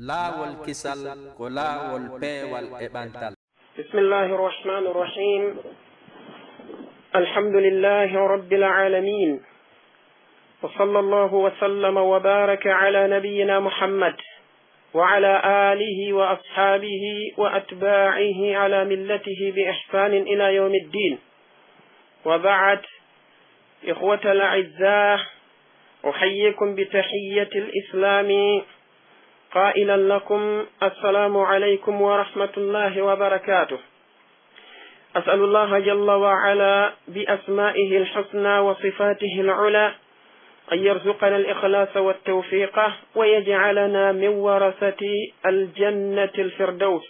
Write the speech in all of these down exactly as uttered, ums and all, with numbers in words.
Laawol kisal ko laawol peewal e ɓantal. بسم الله الرحمن الرحيم. الحمد لله رب العالمين. وصلى الله وسلم وبارك على نبينا محمد وعلى آله وأصحابه وأتباعه على ملته بإحسان إلى يوم الدين. وبعد، إخوة الأعزاء، أحييكم بتحية الإسلام قائلا لكم: السلام عليكم ورحمة الله وبركاته. أسأل الله جل وعلا بأسمائه الحسنى وصفاته العلى أن يرزقنا الإخلاص والتوفيق ويجعلنا من ورثة الجنة الفردوس،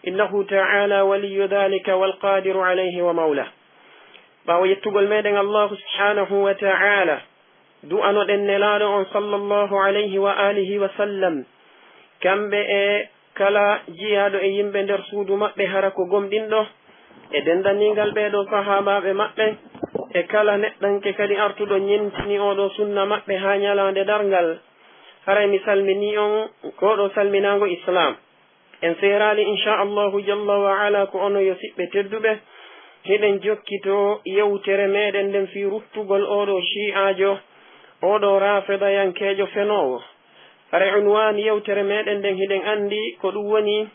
إنه تعالى ولي ذلك والقادر عليه ومولاه. Ɓaawo yettugol meɗen Allahu subhanahu wa ta'ala, du'anoɗen Nelaaɗo on sallallahu alayhi wa alihi wa sallam, kamɓe e kala jiyaaɗo e yimɓe nder suudu maɓɓe hara ko gomɗinɗo, e dendaniingal ɓee ɗoo sahaabaaɓe maɓɓe, e kala neɗɗanke kadi artuɗo ñentini oo ɗoo sunna maɓɓe haa ñalaande darngal. Haray mi salminii on ko ɗoo salminaango Islaam. En seeraali, insha Allahu jalla wa ala, ko onon yo siɓɓe tedduɓe. Hiɗen jokkitoo yewtere meɗen nden fii ruttugol oo ɗoo shi'aajo, oo ɗoo raafidayankeejo fenoowo. Hara unwaan yewtere meɗen nden hiɗen anndi ko ɗum woni: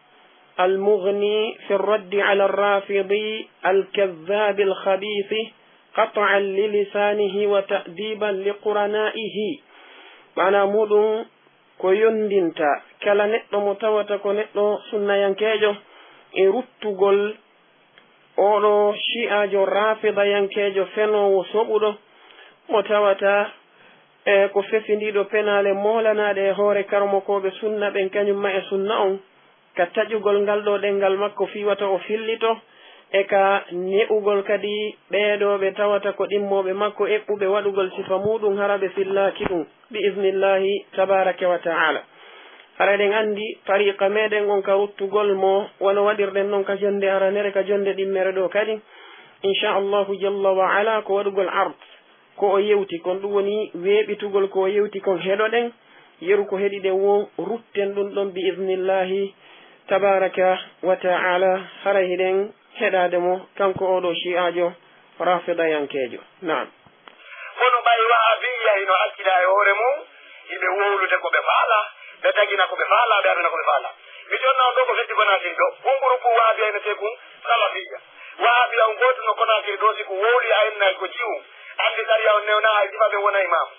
المغني في الرد على الرافضي الكذاب الخبيث قطعا للسانه وتأديبا لقرنائه. Maanaa muuɗum ko yondinta kala neɗɗo mo tawata ko neɗɗo sunnayankeejo e ruttugol oo ɗoo shi'aajo raafidayankeejo fenoowo soɓuɗo, mo tawata e ko fefindiiɗo penaale moolanaaɗe e hoore karamokooɓe sunna ɓen, kañum ma e sunna on, ka taƴugol ngal ɗoo ɗenngal makko fii wata o fillito, e ka ne'ugol kadi ɓee ɗoo ɓe tawata ko ɗimmooɓe makko eɓɓuɓe waɗugol sifa muuɗum hara ɓe fillaaki ɗum, bi iznillahi tabaaraka wa ta'ala. Hara eɗen anndi tariiqa meɗen on ka ruttugol mo, wano waɗirɗen non ka jonnde aranere, ka jonnde ɗimmere ɗoo kadi, insha Allahu jalla wa ala, ko waɗugol ard ko o yewti kon, ɗum woni weeɓitugol ko o yewti kon. Heɗoɗen yeru ko heɗiɗen woo, rutten ɗum ɗon bi iznillahi tabaaraka wa ta'ala, haray hiɗen heɗaade mo, kanko oo ɗoo shi'aajo raafidayankeejo. Naam. Kono ɓay wahabiyya hino accida e hoore mum, hiɓe wowlude ko ɓe faalaa, ɓe tagina ko ɓe faalaa, ɓe aduna ko ɓe faalaa. Mi jonna on ɗoo ko feddi Konaakiri ɗoo, kun groupe wahabiyya ene tee kun salafiyya. Wahabiyya on gooto no Konaakiri ɗoo, si ko wowli a innay ko jiwu, anndi sariya on newna hay jiba ɓe wona imaamu.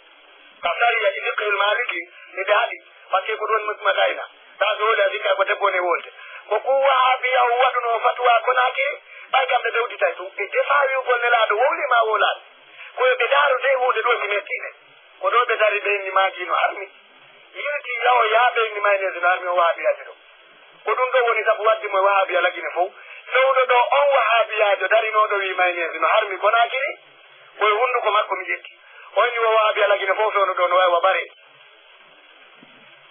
Ka sariya e fiqhil Maaliki, mi daɗi, parce que ko ɗon mutmadaina. Taa so wowli a sikka ko debbo ne wolde. Ko ku wahabiya o waɗuno fatwa Konaakiri, ɓay kamɓe ɓe udditay tun. Ɓe defa wi'ugol Nelaaɗo wowli ma wowlaali. Ko yo ɓe ndaaro nde huunde ɗoo si metti ɓe. Ko ɗoo ɓe dari ɓe inni maaki no harmi. Yilti yawo yaa ɓe inni mayneesi no harmi o wahabiyaaji ɗoo. Ko ɗum ɗoo woni sabu waddi mo e wahabiya Lagine fow. Fewndo ɗoo on wahabiyaajo darinooɗo wi'i mayneesi no harmi Konaakiri, ko e hunnduko makko mi ƴetti. O inni wo wahabiya Lagine fow fewndo ɗoo no wayi wa ɓare.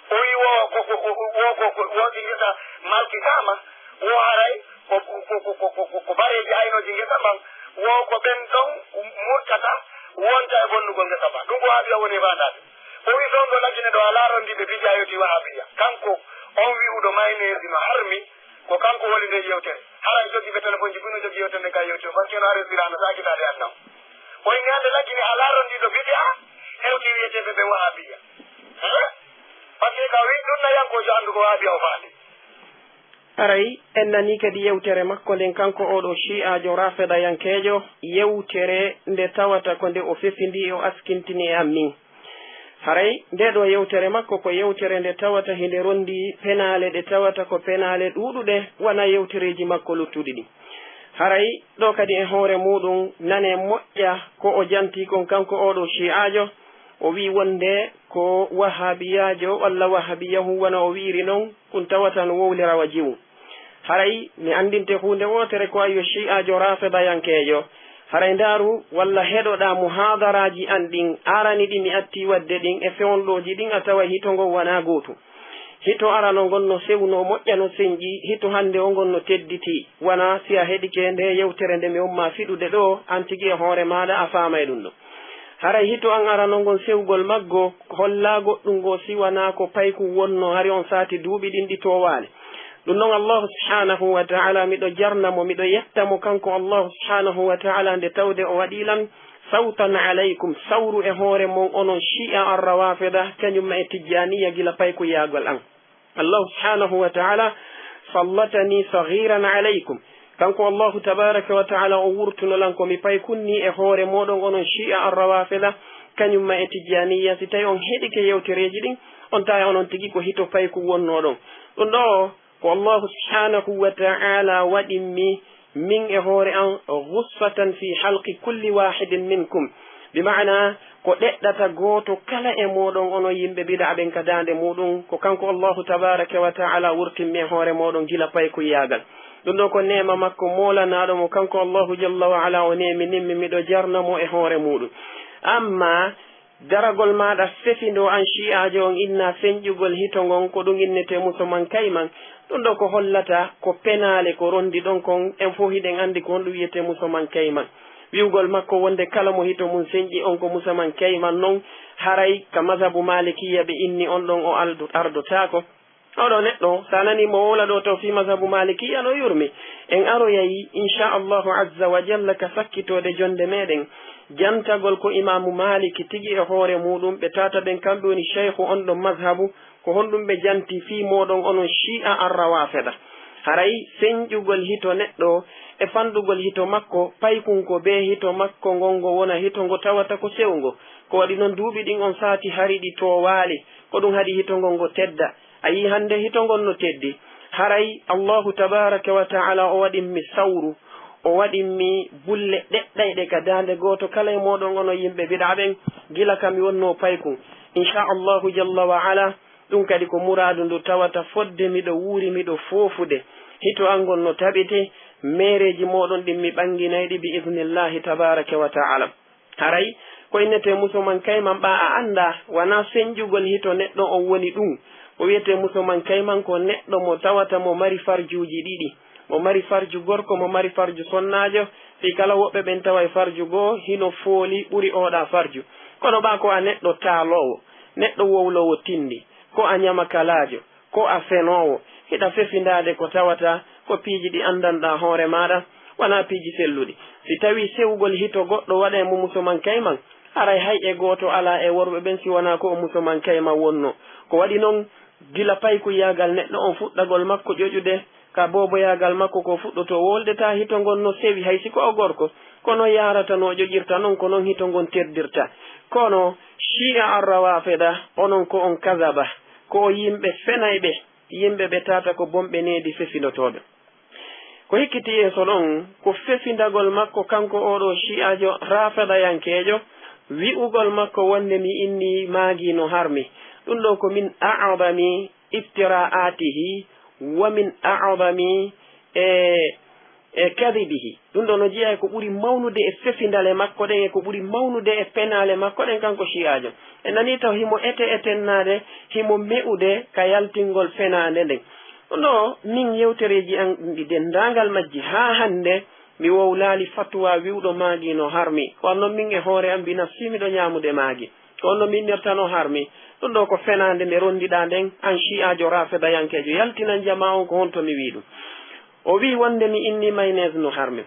O wi'i wo ko, ko, ko, wo ko, ko, wo si ngesa malkitaama, wo haray ko, ko, ko bareeji aynooji ngesa mban, wo ko ɓen ɗon murtata wonta e bonnugol ngesa mban. Ɗum ko wahabiya woni e faandaade. O wi'i ɗon ɗo Lagine ɗo a laarondiiɓe bidiya yewti wahabiya. Kanko on wi'uɗo mayneesi no harmi, ko kanko woni nden yewtere. Hara e jogiiɓe telefonji buy no jogii yewtere nde ka yewti o, parce que no aristira no saakitaade aduna o. O inni hannde Lagine a laarondiiɗo bidiya hewti wi'eteeɓe ɓen wahabiya. Hein? Parce que ka wi sunnayankoojo anndu ko wahabiya o faandi. Haray en nanii kadi yewtere makko nden, kanko oo ɗoo shi'aajo raafidayankeejo, yewtere nde tawata ko nde o fefindii, o askintini e am min. Haray ndee ɗoo yewtere makko ko yewtere nde tawata hinde ronndii penaale ɗe tawata ko penaale ɗuuɗuɗe, wanaa yewtereeji makko luttuɗi ɗin. Haray ɗoo kadi e hoore muuɗum, nanee moƴƴa ko o jantii kon, kanko oo ɗoo shi'aajo, o wi'i wonde ko wahabiyaajo walla wahabiyahu, wano o wi'iri non, kun tawata no wowlira wa jiwu. Haray mi anndinte huunde wootere, ko a yo shi'aajo raafidayankeejo. Haray ndaaru walla heɗoɗaa muhaadaraaji an ɗin, arani ɗi mi attii waɗde ɗin e fewnɗooji ɗin, a taway hito ngon wanaa gootu. Hito arano ngon no sewnoo, moƴƴa no senƴi, hito hannde o ngon no tedditii. Wanaa si a heɗike nde yewtere nde mi ummaa fiɗude ɗoo, an tigi e hoore maaɗa a faamay ɗum ɗoo. Haray hito an arano ngon sewgol maggo, hollaa goɗɗun goo si wanaa ko paykun wonnoo, hari on saati duuɓi ɗin ɗi toowaali. Ɗun non, Allaahu subhaanahu wa ta'aalaa, miɗo jarna mo, miɗo yetta mo kanko Allaahu subhaanahu wa ta'aalaa, nde tawde o waɗii lan sawtan alaykum, sawru e hoore mon, onon Shi'a Ar-Rawaafida, kañun ma e Tijjaaniyya, gila paykuyaagol an. Allaahu subhaanahu wa ta'aalaa, sallatanii saghiiran alaykum. Kanko Allaahu tabaaraka wa ta'aalaa, o wurtuno lan ko mi paykun nii e hoore mooɗon, onon Shi'a Ar-Rawaafida, kañun ma e Tijjaaniyya. Si tawii on heɗike yewtereeji ɗin, on taway onon tigi ko hito paykun wonnooɗon. Ɗun ɗoo, ko Allaahu subhaanahu wa ta'aalaa waɗimmi min e hoore an, ghussatan fii halqi kulli waahidin minkum. Bi ma'anaa, ko ɗeɗɗata gooto kala e mooɗon, onon yimɓe bid'a ɓen, ka daande muuɗun, ko kanko Allaahu tabaaraka wa ta'aalaa wurtimmi e hoore mooɗon gila paykuyaagal. Ɗun ɗoo ko neema makko moolanaaɗo mo, kanko Allaahu jalla wa ala, o neeminimmi, miɗo jarna mo e hoore muuɗun. Ammaa daragol maaɗa fefindoo an Shi'aajo on, inna senƴugol hito ngon, ko ɗun innetee musoman kayman. Ɗun ɗoo ko hollata ko penaale ko rondiɗon kon, en fow hiɗen anndi ko honɗun wi'etee musoman kayman. Wi'ugol makko wonde kala mo hito mun senƴi on ko musoman kayman non, haray ka mazhabu Maalikiyya ɓe inni on ɗon o aldu-, ardotaako. Oo ɗoo neɗɗo, si a nanii mo wowla ɗoo taw fii mazhabu Maalikiyya no yurmi. En aroyay, inshaa Allaahu azza wa jalla, ka sakkitoode jonnde meɗen, jantagol ko Imaamu Maaliki tigi e hoore muuɗun, ɓe taata ɓen, kamɓe woni shaykhu on ɗon mazhabu, ko honɗun ɓe janti fii mooɗon onon Shi'a Ar-Rawaafida. Haray senƴugol hito neɗɗo e fanɗugol hito makko, paykun ko bee hito makko ngon ngo wona hito ngo tawata ko sewngo. Ko waɗi non duuɓi ɗin on saati hari ɗi toowaali, ko ɗun haɗi hito ngon ngo tedda. A yi'i hannde hito ngon no teddi. Haray Allaahu tabaaraka wa ta'aalaa o waɗimmi sawru, o waɗimmi bulle ɗeɗɗayɗe ka daande gooto kala e mooɗon onon yimɓe bid'a ɓen, gila ka mi wonnoo paykun. Inshaa Allaahu jalla wa ala, ɗun kadi ko muraadu ndu tawata fodde miɗo wuuri miɗo foofude. Hito an ngon no taɓete, meereeji mooɗon ɗin mi ɓannginay ɗi bi iznillaahi tabaaraka wa ta'aalaa. Haray ko innetee musoman kayman ɓaa a anndaa, wanaa senƴugol hito neɗɗo on woni ɗun. Ko wi'etee musoman kayman ko neɗɗo mo tawata mo mari farjuuji ɗiɗi. Mo mari farju gorko, mo mari farju sonnaajo, fii kala woɓɓe ɓen taway farju goo hino fooli ɓuri oo ɗaa farju. Kono ɓaa ko a neɗɗo taaloowo, neɗɗo wowloowo tinndi, ko a ɲamakalaajo, ko a fenoowo, hiɗa fefindaade ko tawata ko piiji ɗi anndanɗaa hoore maaɗa, wanaa piiji selluɗi. Si tawii sewugol hito goɗɗo waɗay mo musoman kayman, haray hay e gooto alaa e worɓe ɓen si wanaa ko o musoman kayman wonnoo. Ko waɗi non, gila paykuyaagal neɗɗo on fuɗɗagol makko ƴoƴude, ka booboyaagal makko ko fuɗɗotoo wolde, taa hito ngon no sewi, hay si ko o gorko, ko non yaarata, no o ƴoƴirta non, ko non hito ngon terdirta. Kono Shi'a Ar-Rawaafida, onon ko on kazaba, ko on yimɓe fenayɓe, yimɓe ɓe tata ko bonɓe needi fefindotooɓe. Ko hikkiti yeeso ɗon, ko fefindagol makko kanko oo ɗoo Shi'aajo Raafidayankeejo, wi'ugol makko wonde mi innii maagii no harmi. Ɗun ɗoo ko min a'zami iftira'atihi wa min a'zami, e, e kadibihi. Ɗun ɗoo no jeyaa e ko ɓuri mawnude e fefindale makko ɗen, e ko ɓuri mawnude e penaale makko ɗen, kanko Shi'aajo. En nanii taw himo ete etennaade, himo me'ude ka yaltingol fenaande nden. Ɗun ɗoo, min yewtereeji an ɗi denndaangal majji haa hannde, mi wowlaali fatuwa wi'uɗo maagii no harmi. Ko non min e hoore an bi nafsi miɗo ɲaamude maagii. Ko non min innirta no harmi. Ɗun ɗoo ko fenaande nde ronndiɗaa nden, an Shi'aajo Raafidayankeejo. Yaltinan jamaa on ko honto mi wi'i ɗun. O wi'i wonde mi innii mayonnaise no harmi.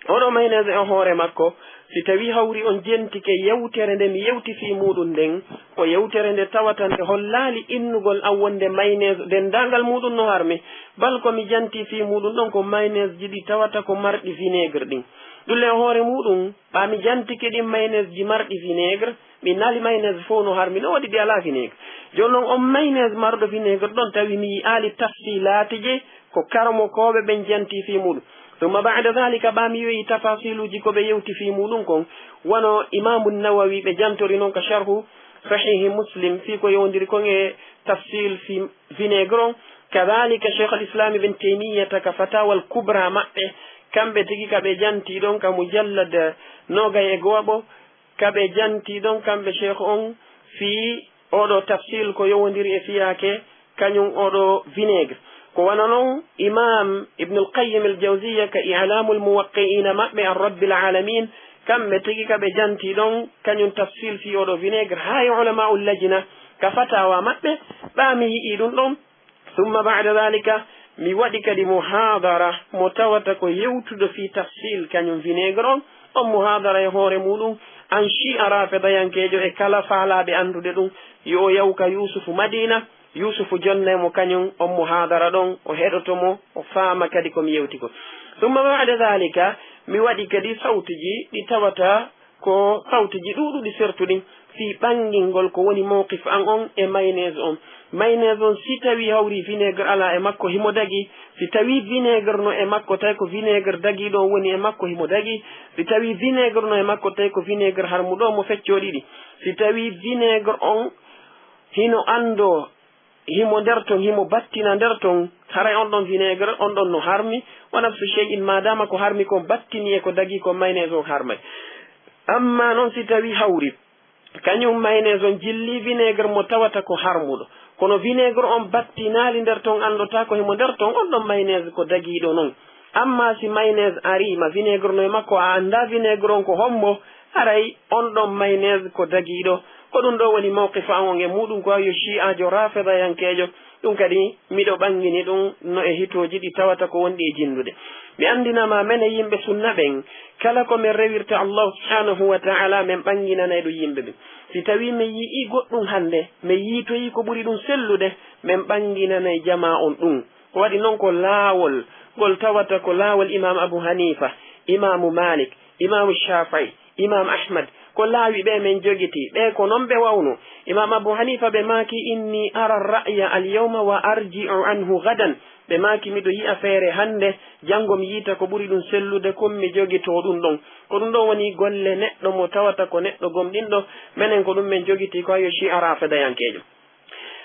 Oo ɗoo mayonnaise e hoore makko, si tawii hawri on jentike yewtere nde mi yewti fii muuɗun nden, ko yewtere nde tawata nde hollaali innugol an wonde mayonnaise denndaangal muuɗun no harmi, bal ko mi jantii fii muuɗun ɗon ko mayonnaiseji ɗi tawata ko marɗi vinaigre ɗin. Ɗun le e hoore muuɗun, ɓaa mi jantike ɗin mayonnaiseji marɗi vinaigre, mi naali mayonnaise fow no harmi, no waɗi ɗi alaa vinaigre. Jooni non, on mayonnaise marɗo vinaigre ɗon, tawi mi yi'aali tafsilaati je ko karamokooɓe ɓen jantii fii muuɗun. Summa ba'da zaalika, ɓaa mi yi'ii tafaasiluuji ko ɓe yewti fii muuɗun kon, wano Imaamu Nawawi ɓe jantori non ka Sharhu Sahiihi Muslim, fii ko yowondiri kon e tafsil fii vinaigre on. Kadaalika, Sheikhul Islam Ibn Taymiyyata ka Fataawal Kubraa maɓɓe, kamɓe tigi ka ɓe jantii ɗon ka mujallad noogay e go'aɓo, ka ɓe jantii ɗon kamɓe sheikh on fii oo ɗoo tafsil ko yowondiri e fiyaake kaɲun oo ɗoo vinaigre. Ko wano non Imaam Ibnul Qayyim al-Jawziyya ka I'laamul Muwaqqi'iina maɓɓe an Rabbil Aalamiin, kamɓe tigi ka ɓe jantii ɗon, kañun tafsil fii oo ɗoo vinaigre, haa e ulamaa'ul lajina ka fatawa maɓɓe, ɓaa mi yi'ii ɗun ɗon. Summa ba'da dhalika, mi waɗi kadi muhaadara mo tawata ko yewtuɗo fii tafsil kañun vinaigre on. On muhaadara e hoore muuɗun, an shi'a raafidayankeejo e kala faalaaɓe anndude ɗun, yo o yahu ka Yuusufu Madiina, Yuusufu jonna e mo kañun on muhaadara ɗon, o heɗoto mo, o faama kadi ko mi yewti kon. Summa ba'da dhalika, mi waɗi kadi sawtuji ɗi tawata ko sawtuji ɗuuɗuɗi sertuɗi fii ɓanngingol ko woni mawqif an on e mayonnaise on. Mayonnaise on, si tawii hawri vinaigre alaa e makko, himo dagii. Si tawii vinaigre no e makko, tawi ko vinaigre dagiiɗo on woni e makko, himo dagii. Si tawii vinaigre no e makko, tawi ko vinaigre harmuɗo, mo feccoo ɗiɗi. Si tawii vinaigre on hino anndoo, himo nder ton, himo battina nder ton, haray on ɗon vinaigre, on ɗon no harmi, wa nafsu shay'in, maadaama ko harmi kon battinii e ko dagii kon, mayonnaise on harmay. Ammaa non si tawii hawri, kañun mayonnaise on jillii vinaigre mo tawata ko harmuɗo, kono vinaigre on battinaali nder ton, anndotaa ko himo nder ton, on ɗon mayonnaise ko dagiiɗo non. Ammaa si mayonnaise arii ma vinaigre no e makko, a anndaa vinaigre on ko hombo, haray on ɗon mayonnaise ko dagiiɗo. Ko ɗun ɗoo woni mawqifu an on e muuɗun, ko an yo shi'aajo raafidayankeejo. Ɗun kadi miɗo ɓanngini ɗun no e hitooji ɗi tawata ko wonɗi e jinndude. Mi anndina ma, menen yimɓe sunna ɓen, kala ko men rewirta Allaahu subhaanahu wa ta'aalaa, men ɓannginanay ɗun yimɓe ɓen. Si tawii men yi'ii goɗɗun hannde, men yiitoyii ko ɓuri ɗun sellude, men ɓannginanay jamaa on ɗun. Ko waɗi non ko laawol ngol tawata ko laawol Imaam Abu Haniifa, Imaamu Maalik, Imaamu Shaafi'i, Imaam Ahmad, ko laawi ɓe men jogitii, ɓe ko non ɓe wawno. Imaam Abu Haniifa ɓe maaki, "Inni ara ra'ya al-yawma wa arji'u anhu gadan." Ɓe maaki, "Miɗo yi'a feere hannde, janngo mi yiita ko ɓuri ɗun sellude kon, mi jogitoo ɗun ɗon." Ko ɗun ɗon woni golle neɗɗo mo tawata ko neɗɗo gomɗinɗo, menen ko ɗun men jogitii ko ayo shi'a raafidayankeejo.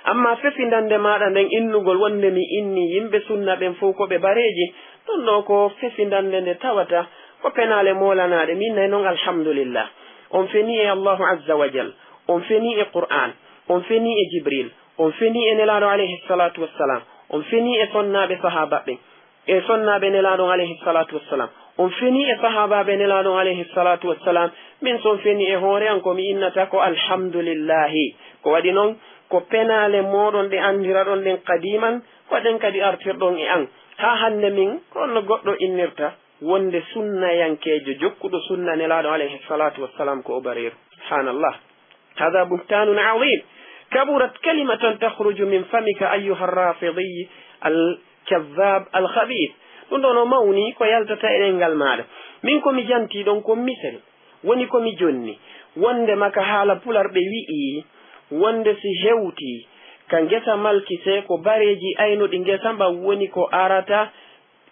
Ammaa fefindannde maaɗa nden innugol wonnde mi innii yimɓe sunna ɓen fow ko ɓe bareeji, ɗun ɗoo ko fefindannde nde tawata ko penaale moolanaaɗe. Mi innay non, alhamdulillah. On fenii e Allaahu azza wa jal, on fenii e Qur'aan, on fenii e Jibriil, on fenii e Nelaaɗo alayhi salaatu wassalaam, on fenii e sonnaaɓe sahaaba ɓen. E sonnaaɓe Nelaaɗo on alayhi salaatu wassalaam. On fenii e sahaabaaɓe Nelaaɗo on alayhi salaatu wassalaam. Min, si on fenii e hoore an, ko mi innata ko alhamdulillahi. Ko waɗi non, ko penaale mooɗon ɗe anndiraɗon ɗen qadiman, ko ɗen kadi artirɗon e an. Haa hannde min, ko honno goɗɗo innirta wonnde sunnayankeejo jokkuɗo sunna Nelaaɗo alayhi salaatu wassalaam ko o bareeru? Subhaanallah. هذا بهتان عظيم كبرت كلمة تخرج من فمك أيها الرافضي الكذاب الخبيث. Ɗun ɗoo no mawni ko yaltata e ɗemngal maaɗa. Min, ko mi jantii ɗon ko misal, woni ko mi jonni, wonndema ka haala pular ɓe wi'i, wonnde si hewtii ka ngesa malkise, ko bareeji aynuɗi ngesa mban woni ko arata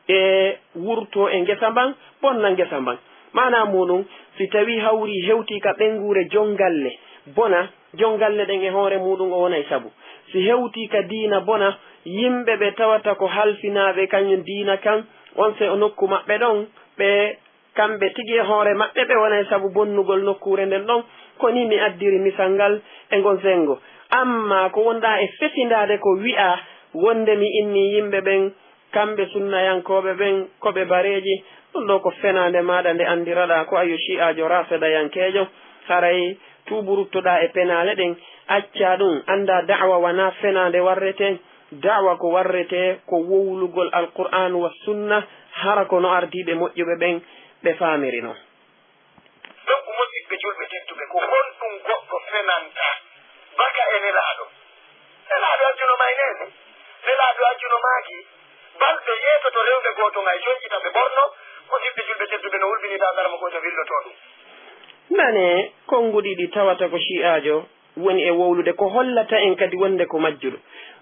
e wurtoo e ngesa mban, bonna ngesa mban. Maanaa muuɗun, si tawii hawrii hewtii ka ɓeynguure jon galle bona, jon galle ɗen e hoore muuɗun o wonay sabu. Si hewtii ka diina bona, yimɓe ɓe tawata ko halfinaaɓe kañun diina kan, on se o nokku maɓɓe ɗon, ɓe kamɓe tigi e hoore maɓɓe ɓe wonay sabu bonnugol nokkuure nden ɗon. Ko nii mi addiri misal ngal e ngon senngo. Ammaa ko wonɗaa e fefindaade ko wi'aa wonnde mi innii yimɓe ɓen kamɓe sunnayankooɓe ɓen ko ɓe bareeji, ɗun ɗoo ko fenaande maaɗa nde anndiraɗaa ko ayo shi'aajo raafidayankeejo. Haray tuubu ruttoɗaa e penaale ɗen, accaa ɗun, anndaa da'wa wanaa fenaande warretee. Da'wa ko warretee ko wowlugol Alqur'aanu wa Sunna, hara ko no ardiiɓe moƴƴuɓe ɓen ɓe faamiri non. Donc, musiɓɓe julɓe tedduɓe, ko honɗun goɗɗo fenanta baka e Nelaaɗo? Nelaaɗo accuno mayneesi. Nelaaɗo accuno maaki, balɗo yeetoto rewɓe gooto ngay, jonƴita ɓe ɓorno. Musiɓɓe julɓe tedduɓe, no hulɓinii taasara mo ko to willotoo ɗun. Nane, konnguɗi ɗi tawata ko shi'aajo woni e wowlude, ko hollata en kadi wonde ko majjuɗo.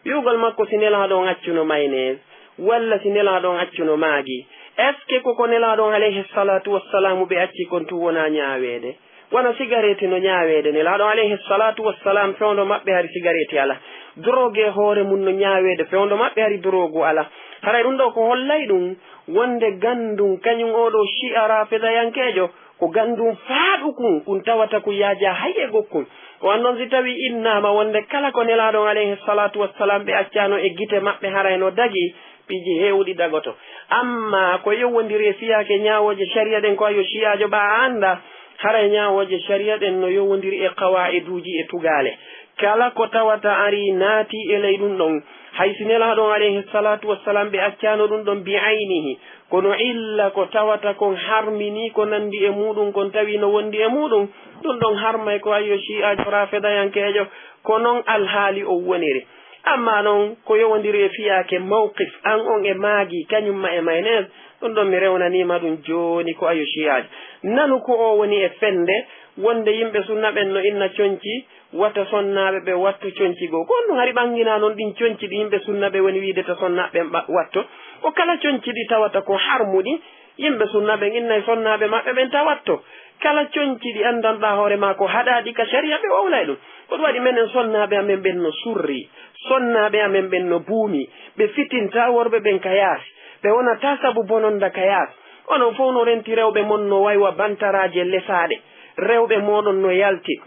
Wi'ugol makko si Nelaaɗo on accuno maynees, walla si Nelaaɗo on accuno maagi, est-ce que ko ko Nelaaɗo on alayhi salaatu wassalaamu ɓe acci kon tun wonaa ñaaweede? Wano sigareeti no ñaaweede, Nelaaɗo on alayhi salaatu wassalaam fewndo maɓɓe hari sigareeti alaa. Drogue e hoore mun no ñaaweede, fewndo maɓɓe hari drogue alaa. Haray ɗun ɗoo ko hollay ɗun wonde ganndun kañun oo ɗoo Shi'a Raafidayankeejo, ko ganndun faaɗukun, kun tawata kun yaajaa hay e gokkun. Ko an non si tawii innaama wonde kala ko Nelaaɗo on alayhi salaatu wassalaam ɓe accaano e gite maɓɓe haray no dagii, piiji heewuɗi dagoto. Ammaa ko yowondiri e fiyaake ñaawooje shari'a ɗen ko ayo Shi'aajo ɓaa a anndaa, Haray ñaawooje sariya ɗen no yowondiri e qawaa'iduuji e tugaale. Kala ko tawata arii naatii e ley ɗun ɗon, hay si Nelaaɗo on alayhi salaatu wassalaam ɓe accaano ɗun ɗon bi aynihi, kono illa ko tawata kon harminii ko nanndi e muuɗun kon tawi no wondi e muuɗun, ɗun ɗon harmay ko ayyo Shi'aajo Raafidayankeejo, ko non alhaali on woniri. Ammaa non ko yowondiri e fiyaake mawqif an on e maagi kañun ma e maynees, ɗun ɗon mi rewnanii ma ɗun jooni ko ayyo Shi'aajo. Nanu ko o woni e fende, wonde yimɓe sunna ɓen no inna conci, wata sonnaaɓe ɓe wattu conci goo. Ko honɗun hari ɓanginaa non ɗin conci ɗi yimɓe sunna ɓe woni wi'ude ta sonnaaɓe ɓen ɓa-, watto? Ko kala conci ɗi tawata ko harmuɗi, yimɓe sunna ɓen innay sonnaaɓe maɓɓe ɓen ta watto. Kala conci ɗi anndanɗaa hoore maa ko haɗaaɗi ka sariya ɓe wowlay ɗun. Ko ɗun waɗi menen sonnaaɓe amen ɓen no surri, sonnaaɓe amen ɓen no buumi, ɓe fitintaa worɓe ɓen ka yaasi, ɓe wonataa sabu bononda ka yaasi. Onon fow no renti rewɓe mon no way wa bantaraaje lesaaɗe, rewɓe mooɗon no yalti.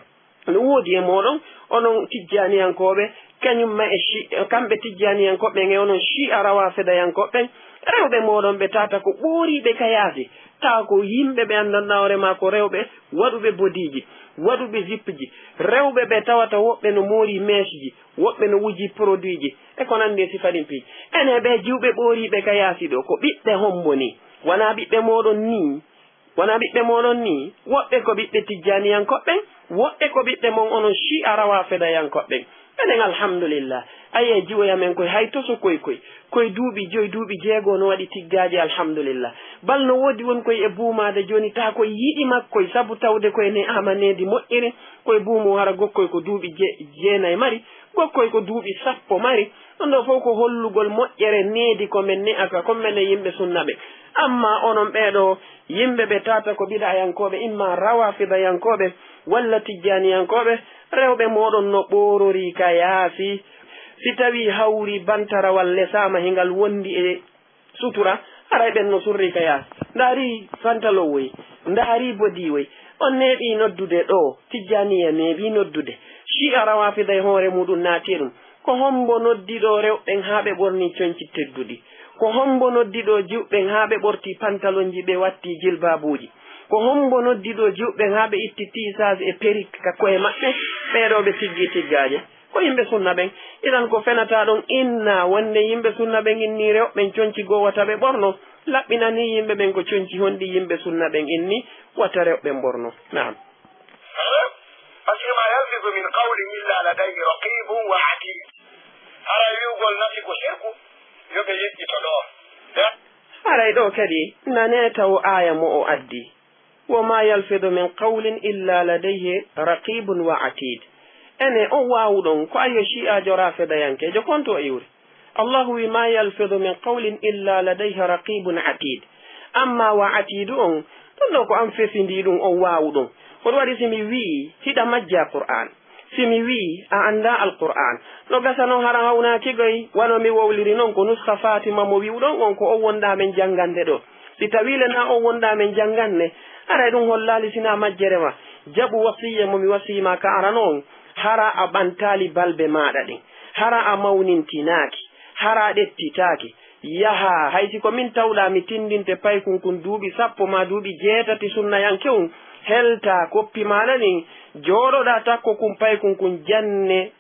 No woodi e mooɗon, onon tijjaaniyankooɓe, kañun ma e shi-, kamɓe tijjaaniyankooɓe ɓen e onon shi'a rawaafidayankooɓe ɓen, rewɓe mooɗon ɓe tawata ko ɓooriiɓe ka yaasi, tawa ko yimɓe ɓe anndanɗaa hoore maa ko rewɓe waɗuɓe bodiiji, waɗuɓe zipji, rewɓe ɓe tawata woɓɓe no moori meesiji, woɓɓe no wuji produitji, e ko nanndi e sifa ɗin piiji. Enee, ɓee jiwɓe ɓooriiɓe ka yaasi ɗoo, ko ɓiɓɓe hombo nii? Wanaa ɓiɓɓe mooɗon nii? Wonaa ɓiɓɓe mooɗon nii? Woɓɓe ko ɓiɓɓe tijjaaniyankooɓe ɓen, woɓɓe ko ɓiɓɓe mon onon shi'a rawaafidayankooɓe ɓen. Enen, alhamdulillah, a yi'ay jiwoy amen koy hay toso koy koy. Koy duuɓi joy, duuɓi jeego no waɗi tiggaaje, alhamdulillah. Bal no woodi won koy e buumaade jooni, taa koy yiɗi makkoy, sabu tawde koy ne ama needi moƴƴiri, koy buumo hara gokkoy ko duuɓi je-, jeenay mari, gokkoy ko duuɓi sappo mari. Ɗun ɗoo fow ko hollugol moƴƴere needi ko men ne'ata, ko menen yimɓe sunna ɓen. Ammaa onon ɓee ɗoo, yimɓe ɓe tawata ko bid'ayankooɓe, imma rawafidayankooɓe walla tijjaaniyankooɓe, rewɓe mooɗon no ɓoororii ka yaasi. Si tawii hawri bantarawal lesaama hingal wondi e sutura, haray ɓen no surri ka yaasi. Ndaarii pantalon woy, ndaarii bodii woy. On neeɓii noddude ɗoo, tijjaaniya neeɓii noddude. Shi'a rawafida e hoore muuɗun naati e ɗun. Ko hombo noddi ɗoo rewɓe ɓen haa ɓe ɓornii conci tedduɗi? Ko hombo noddi ɗoo jiwɓe ɓen haa ɓe ɓortii pantalonji, ɓe wattii jilbaabuuji? Ko hombo noddi ɗoo jiwɓe ɓen haa ɓe itti tiisaas e perik ka ko'e maɓɓe? Ɓee ɗoo ɓe tiggii tiggaaje. Ko yimɓe sunna ɓen. Idan ko fenataa ɗon inna wonde yimɓe sunna ɓen innii rewɓe ɓen conci goo wata ɓe ɓorno. Laɓɓinanii yimɓe ɓen ko conci honɗi yimɓe sunna ɓen inni wata rewɓe ɓen ɓorno. Naam. Parce que ما يلفظ من قول إلا لديه رقيب وعتيد. Haray wi'ugol nafi ko sirku, yo ɓe yeƴƴito ɗoo. Haray ɗoo kadi, nanee taw aaya mo o addi. وما يلفظ من قول إلا لديه رقيب وعتيد. Ene, on waawuɗon, ko ayyo shi'aajo raafidayankeejo, kon to o iwri. Allahu wi'i, ما يلفظ من قول إلا لديه رقيب عتيد. Ammaa wa atiidu on, ɗun ɗoo ko an fefindii ɗun, on waawuɗon. Ko ɗun waɗi si mi wi'i, hiɗa majjaa Qur'aan. Si mi wi'i, a anndaa Alqur'aan. No gasa non hara hawnaaki goy, wano mi wowliri non ko nuskha Faatima mo wi'uɗon on ko on wonɗaa men janngande ɗoo. Si tawii le naa on wonɗaa men janngande, haray ɗun hollaali sinaa majjere ma. Jaɓu wasiyya mo mi wasiyii ma ka arano on, hara a ɓantaali balbe maaɗa ɗen. Hara a mawnintinaaki. Hara a ɗettitaaki. Yahaa, hay si ko min tawɗaa mi tindinte paykun kun duuɓi sappo maa duuɓi jeetati sunnayanke un, heltaa koppi maaɗa ɗin, jooɗoɗaa takko kun paykun kun janne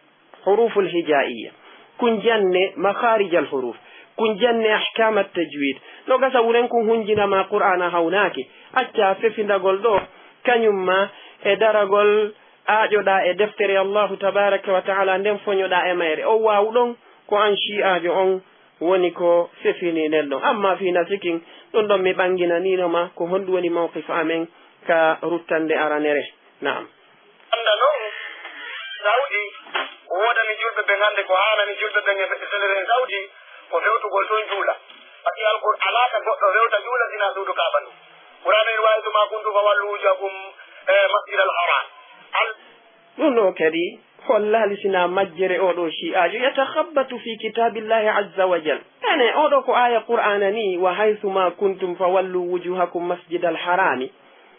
huruful hijaa'iyya, kun janne makhaarijal huruf, kun janne ahkaamat tajwiid. No gasa wuren kun hunjina ma Qur'aana hawnaaki, accaa fefindagol ɗoo, kañun ma e daragol aaƴoɗaa e deftere Allahu tabaaraka wa ta'aala nden foñoɗaa e mayre. On waawuɗon ko an shi'aajo on woni ko fefini nden ɗon. Ammaa fii nasikin, ɗun ɗon mi ɓanginaniino ma ko honɗun woni mawqif amen ka ruttannde aranere. Naam. Annda non, Saudi, ko woodani julɓe ɓen hannde, ko haanani julɓe ɓen e fedde selere Saudi, ko fewtugol ton juula. Parce que Alqur-, alaa ka goɗɗo fewta juula sinaa suudu Kaaba ndun. Qur'aana wi'i, "Wa haythu ma kuntum fa wallu wujuhakum, eh, masjidal haram." Al- Ɗun ɗoo kadi hollaali sinaa majjere oo ɗoo shi'aajo yatakhabbatu fi kitaabillahi azza wa jal. Ene, oo ɗoo ko aaya Qur'aana nii, "Wa haythu ma kuntum fa wallu wujuhakum masjidal harami."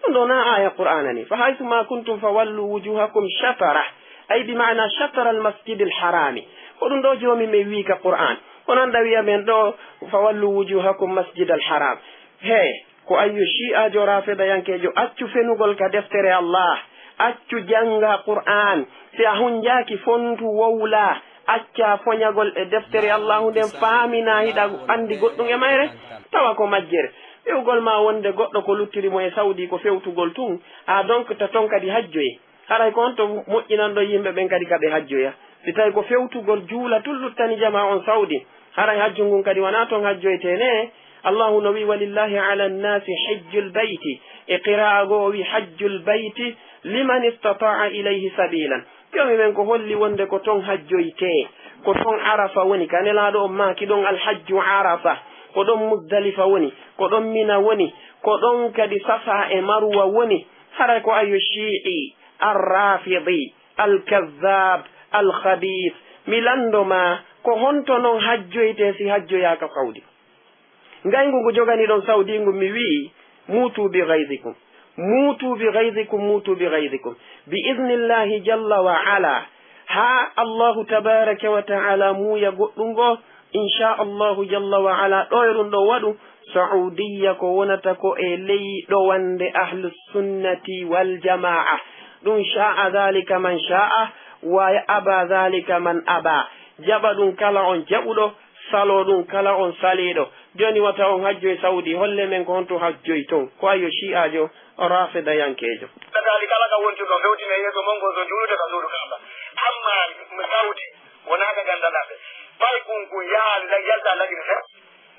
Ɗun ɗoo naa aaya Qur'aana nii. "Fa haythu ma kuntum fa wallu wujuhakum shatarah." Ay bi ma'na shataral masjidil harami. Ko ɗun ɗoo joomi men wi'i ka Qur'aan. Kono an ɗa wi'a men ɗoo, "Fa wallu wujuhakum masjidal haram." Hee, Ko ayyo shi'aajo raafidayankeejo, accu fenugol ka deftere Allah, accu jannga Qur'aan, si a hunjaaki fontu wowlaa, accaa foñagol e deftere Allahu nden, faaminaa hiɗa anndi goɗɗum e mayre, tawa ko majjere. Wi'ugol maa wonde goɗɗo ko luttiri mo e Sawdi ko fewtugol tun, a donc ta ton kadi hajjoye. Haray ko honto moƴƴinanɗo yimɓe ɓen kadi ka ɓe hajjoya? Si tawi ko fewtugol juula tun luttani jamaa on Sawdi, haray hajju ngun kadi wanaa ton hajjoytee ne? Allahu no wi'i, "Walillahi ala nnasi hijjul bayti." E qira'a goo o wi'i, "Hajjul bayti liman istata'a ilayhi sabilan." Joomi men ko holli wonde ko ton hajjoytee, ko ton Arafa woni, ka Nelaaɗo on maaki ɗon Alhajju Arafa, ko ɗon Muzdalifa woni, ko ɗon Mina woni, ko ɗon kadi Safa e Marwa woni. Haray ko ayo Shii'i, Arraafidi, Alkazzaab, Alkhabiis, mi lanndo maa, ko honto non hajjoytee si hajjoyaaka Sawdi? Ngayngu ngu joganiɗon Sawdi ngun, mi wi'i, muutu bi ghayzikum. Muutu bi ghayzikum, muutu bi ghayzikum. Bi idnillahi jalla wa ala, haa Allahu tabaraka wa ta'ala muuya goɗɗum goo, insha Allahu jalla wa ala, ɗoyruɗon waɗu, Sa'udiyya ko wonata ko e ley ɗowannde Ahlus Sunnati wal Jamaa'a. Ɗum sha'a dhalika man sha'a, wa aba dhalika man aba. Jaɓa ɗum kala on jaɓuɗo, saloo ɗum kala on saliiɗo. Jooni wata on hajjoy Sawdi, hollee men ko honto hajjoy ton. Ko ayo shi'aajo, raafidayankeejo. Nataali kala ka wontirɗon fewtine yeeso mon kon so juulude ka suudu Kaaba. Amma Sawdi, wonaa ka gandal aɓe. Paykun kun yaha la-, yalta Lagine few.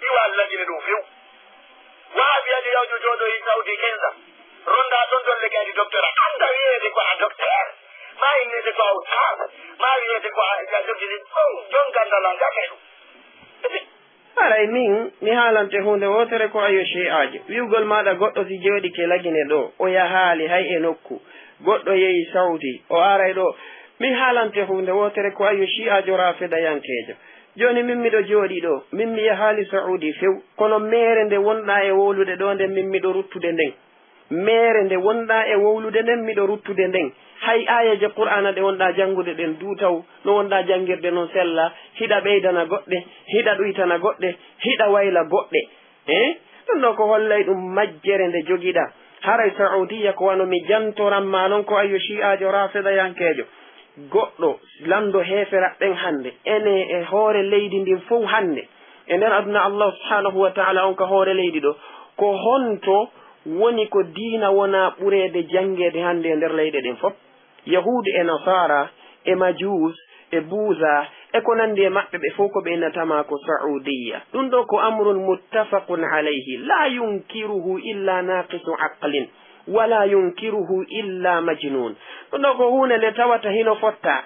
Iwa Lagine ɗum few. Wahabiyaajo yawjo jooɗoyi Sawdi quinze ans. Ronda ton dolle kadi doctorat. Anda wiyeede ko a docteur. Ma inneede ko a ustaas. Ma wiyeede ko a, a jogiri ɗum. Jon gandal an gake ɗum. Haray min, mi haalante huunde wootere ko ayo shi'aajo. Wi'ugol maaɗa goɗɗo si jooɗike Lagine ɗoo, o yahaali hay e nokku. Goɗɗo yehi Sawdi, o aray ɗoo. Mi haalante huunde wootere ko ayo shi'aajo raafidayankeejo. Jooni min miɗo jooɗii ɗoo, min mi yahaali Sa'uudi few. Kono meere nde wonɗaa e wowlude ɗoo nden min miɗo ruttude nden. Meere nde wonɗaa e wowlude nden, miɗo ruttude nden. Hay aayeeje Qur'aana ɗe wonɗaa janngude ɗen duu taw, no wonɗaa janngirde non sella, hiɗa ɓeydana goɗɗe, hiɗa ɗuytana goɗɗe, hiɗa wayla goɗɗe. Eh? Ɗum ɗoo ko hollay ɗum majjere nde jogiɗaa. Haray Sa'uudiyya ko wano mi jantoran maa non ko ayyo shi'aajo raafidayankeejo. Goɗɗo lanndo heefera ɓen hannde, enen e hoore leydi ndin fow hannde, e nder aduna Allahu subhaanahu wa ta'ala on ka hoore leydi ɗoo, ko honto woni ko diina wonaa ɓureede janngeede hannde e nder leyɗe ɗen fof? Yahuud e Nasaara, e Majuus, e Buuza, e ko nanndi e maɓɓe ɓe fof ko ɓe innata maa ko Sa'uudiyya. Ɗum ɗoo ko amrun muttafaqun alayhi, laa yunkiruhu illa naaqisu aqlin. Wala yunkiruhu illa majnun. Ɗum ɗoo ko huunde nde tawata hino fotta.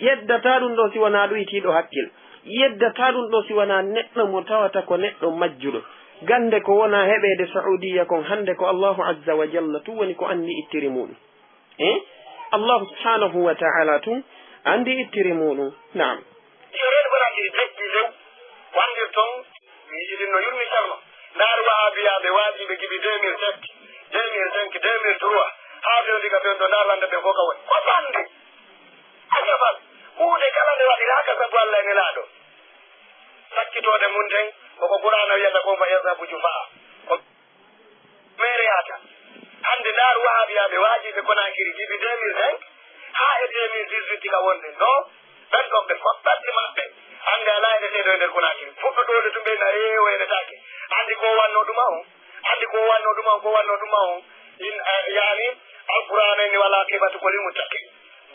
Yeddataa ɗum ɗoo si wonaa ɗuytiiɗo hakkil. Yeddataa ɗum ɗoo si wonaa neɗɗo mo tawata ko neɗɗo majjuɗo. Gannde ko wonaa heɓeede Sa'uudiyya kon hannde ko Allahu azza wa jalla tun woni ko anndi ittiri muuɗum. Eh? Allahu subhanahu wa ta'ala tun anndi ittiri muuɗum. Naam. Yo reedu Konaakiri jokki lew, wanndir ton, mi yiɗi no yurmi Cerno. Ndaar Wahaabiyaaɓe waajiiɓe gibi deux mille sept, deux mille cinq, deux mille trois, haa fewndi ka fewndo, ndaar lannda ɓe fof ka woni. Ko bannde! Ajabal! Huunde kala nde waɗiraaka sabu Alla e Nelaaɗo. Sakkitooɗe mun ɗen, ko ko Qur'aana wiyata kon, fa yazhabu jufaa. Ko meere yaata. Hannde ndaar Wahaabiyaaɓe waajiiɓe Konaakiri gibi deux mille cinq haa e deux mille dix-huit ka wonde. Non, ɓen ɗon ɓe fof ɓerɗe maɓɓe hannde alaa e ɗe seedo e nder Konaakiri. Fuɗɗo ɗoole tun ɓe na yeewo e ɗe taake. Anndi ko wannoo ɗuma on? Anndi ko wannoo ɗuma on? Ko wannoo ɗuma on? In, eh, yaani, Alqur'aana inni, "Wal aaqibatu lil muttaqiin."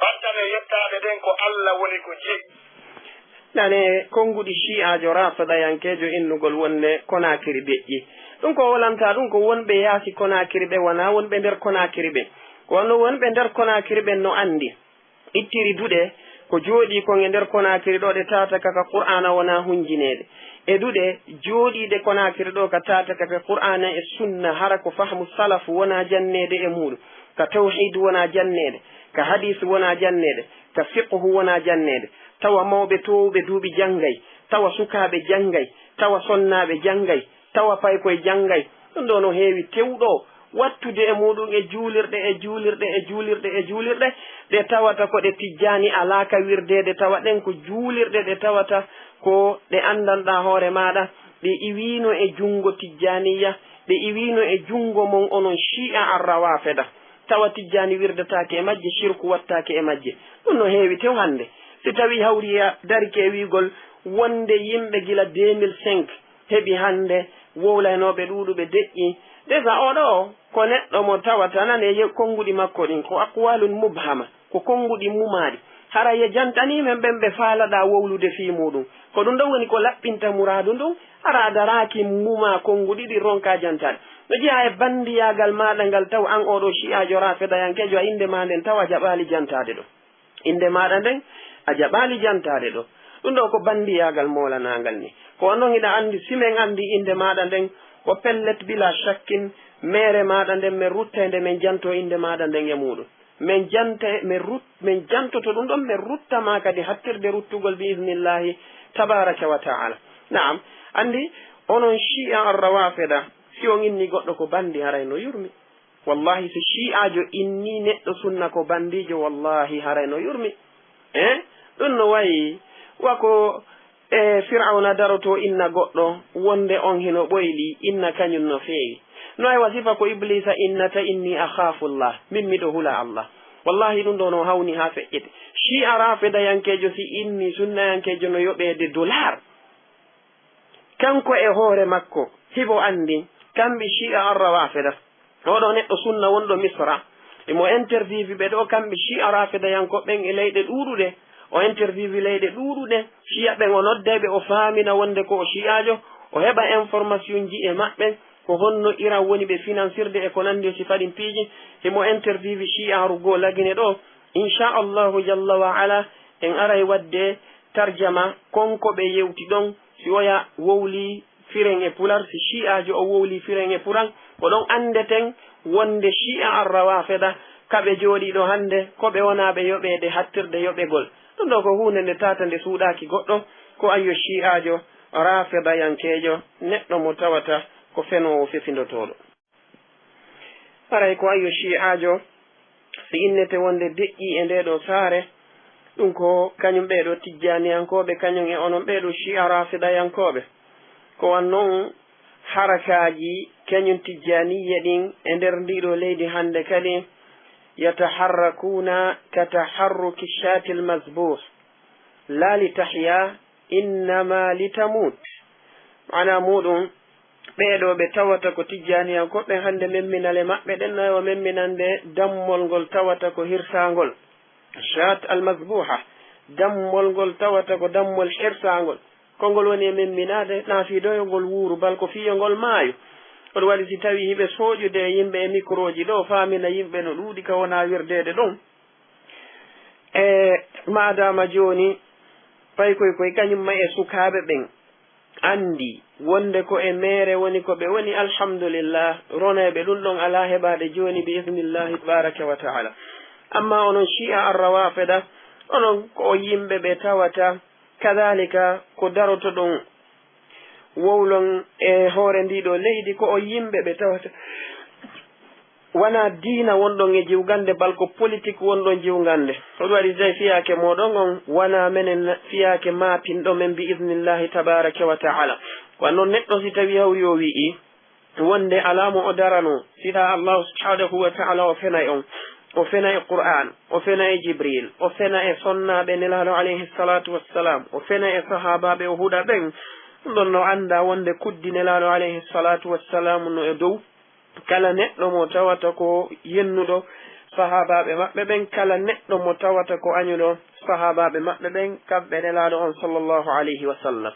Battane yettaaɓe ɗen ko Alla woni ko jeyi. Nane konnguɗi shi'aajo raafidayankeejo innugol wonde Konaakiri beƴƴi. Ɗum ko wolanta ɗum ko wonɓe yaasi Konaakiri ɓe, wonaa wonɓe nder Konaakiri ɓe. Kono wonɓe nder Konaakiri ɓen no anndi. Ittiri duɗe ko jooɗii kon e nder Konaakiri ɗoo ɗe taataka ka Qur'aana wonaa hunjineede. E duɗe jooɗiiɗe Konaakiri ɗoo ka taataka ka Qur'aana e Sunna, hara ko fahmu salaf wonaa janneede e muuɗum, ka tawhiid wonaa janneede, ka hadiis wonaa janneede, ka fiqhu wonaa janneede, tawa mawɓe toowuɓe duuɓi janngay, tawa sukaaɓe janngay, tawa sonnaaɓe janngay, tawa paykoy janngay. Ɗum ɗoo no heewi tewɗo wattude e muuɗum e juulirɗe, e juulirɗe, e juulirɗe, e juulirɗe, ɗe tawata ko ɗe tijjaani alaa ka wirdeede, tawa ɗen ko juulirɗe ɗe tawata ko ɗe anndanɗaa hoore maaɗa, ɗe iwiino e junngo tijjaaniyya, ɗe iwiino e junngo mon onon Shi'a Ar-Rawafida, tawa Tijjaani wirdataake e majje, shirku wattaake e majje. Ɗum no heewi tew hannde. Si tawii Hawriya darike e wi'ugol wonde yimɓe gila deux mille cinq heɓi hannde wowlaynooɓe ɗuuɗuɓe deƴƴi, déjà oo ɗoo ko neɗɗo mo tawata, nane ye-, konnguɗi makko ɗin, ko aqwalun mubhama. Ko konnguɗi mumaaɗi. Hara yo jantanii men ɓen ɓe faalaɗaa wowlude fii muuɗum. Ko ɗum ɗon woni ko laɓɓinta muraadu ndun, hara a daraaki mumaa konnguɗi ɗin ronkaa jantaade. No jeyaa e banndiyaagal maaɗa ngal taw an oo ɗoo Shi'aajo Raafidayankeejo a innde maa nden taw a jaɓaali jantaade ɗoo. Innde maaɗa nden a jaɓaali jantaade ɗoo. Ɗum ɗoo ko banndiyaagal moolanaangal ni. Ko non hiɗa anndi si men anndii innde maaɗa nden ko pellet bilaa shakkin meere maaɗa nden men ruttay nde men jantoo innde maaɗa nden e muuɗum. Men jante, men rut-, men jantoto ɗum ɗon, men rutta ma kadi hattirde ruttugol bi iznillahi tabaraka wa ta'ala. Naam, anndi onon Shi'a Ar-Rawafida, si on inni goɗɗo ko banndi haray no yurmi. Wallahi, si Shi'aajo inni neɗɗo sunna ko banndiijo, wallahi haray no yurmi. Eh? Ɗum no wayi wa ko E Fir'awna darotoo inna goɗɗo, wonde on hino ɓoyli, inna kañun no feewi. No e wa sifa ko Ibliisa innata, inni akhaafu Allah, min miɗo hula Allah. Wallahi ɗum ɗoo no hawni haa feƴƴete. Shi'a Raafidayankeejo si inni sunnayankeejo no yoɓeede dollar. Kanko e hoore makko, hiɓo anndi, kamɓe Shi'a Ar-Rawafida. Oo ɗoo neɗɗo sunna wonɗo Misra, himo interviewi ɓe ɗoo, kamɓe Shi'a Raafidayankooɓe ɓen e leyɗe ɗuuɗuɗe. O interviewi leyɗe ɗuuɗuɗe, Shi'a ɓen o nodday ɓe, o faamina wonde ko o Shi'aajo, o heɓa informationji e maɓɓe, ko honno Iran woni ɓe finansirde e ko nanndi e sifa ɗin piiji. Himo interviewi Shi'aaru goo Lagine ɗoo. Insha Allahu jalla wa ala, en aray wadde tarjama kon ko ɓe yewti ɗon, si oya wowli firen e pular, si Shi'aajo o wowli firen e pular, ko ɗon anndeten wonde Shi'a Ar-Rawafida, ka ɓe jooɗii ɗoo hannde, ko ɓe wonaa ɓe yoɓeede hattirde yoɓegol. Ɗum ɗoo ko huunde nde tata nde suuɗaaki goɗɗo, ko ayyo Shi'aajo, Rafidayankeejo, neɗɗo mo tawata ko fenoowo fefindotooɗo. Haray ko ayyo Shi'aajo, si innete wonde deƴƴii e ndee ɗoo saare, ɗum ko kañum ɓee ɗoo Tijjaaniyankooɓe, kañum e onon ɓee ɗoo Shi'a Raafidayankooɓe. Ko wan non harakaaji kañum Tijjaaniyya ɗin e nder ndii ɗoo leydi hannde kadi, yataharrakuuna ka taharruki shaatil masbuuh, laa li tahyaa, innama li tamuut. Maanaa muuɗum, ɓee ɗoo ɓe tawata ko Tijjaaniyankooɓe, hannde memminale maɓɓe ɗen no e wa memminande dammol ngol tawata ko hirsaangol, shaat al-masbuuha, dammol ngol tawata ko dammol hirsaangol. Ko ngol woni e memminaade, naa fii doyogol wuuru, bal ko fii yo ngol maayu. Ko ɗum waɗi si tawii hiɓe sooƴude e yimɓe e mikrooji ɗoo, faamina yimɓe no ɗuuɗi ka wonaa wirdeede ɗum. E maadaama jooni, paykoy koy kañum ma e sukaaɓe ɓen anndi wonde ko e meere woni ko ɓe woni, alhamdulillah, ronayɓe ɗum ɗon alaa heɓaade jooni bi iznillahi tabaraka wa taala. Amma onon Shi'a Ar-Rawafida, onon ko yimɓe ɓe tawata kadalika ko darotoɗon wowlon e hoore ndii ɗoo leydi, ko on yimɓe ɓe tawata wanaa diina wonɗon e jiwgannde, bal ko politik wonɗon jiwgannde. Ko ɗum waɗi si tawi fiyaake mooɗon on wanaa menen fiyaake maapinɗo men bi iznillahi tabaraka wa taala. Ko non neɗɗo si tawi hawri o wi'i, wonde alaa mo o daranoo, si ɗaa Allahu subhanahu wa ta'ala o fenay on, o fenay Qur'aan, o fenay Jibril, o fenay sonnaaɓe Nelaaɗo alayhi salatu wassalam, o fenay sahaabaaɓe o huɗa ɓen, ɗum ɗon no annda wonde kuddi Nelaaɗo alayhi salatu wassalam no e dow kala neɗɗo mo tawata ko yennuɗo sahaabaaɓe maɓɓe ɓen, kala neɗɗo mo tawata ko añuɗo sahaabaaɓe maɓɓe ɓen, kamɓe Nelaaɗo on sallallahu alayhi wa sallam.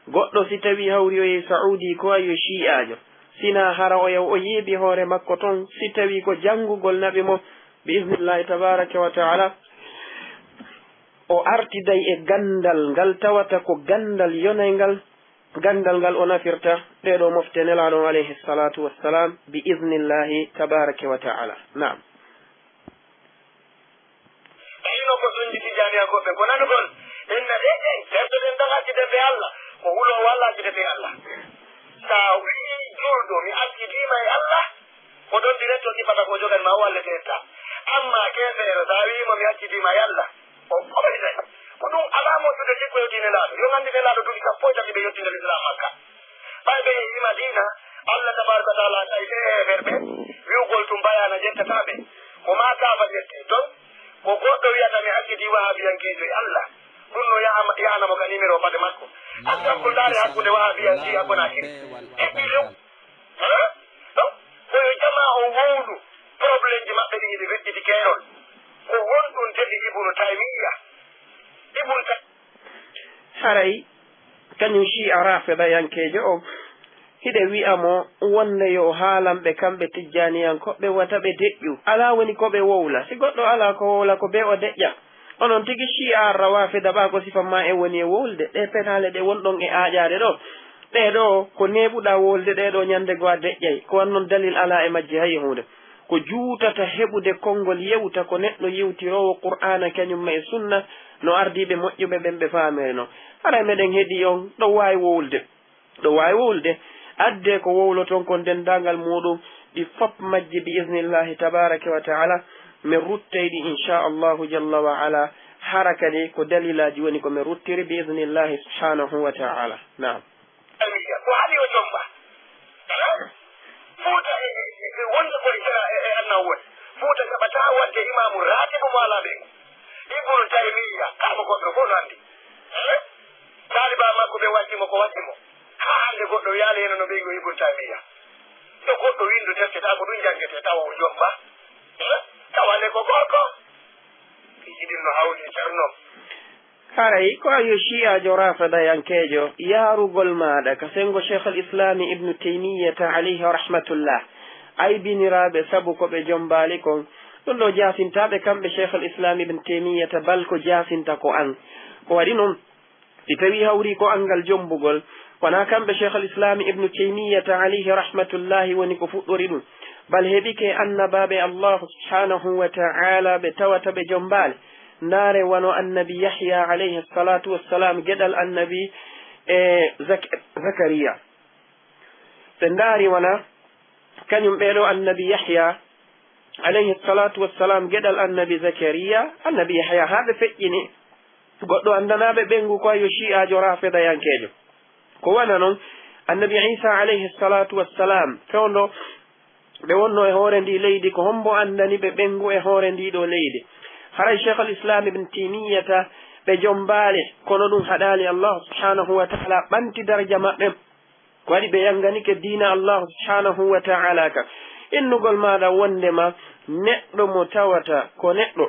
Goɗɗo si tawi hawri o yehi Saudi ko ayo Shi'aajo, Sinaa hara o yaw o yeeɓi hoore makko ton, si tawii ko janngugol naɓi mo, bi iznillahi tabaraka wa taala, o artiday e ganndal ngal tawata ko ganndal yonayngal, ganndal ngal o nafirta ɗee ɗoo mofte Nelaaɗo on alayhi salatu wassalam, bi iznillahi tabaraka wa taala. Naam. Tawi no ko sunji Tijjaaniyaankooɓe ko nanugol, inna ɗen ɗen, hertoɗen ɗon acciden ɓe Alla, ko huloowo Alla acciden ɓe Alla. Sa wi'i juulɗo, mi accidiima e Alla, ko ɗon directo ƴippata ko jogani ma o Alla directa. Amma keefeero, sa wi'i mo mi accidiima e Alla, o ɓoyday. Ko ɗum alaa moƴƴude jikkoyo diine Nelaaɗo. Yo anndi Nelaaɗo duuɓi sappo e tati ɓe yotti nder Lislaam Makka. Ɓay ɓe yehii Madiina, Allah tabaaraka wa ta'aala tawi ɓe heeferɓe, wi'ugol tun bayaana ƴettataa ɓe. Ko maa kaafa ƴettee ton, ko goɗɗo wi'ata mi acciti wahabiyankeejo e Allah. Ɗun no yaha-, yahana mo ka nimero fade makko. An tan ko ndaare hakkunde wahabiyanke e Konaakiri. Eɓɓi lew. Haa? Ɗon ko yo jamaa on wowlu probleemji maɓɓe ɗin hiɗi weɗɗiti keerol. Ko honɗun tefi Ibnu Taymiyya? Ibnu Ta- Haray kañun Shi'a Rafidayankeejo on, hiɗe wi'a mo wonde yo o haalan ɓe kamɓe Tijjaaniyankooɓe wata ɓe deƴƴu. Alaa woni ko ɓe wowla. Si goɗɗo alaa ko wowla, ko bee o deƴƴa. Onon tigi Shi'a Rawafida ɓaa ko sifa maa e woni e wowlde. Ɗee penaale ɗe wonɗon e aaƴaade ɗoo, ɗee ɗoo ko neeɓuɗaa wowlde ɗee ɗoo ñande goo a deƴƴay. Ko an non dalil alaa e majje hay e huunde. Ko juutata heɓude konngol yewta ko neɗɗo yewtiroowo Qur'aana kañum ma e Sunna no ardiiɓe moƴƴuɓe ɓen ɓe faamiri non. Haray meɗen heɗii on ɗo waawi wowlde. Ɗo waawi wowlude, addee ko wowloton kon denndaangal muuɗum, ɗi fof majji bi iznillaahi tabaaraka wa ta'aala, men ruttay ɗi inchallahu jalla wa ala, hara kadi ko dalilaaji woni ko men ruttiri bi iznillaahi subhaanahu wa ta'aala. Naam. Ko haɗi o jomba. Fuuta e, e, e wonde ko e sera e, e annaw woni. Fuuta jaɓataa waɗde imaamu raatibu mo alaa ɓeyngu. Ibnu Taymiyya, kala mo goɗɗo fof no anndi. Taaliba makko ɓe waɗdi mo ko waɗdi mo. Haa hannde goɗɗo wi'aali heno no ɓeyngu Ibnu Taymiyya. So goɗɗo winndu defte, tawa ko ɗum janngetee, tawa o jomba. Tawa ne ko gorko. Piiji ɗin no hawni Cerno. Haray ko a yo Shi'aajo Rafidayankeejo, yaarugol maaɗa ka senngo Sheikhul Islami Ibnu Taymiyyata alayhi rahmatullah, aybiniraaɓe sabu ko ɓe jombaali kon. Ɗum ɗoo jaasintaaɓe kamɓe Sheikhul Islam Ibn Taymiyyata, bal ko jaasinta ko an. Ko waɗi non, si tawii hawrii ko anngal jombugol, wonaa kamɓe Sheikhul Islam Ibnu Taymiyyata alayhi rahmatullahi woni ko fuɗɗori ɗum, bal heɓike annabaaɓe Allahu subhanahu wa ta'ala ɓe tawata ɓe jombaali. Ndaare wano annabi Yahya alayhi salatu wassalam, geɗal annabi, e Zak-, Zakariya. Ɓe ndaari wona kañum ɓee ɗoo annabi Yahya alayhi salatu wassalam, geɗal annabi Zakariya, annabi Yahya, haa ɓe feƴƴini. Goɗɗo anndanaaɓe ɓeyngu ko yo Shi'aajo Rafidayankeejo. Ko wona non, annabi Isa alayhi salatu wassalam, fewndo ɓe wonno e hoore ndii leydi, ko hombo anndani ɓe ɓeyngu e hoore ndii ɗoo leydi? Haray Sheikhul Islam Ibn Taymiyyata ɓe jombaali, kono ɗum haɗaali Allah subhanahu wa ta'ala ɓanti daraja maɓɓe. Ko waɗi ɓe yanganike diina Allah subhanahu wa ta'ala kan. Innugol maaɗa wondema neɗɗo mo tawata ko neɗɗo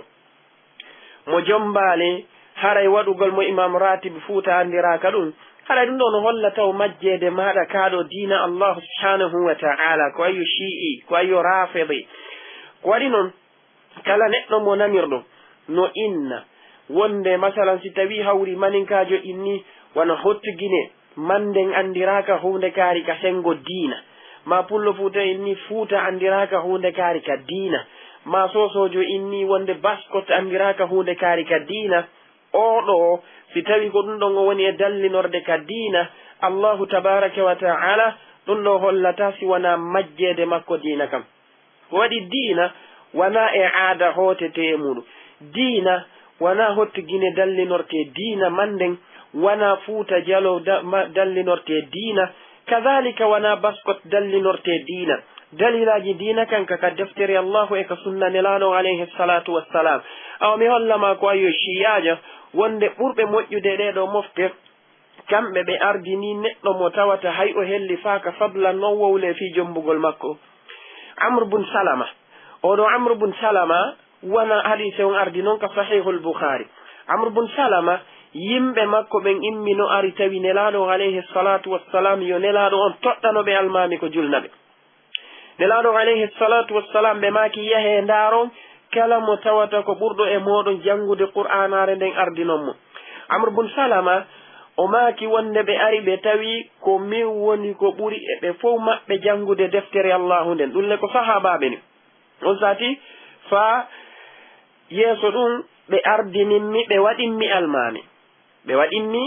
mo jombaali, haray waɗugol mo imam ratib Fuuta anndiraaka ɗum, haray ɗum ɗoo no holla taw majjeede maaɗa kaa ɗoo diina Allahu subhanahu wa ta'ala, ko ayyo Shi'i, ko ayyo Rafidi. Ko waɗi non, kala neɗɗo mo nanirɗo no inna wonde, masalan, si tawii hawri maninkaajo inni wano Hottu Gine, Manden anndiraaka huunde kaari ka senngo diina, maa Pullo Fuuta inni Fuuta anndiraaka huunde kaari ka diina, maa Soosoojo inni wonde Baskot anndiraaka huunde kaari ka diina, oo ɗoo, si tawii ko ɗum ɗon o woni e dallinorde ka diina, Allahu tabaaraka wa ta'ala, ɗum ɗoo hollataa si wanaa majjeede makko diina kan. Ko waɗi diina wanaa e aada hootetee e muuɗum. Diina wanaa Hottu Gine dallinortee diina, Manden wanaa Fuuta Jaloo da-, ma-, dallinortee diina, kadaalika wanaa Baskot dallinortee diina. Dalilaaji diina kan ka, ka deftere Allahu e ka sunna Nelaaɗo alayhi salaatu wassalaam. Awa mi holla maa ko ayyo Shi'iyaajo wonde ɓurɓe moƴƴude e ɗee ɗoo mofte, kamɓe ɓe ardini neɗɗo mo tawata hay o hellifaaka, fadlan non wowlee fii jombugol makko. Amr bun Salama. Oo ɗoo Amr bun Salama, wona hadiise on ardi non ka Sahihul Bukhari. Amr bun Salama, yimɓe makko ɓen immi no ari tawi Nelaaɗo on alayhi salaatu wassalaam, yo Nelaaɗo on toɗɗano ɓe almaami ko julna ɓe. Nelaaɗo on alayhi salaatu wassalaam, ɓe maaki, "Yahee ndaaron kala mo tawata ko ɓurɗo e mooɗon janngude Qur'aanaare nden, ardinon mo." Amr bun Salama, o maaki wonde ɓe ari ɓe tawi ko min woni ko ɓuri e ɓe fow maɓɓe janngude deftere Allaahu nden. Ɗum le ko sahaabaaɓe ni. On sati faa yeeso ɗum ɓe ardinimmi, ɓe waɗimmi almaami. Ɓe waɗimmi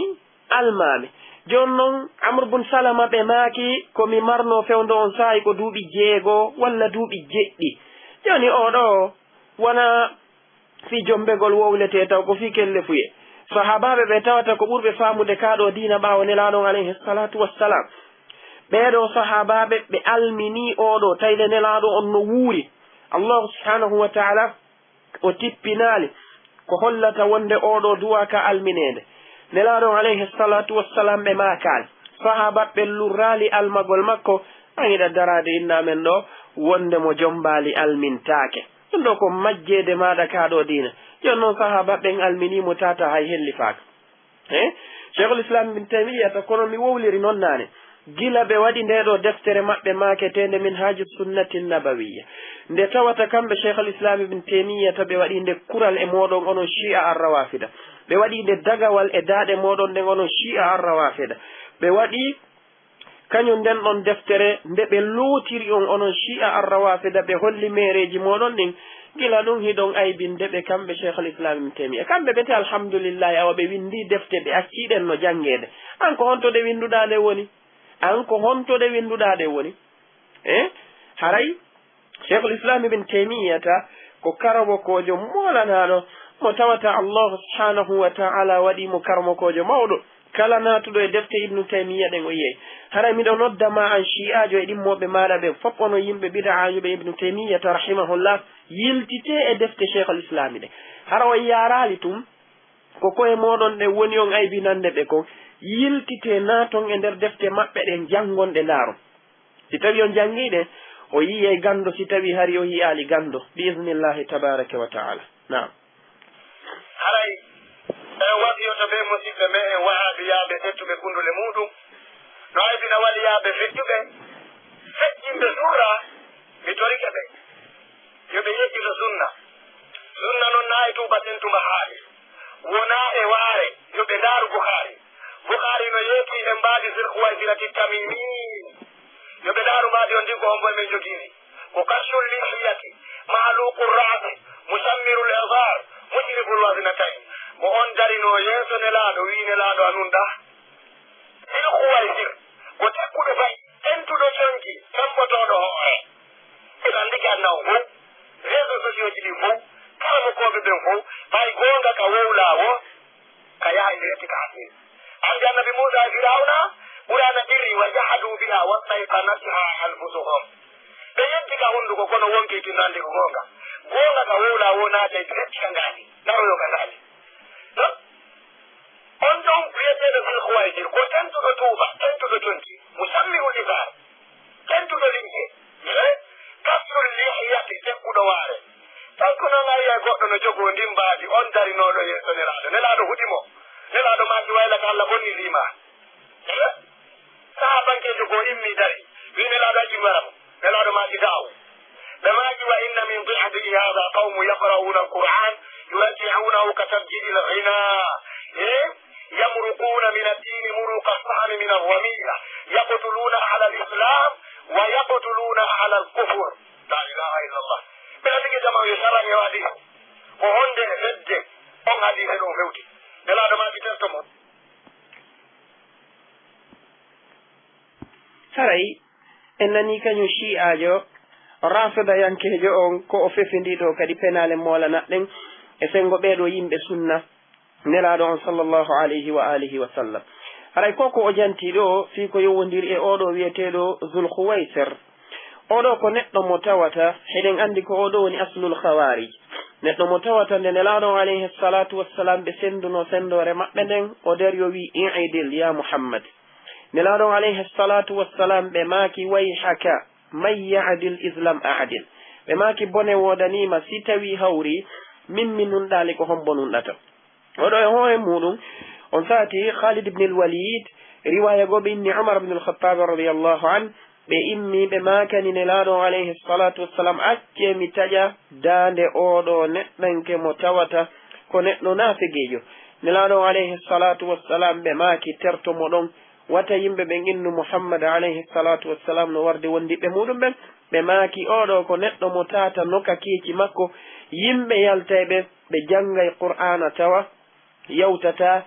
almaami. Jooni non, Amr bun Salama ɓe maaki, ko mi marnoo fewndo on saa'i ko duuɓi jeego walla duuɓi jeɗɗi. Jooni oo ɗoo wonaa fii jombegol wowletee taw, ko fii kellefuyee. Sahaabaaɓe ɓe tawata ko ɓurɓe faamude kaa ɗoo diina ɓaawo Nelaaɗo on alayhi salaatu wassalaam. Ɓee ɗoo sahaabaaɓe, ɓe alminii oo ɗoo, tawi nde Nelaaɗo on no wuuri. Allaahu subhaanahu wa ta'aalaa o tippinaali ko hollata wonde oo ɗoo du'aa ka almineede. Nelaaɗo on alayhi salaatu wassalaam ɓe maakaali. Sahaabaaɓe ɓen lurraali almagol makko, an hiɗa daraade inna men ɗoo, wonde mo jombaali almintaake. Ɗun ɗoo ko majjeede maaɗa ka ɗoo diina. Jooni non sahaabaaɓe ɓen alminii mo tata hay hellifaaka. Eh? Sheikhul Islam Ibn Taymiyyata, kono mi wowliri non naane. Gila ɓe waɗi ndee ɗoo deftere maɓɓe maaketeende Minhaaju Sunnati Nabawiyya. Nde tawata kamɓe Sheikhul Islam Ibn Taymiyyata ɓe waɗi nde kural e mooɗon onon Shi'a Ar-Rawafida. Ɓe waɗi nde dagawal e daaɗe mooɗon ɗen onon Shi'a Ar-Rawafida. Ɓe waɗi kañun nden ɗon deftere nde ɓe lootiri on onon Shi'a Ar-Rawafida, ɓe holli meereeji mooɗon ɗin. Gila ɗun hiɗon aybinde ɓe kamɓe Sheikhul Islam Ibn Taymiyyah. Kamɓe ɓe te alhamdulillahi awa ɓe winndii defte ɓe accii ɗen no janngeede. An ko honto ɗe winnduɗaa nde woni? An ko honto ɗe winnduɗaa ɗe woni? Eh? Haray Sheikhul Islam Ibn Taymiyyata ko karamokoojo moolanaaɗo mo tawata Allahu subhanahu wa ta'ala waɗii mo karamokoojo mawɗo. Kala naatuɗo e defte Ibnu Taymiyya ɗen o yi'ay. Haray miɗo nodda ma an shii'aajo e ɗimmooɓe maaɗa ɓen fof onon yimɓe bid'aajo ɓe Ibnu Taymiyyata rahimahullah, yiltitee e defte Sheikhul Islami ɗen. Hara on yaaraali tun, ko ko'e mooɗon ɗen woni on aybinande ɓe kon. Yiltitee naaton e nder defte maɓɓe ɗen janngon ɗe ndaaron. Si tawii on janngii ɗe, o yi'ay ganndo, si tawii hari o yi'aali ganndo, bi iznillahi tabaaraka wa ta'ala. Naam. Haray, en wasiyoto ɓee musiɓɓe me'en wahaabiyaaɓe ɓettuɓe kundule muuɗum, no aybina waliyaaɓe feƴƴuɓe, feƴƴinɓe surra, mi torike ɓe. Yo ɓe yeddito sunna. Sunna non naa e tuuba tentuba haali. Wonaa e waare, yo ɓe ndaaru Bukhaari. Bukhaari no yeetii e mbaadi Zil Khuwaysirati Tamimi. Yo ɓe ndaaru mbaadi on ndin ko hombo e men jogii ndi. Ko Kashful Lihiyati, Mahluqur Ra'si, Mushammirul Izar, Mushriful Waznatayn. Ko on darinoo yeeso Nelaaɗo, wi'i Nelaaɗo, a nun ɗaa? Zil Khuwaysir, ko tekkuɗo fay. Tentuɗo conci, sembotooɗo hoore. Hiɗa anndi ki aduna on fow, réseaux sociaux ji ɗin fow, karamokooɓe ɓen fow, ɓay goonga ka wowlaa woo, ka yahay direct ka haqiiqa. Anndi Annabi Muusaa e Firawna, Qur'aana qirri, "Wa jahaduu bihaa wastayqanathaa anfusuhum." Ɓe yeddi ka hunduko, kono wonkii kin no anndi ko goonga. Goonga ka wowlaa woo naatay direct ka ngaandi, naroyoo ka ngaandi. Huh? On ɗon wi'eteeɗo Zil Khuwaysir, ko tentuɗo tuuba, tentuɗo conci, Mushammirul Izar, tentuɗo limce, eh? Kashful Lihiyati, tekkuɗo waare. Tawi ko non a yi'ay goɗɗo no jogoo ndin mbaadi, on darinooɗo yeeso Nelaaɗo. Nelaaɗo huɗi mo. Nelaaɗo maaki, "Waylaka, Alla bonnisiima." Eh? Sahabankeejo goo immii darii, wi'i Nelaaɗo, "Accu mi wara mo." Nelaaɗo maaki, "Da'hu." Ɓe maaki, "Wa inna min di'afihi haadha qawmun yaqra'una al-Qur'an yurajji'unahu ka tabjilil ghina." Eh? "Yamruquna min ad-dini muruqa as-sahmi min ar-ramiya. Yaqtuluna ahla al-Islam wa yaqtuluna ahla al-kufr." La ilaha illa Allah. Ɓe anndi ke jamaa yo shar'an e hadis. Ko honde e fedde on hadis ɗon fewti? Nelaaɗo maaki, "Terto mo." Haray, en nanii kañun shii'aajo, raafidayankeejo on, ko o fefindii ɗoo kadi penaale moolana ɗen e senngo ɓee ɗoo yimɓe sunna Nelaaɗo on sallallahu alayhi wa alihi wa sallam. Haray ko ko o jantii ɗoo fii ko yowondiri e oo ɗoo wi'eteeɗo Zul Khuwaysir. Oo ɗoo ko neɗɗo mo tawata, hiɗen anndi ko oo ɗoo woni aslul Khawaarij. Neɗɗo mo tawata nde Nelaaɗo on alayhi salaatu wassalaam ɓe senndunoo senndoore maɓɓe nden, o dari o wi'i, "I'dil ya Muhammad." Nelaaɗo on alayhi salaatu wassalaam ɓe maaki, "Wayhaka, man ya'dil iz lam a'dil." Ɓe maaki, "Bone woodanii ma, si tawii hawrii, min mi nunɗaali, ko hombo nunɗata?" Oo ɗoo e hoore muuɗum, on saa'i Khalid ibn al-Walid, riwaaya goo ɓe inni Umar ibn al-Khattab radiyallahu anhu, ɓe immii ɓe maakani Nelaaɗo on alayhi salaatu wassalaam, "Accee mi taƴa daande oo ɗoo neɗɗanke mo tawata ko neɗɗo naafiqiijo." Nelaaɗo on alayhi salaatu wassalaam ɓe maaki, "Terto mo ɗon, wata yimɓe ɓen innu Muhammad alayhi salaatu wassalaam no warde wondiɓɓe muuɗum ɓen." Ɓe maaki, "Oo ɗoo ko neɗɗo mo tata noka keeci makko, yimɓe yaltay ɓe, ɓe janngay Qur'aana tawa yawtataa,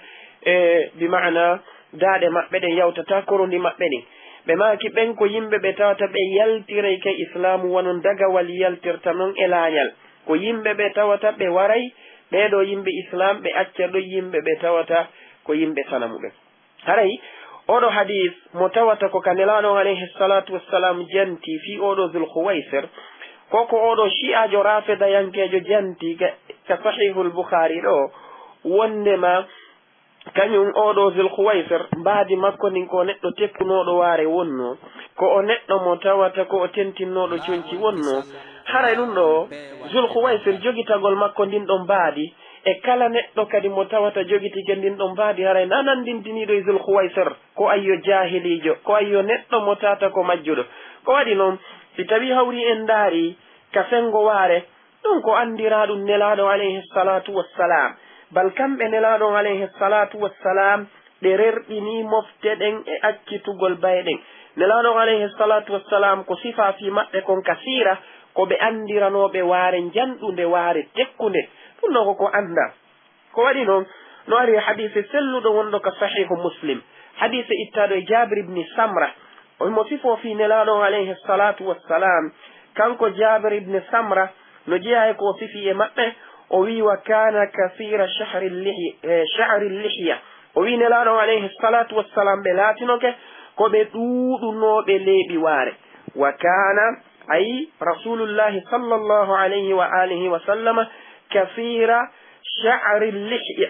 e, bi ma'ana, daaɗe maɓɓe ɗen yawtataa korondi maɓɓe ɗin." Ɓe maaki, "Ɓen ko yimɓe ɓe tawata ɓe yaltiray ka Islaamu, wano dagawal yaltirta non e laañal. Ko yimɓe ɓe tawata ɓe waray ɓee ɗoo yimɓe Islaam, ɓe acca ɗon yimɓe ɓe tawata ko yimɓe sanamu ɓen." Haray, Oɗo hadis mo tawata ko ka Nelaaɗo on alayhi salatu wassalam janti fii oɗo Zul Khuwaisir, ko ko oɗo shi'aajo rafidayankeejo janti ka, ka Sahihul Bukhari ɗo, wondema kañum oɗo Zul Khuwaisir, mbaadi makko ndin ko neɗɗo tekkunooɗo waare wonnoo, ko o neɗɗo mo tawata ko o tentinnooɗo conci wonnoo. Haray ɗum ɗo, Zul Khuwaisir jogitagol makko ndin ɗon mbaadi, e kala neɗɗo kadi mo tawata jogitike ndin ɗon mbaadi, haray na nanndintiniiɗo e Zul Khuwaisir, ko ayyo jaahiliijo, ko ayyo neɗɗo mo tata ko majjuɗo. Ko waɗi non, si tawii hawri en ndaari ka senngo waare, ɗum ko anndiraaɗum Nelaaɗo alayhi salatu wassalam. Bal kamɓe Nelaaɗo on alayhi salatu wassalam, ɓe rerɗinii mofte ɗen e accitugol baye ɗen. Nelaaɗo on alayhi salatu wassalam, ko sifaa fii maɓɓe kon kasiira, ko ɓe anndiranooɓe waare njanɗunde, waare tekkunde. Ɗum ɗo ko ko anndaa. Ko waɗi non, no ari e hadiise selluɗo wonɗo ka Sahihu Muslim, hadiise ittaaɗo e Jaabir ibni Samra, o himo sifoo fii Nelaaɗo on alayhi salatu wassalam, kanko Jaabir ibni Samra, no jeyaa e ko o sifi e maɓɓe, o wi'i, "Wa kana kasiira shahri lihi-, eh, sha'ri lihya." O wi'i Nelaaɗo on alayhi salatu wassalam, ɓe laatinoke ko ɓe ɗuuɗunooɓe leeɓi waare. Wa kana, ay Rasulullahi sallallahu alayhi wa alihi wa sallama, kasiira sha'ri lihya.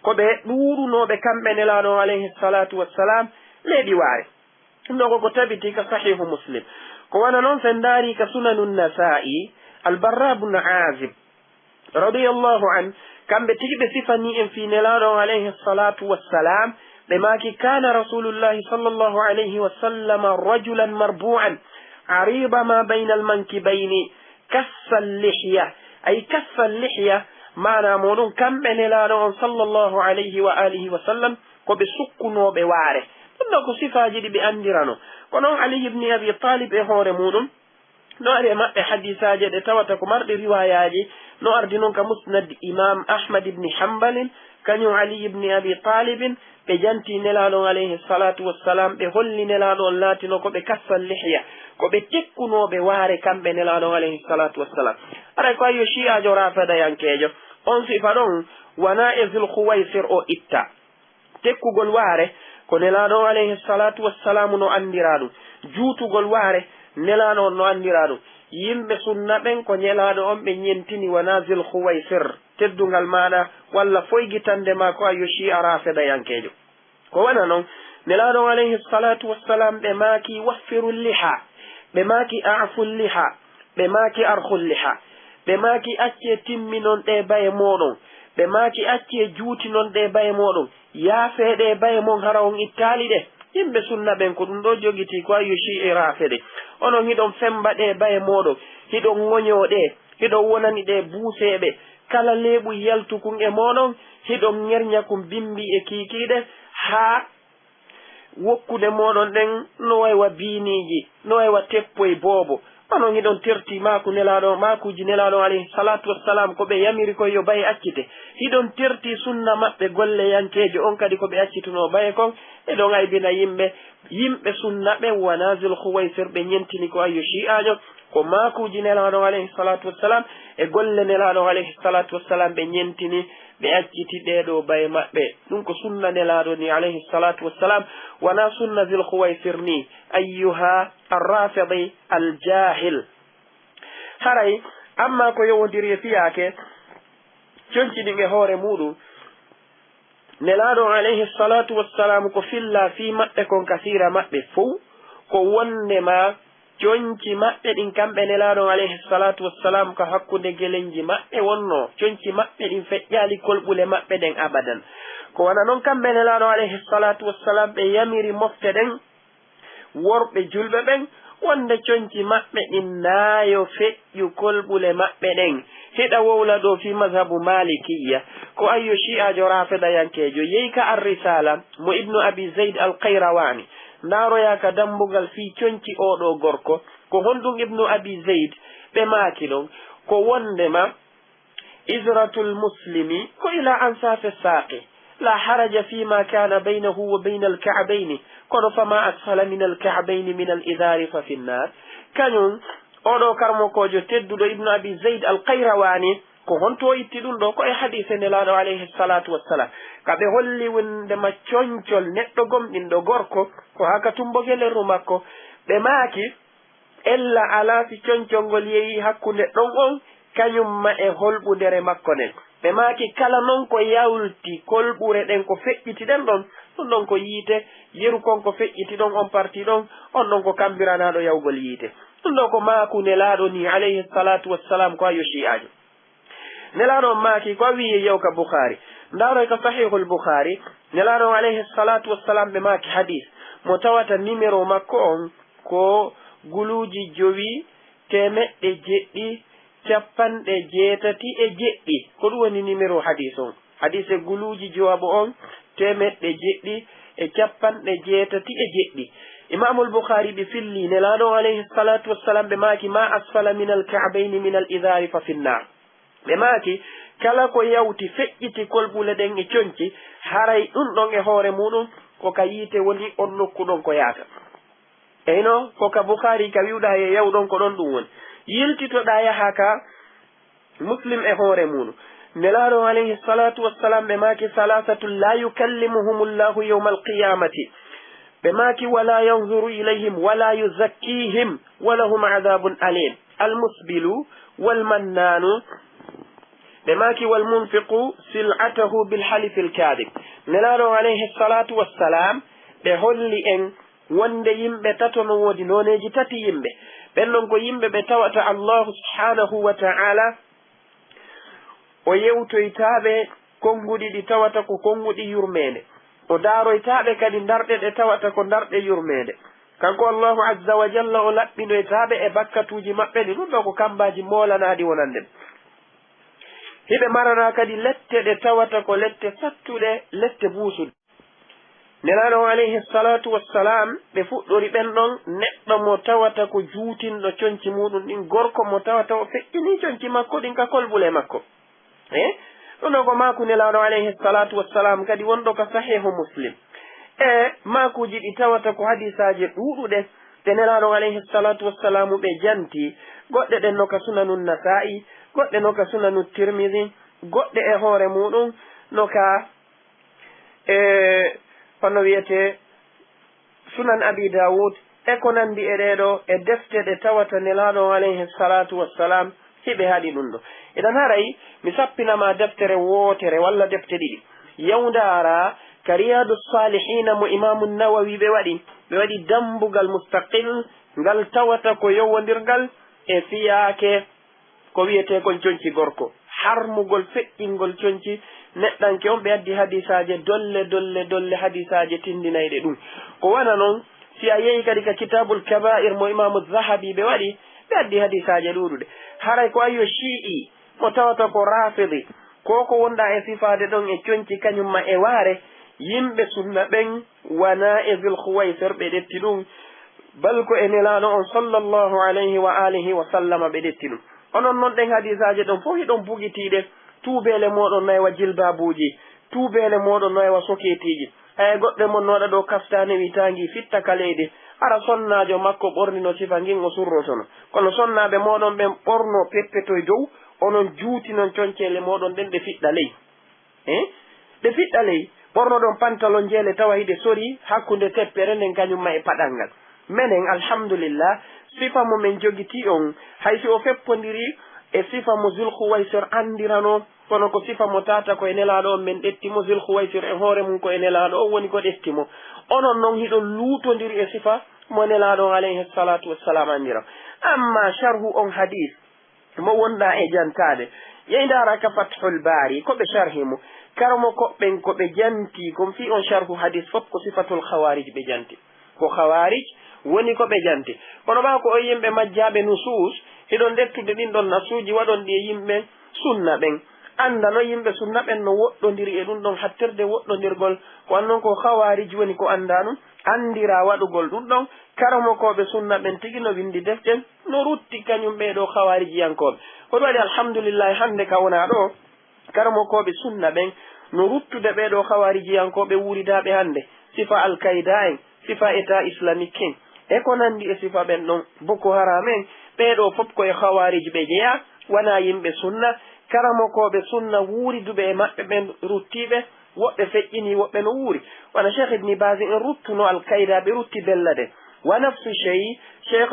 Ko ɓe ɗuuɗunooɓe kamɓe Nelaaɗo on alayhi salatu wassalam leeɓi waare. Ɗum ɗo ko ko tabiti ka Sahihu Muslim. Ko wano non sen ndaari ka Sunanu Nasaa'i, Al-Barra bun Aazib, radiyallahu an, kamɓe tigi ɓe sifanii en fii Nelaaɗo on alayhi salatu wassalam, ɓe maaki, "Kana Rasulullahi sallallahu alayhi wa sallam rajulan marbu'an, ariba ma bayna al-mankibayni, kassa al-lihya." Ay, kassa al-lihya, maanaa muuɗum, kamɓe Nelaaɗo on sallallahu alayhi wa alihi wa sallam, ko ɓe sukkunooɓe waare. Ɗum ɗo ko sifaaji ɗi ɓe anndirano. Ko non Ali ibni Abi Talib e hoore muuɗum, no ari e maɓɓe hadiisaaje ɗe tawata ko marɗe riwaayaaji, no ardi non ka Musnad Imam Ahmad ibni Hanbalin, kañum Ali ibni Abi Talibin, ɓe jantii Nelaaɗo on alayhi salatu wassalam, ɓe holli Nelaaɗo on laatino ko ɓe kassa al-lihya, ko ɓe tekkunooɓe waare kamɓe Nelaaɗo on alayhi salatu wassalam. Haray ko ayyo shi'aajo rafidayankeejo, on sifa ɗon wanaa e Zul Khuwaisir o itta. Tekkugol waare, ko Nelaaɗo on alayhi salatu wassalamu no anndiraa ɗum. Juutugol waare, Nelaaɗo on no anndiraa ɗum. Yimɓe sunna ɓen, ko Nelaaɗo on ɓe ɲentini, wanaa Zul Khuwaisir, teddungal maaɗa, walla foygitannde ma ko ayyo shi'a rafidayankeejo. Ko wano non, Nelaaɗo on alayhi salatu wassalam, ɓe maaki, "Waffiru liha." Ɓe maaki, "A'fu liha." Ɓe maaki, "Arhu liha." Ɓe maaki, "Accee timminon ɗee baye mooɗon." Ɓe maaki, "Accee juutinon ɗee baye mooɗon. Yaafee ɗee baye mon hara on ittaali ɗe." Yimɓe sunna ɓen ko ɗum ɗo jogitii ko ayyo shi'i rafide. Onon hiɗon femba ɗee baye mooɗon. Hiɗon ŋoɲoo ɗe. Hiɗon wonani ɗe buuseeɓe. Kala leeɓu yaltukun e mooɗon, hiɗon ŋerɲa kun bimbi e kiikiiɗe, haa wokkude mooɗon ɗen no way wa biiniiji, no way wa teppoy boobo. Onon hiɗon terti maaku Nelaaɗo, maakuuji Nelaaɗo alayhi salatu wassalam, ko ɓe yamiri kon yo baye accite. Hiɗon terti sunna maɓɓe golleyankeejo on kadi ko ɓe accitunoo baye kon. Hiɗon aybina yimɓe, yimɓe sunna ɓe wanaa Zul Khuwaisir ɓe ɲentini ko ayyo shi'aajo. Ko maakuuji Nelaaɗo alayhi salatu wassalam e golle Nelaaɗo alayhi salatu wassalam ɓe ɲentini, ɓe acciti ɗee ɗoo baye maɓɓe. Ɗum ko sunna Nelaaɗo ni alayhi salatu wassalam, wanaa sunna Zul Khuwaisir ni. Ayyuha arrafidi aljahil. Haray, amma ko yowondiri e fiyaake, conci ɗin e hoore muuɗum, Nelaaɗo on alayhi salatu wassalam ko fillaa fii maɓɓe kon ka siira maɓɓe fow, ko wonndema conci maɓɓe ɗin kamɓe Nelaaɗo on alayhi salatu wassalam ka hakkunde gelenji maɓɓe wonnoo, conci maɓɓe ɗin feƴƴaali kolɓule maɓɓe ɗen abadan. Ko wano non kamɓe Nelaaɗo alayhi salatu wassalam ɓe yamiri mofte ɗen, worɓe julɓe ɓen, wonnde conci maɓɓe ɗin na yo feƴƴu kolɓule maɓɓe ɗen. Hiɗa wowla ɗoo fii mazhabu Maalikiyya, ko ayyo shi'aajo raafidayankeejo yehi ka Ar-Risaala mo Ibnu Abi Zayd Al-Qayrawaani, ndaaroyaa ka dambugal fii conci oo ɗoo gorko, ko honɗum Ibnu Abi Zayd? Ɓe maaki ɗon, ko wonndema, izratul muslimi ko ila ansafi saaqi, la haraja fi ma kana baynahu wa bayna alka'bayni, kono fama asfala min alka'bayni min al-izari fa fi nnar. Kañum, oɗo karmokoojo tedduɗo Ibnu Abi Zayd al-Qayrawani, Ko honto o itti ɗun ɗoo? Ko e hadiise Nelaaɗo alayhi salaatu wassalam. Ka ɓe holli wonndema concol neɗɗo gomɗinɗo gorko, ko haa ka tummbogel reedu makko. Ɓe maaki, ella alaa si concol ngol yehii hakkunde ɗon on, kañum ma e holɓundere makko nden. Ɓe maaki, kala non ko yawti kolɓure ɗen ko feƴƴiti ɗen ɗon, ɗun ɗon ko yiite, yeru kon ko feƴƴiti ɗon, on parti ɗon, on ɗon ko kambiranaaɗo yawgol yiite. Ɗun ɗoo ko maaku Nelaaɗo nii, alayhi salaatu wassalam, ko ayo Shi'aajo. Nelaaɗo on maaki, ko a wi'i e yew ka Bukhaari. Ndaaroy ka Sahihul Bukhaari, Nelaaɗo on alayhi salaatu wassalam ɓe maaki hadiis mo tawata nimero makko on ko guluuji jowi, teemeɗɗe jeɗɗi, cappanɗe jeetati e jeɗɗi. Ko ɗun woni nimero hadiis on. Hadiise guluuji jowaɓo on, teemeɗɗe jeɗɗi e cappanɗe jeetati e jeɗɗi. Imaamul Bukhaari ɓe filli, Nelaaɗo on alayhi salaatu wassalam ɓe maaki, "Ma asfala minal ka'bayni minal izaari fa finnaar." Ɓe maaki, kala ko yawti feƴƴiti kolɓule ɗen e conci, haray ɗun ɗon e hoore muɗum ko ka yiite woni, on nokku ɗon ko yaata. Eyno, ko ka Bukhaari ka wi'uɗaa e yaw ɗon ko ɗon ɗun woni. Yiltitoɗaa yahaa ka Muslim e hoore muɗum. Nelaaɗo alayhi salaatu wassalam ɓe maaki, "Salaasatun laa yukallimuhumullahu yawmal qiyaamati." Ɓe maaki, "Wa laa yanzuru ilayhim wa laa yuzakkiihim wa lahum azaabun aliim." Al-musbilu wal mannaanu. Ɓe maaki, "Wal munfiqu sil'atahu bil halifil kaadib." Nelaaɗo alayhi salaatu wassalam ɓe holli en wonde yimɓe tato no woodi, nooneeji tati yimɓe. Ɓen non ko yimɓe ɓe tawata Allahu subhaanahu wa ta'ala o yewtoytaa ɓe konnguɗi ɗi tawata ko konnguɗi yurmeende. O daaroytaa ɓe kadi ndarɗe ɗe tawata ko ndarɗe yurmeende. Kanko Allahu azza wa jalla o laɓɓinoytaa ɓe e bakkatuuji maɓɓe ɗin. Ɗun ɗoo ko kammbaaji moolanaaɗi wonande ɓe. Hiɓe maranaa kadi lette ɗe tawata ko lette sattuɗe, lette buusuɗe. Nelaaɗo on alayhi salaatu wassalam, ɓe fuɗɗori ɓen ɗon neɗɗo mo tawata ko juutinɗo conci muɗum ɗin, gorko mo tawata o feƴƴinii conci makko ɗin ka kolɓule makko. Eh? Ɗun ɗoo ko maaku Nelaaɗo alayhi salaatu wassalam kadi wonɗo ka Sahiihu Muslim. E maakuuji ɗi tawata ko hadiisaaje ɗuuɗuɗe ɗe Nelaaɗo alayhi salaatu wassalam ɓe janti, goɗɗe ɗen no ka Sunanu Nasaa'i, goɗɗe no ka Sunanu Tirmidi, goɗɗe e hoore muɗum no ka e, hono wi'etee, Sunan Abi Daawud, e ko nanndi e ɗee ɗoo, e defte ɗe tawata Nelaaɗo on alayhi salaatu wassalam, hiɓe haɗi ɗun ɗoo. Idan haray, mi sappina ma deftere wootere walla defte ɗiɗi. Yaw ndaaraa ka Riyaadu Saalihiina mo Imaamu Nawawi ɓe waɗi, ɓe waɗi dammbugal mustaqil, ngal tawata ko yowondirgal e fiyaake ko wi'etee kon conci gorko, harmugol feƴƴingol conci neɗɗanke on, ɓe addi hadiisaaje dolle, dolle, dolle, hadiisaaje tinndinayɗe ɗun. Ko wano non, si a yehi kadi ka Kitaabul Kabaa'ir mo Imaamu Zahabi ɓe waɗi, ɓe addi hadiisaaje ɗuuɗuɗe. Haray ko ayo Shi'i, mo tawata ko Raafidi, ko ko wonɗaa e sifaade ɗon e conci kañum ma e waare, yimɓe sunna ɓen wanaa e Zul Khuwaysir ɓe ɗetti ɗun, bal ko e Nelaaɗo on sallallahu alayhi wa alihi wa sallama ɓe ɗetti ɗun. Onon non ɗen hadiisaaje ɗon fow hiɗon bugitiiɗe, tuubeele mooɗon no e wa jilbaabuuji, tuubeele mooɗon no e wa sokeetiiji. Haya goɗɗo e mon no waɗa ɗoo kaftaane wi'itaangi fitta ka leydi, hara sonnaajo makko ɓornino sifa ngin o surrotono. Kono sonnaaɓe mooɗon ɓen ɓornoo peppetoy dow, onon juutinon conceele mooɗon ɗen ɗe fiɗɗa ley. Eh? Ɗe fiɗɗa ley, ɓornoɗon pantalon jeele tawa hiɗe sori hakkunde teppere nden kañum ma e paɗal ngal. Menen, alhamdulillah, sifa mo men jogitii on, hay si o feppondirii e sifa mo Zul Khuwaysir anndiranoo, kono ko sifa mo tata ko e Nelaaɗo on men ɗetti mo, Zul Khuwaysir e hoore mun ko e Nelaaɗo on woni ko ɗetti mo. Onon non hiɗon luutondiri e sifa mo Nelaaɗo on alayhi salaatu wassalam anndira. Amma sharhu on hadiis, mo wonɗaa e jantaade. Ƴey ndaara ka Fathul Baari, ko ɓe sharhi mo. Karamokooɓe ɓen ko ɓe janti kon fii on sharhu hadiis fof ko sifatul Khawaarij ɓe janti. Ko Khawaarij woni ko ɓe janti. Kono ɓaa ko on yimɓe majjaaɓe nusuus, hiɗon ɗettude ɗin ɗon nasuuji waɗon ɗi e yimɓe sunna ɓen. Anndano yimɓe sunna ɓen no woɗɗondiri e ɗun ɗon hattirde woɗɗondirgol. Ko an non ko Khawaarij woni ko anndaa ɗun, anndiraa waɗugol ɗun ɗon. Karamokooɓe sunna ɓen tigi no winndi defte, no rutti kañum ɓee ɗoo Khawaarijiyankooɓe. Ko ɗun waɗi, alhamdulillahi, hannde ka wonaa ɗoo, karamokooɓe sunna ɓen no ruttude ɓee ɗoo Khawaarijiyankooɓe wuuridaaɓe hannde, sifa Al-Qaida en, sifa État Islamique en, e ko nanndi e sifa ɓen ɗon, Boko Haram en, ɓee ɗoo fof ko e Khawaarij ɓe jeyaa, wanaa yimɓe sunna. karamokooɓe sunna wuuriduɓe e maɓɓe ɓen ruttii ɓe, woɓɓe feƴƴinii, woɓɓe no wuuri. Wano Cheikh Ibni Baaz en ruttuno Al-Qaida, ɓe rutti Belladen. Wa nafsu shay, Cheikh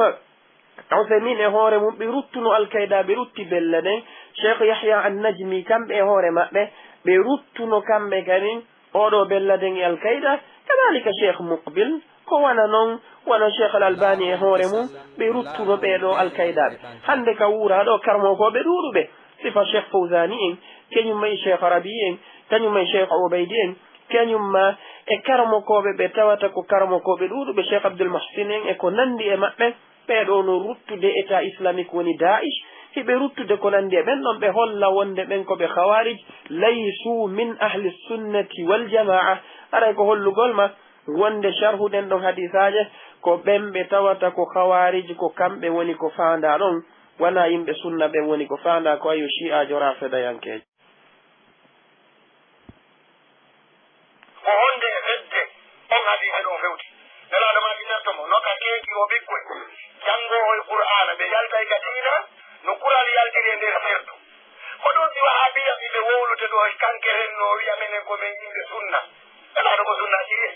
Uthaymin e hoore mun, ɓe ruttuno Al-Qaida, ɓe rutti Belladen. Cheikh Yahya An-Najmi, kamɓe e hoore maɓɓe, ɓe ruttuno kamɓe kadi, oo ɗoo Belladen e Al-Qaida, kadaalika Cheikh Muqbil, ko wano non, wano Cheikh Al-Albani e hoore mun, ɓe ruttuno ɓee ɗoo Al-Qaidaaɓe. Hannde ka wuuraa ɗoo, karamokooɓe ɗuuɗuɓe, sifa Cheikh Fawzani en, kañum ma e Cheikh Rabi en, kañum ma e Cheikh Ubaydi en, kañum ma e karamokooɓe ɓe tawata ko karamokooɓe ɗuuɗuɓe, Cheikh Abdul Muhsin en e ko nanndi e maɓɓe, ɓee ɗoo no ruttude État islamique woni Daesh, hiɓe ruttude ko nanndi e ɓen ɗon, ɓe holla wonde ɓen ko ɓe Khawarij, laysu min ahli sunnati wal jamaa. Haray ko hollugol ma wonde sharhuɗen ɗon hadiisaaje, ko ɓen ɓe tawata ko Khawarij, ko kamɓe woni ko faandaa ɗon, wanaa yimɓe sunna ɓen woni ko faandaa, ko ayo shi'aajo raafidayankeejo. Ko honde e fedde on hadiise ɗon fewti? Nelaaɗo maaki terto mo, no ka keeki o ɓikkoy. Janngoowo e Qur'aana, ɓe yaltay ka diina, no kural yaltiri e nder serdu. Ko ɗun si wahaabiya fii ɓe wowlude ɗoo e kanke renno, o wi'a menen ko men yimɓe sunna. Nelaaɗo ko sunna acciri en.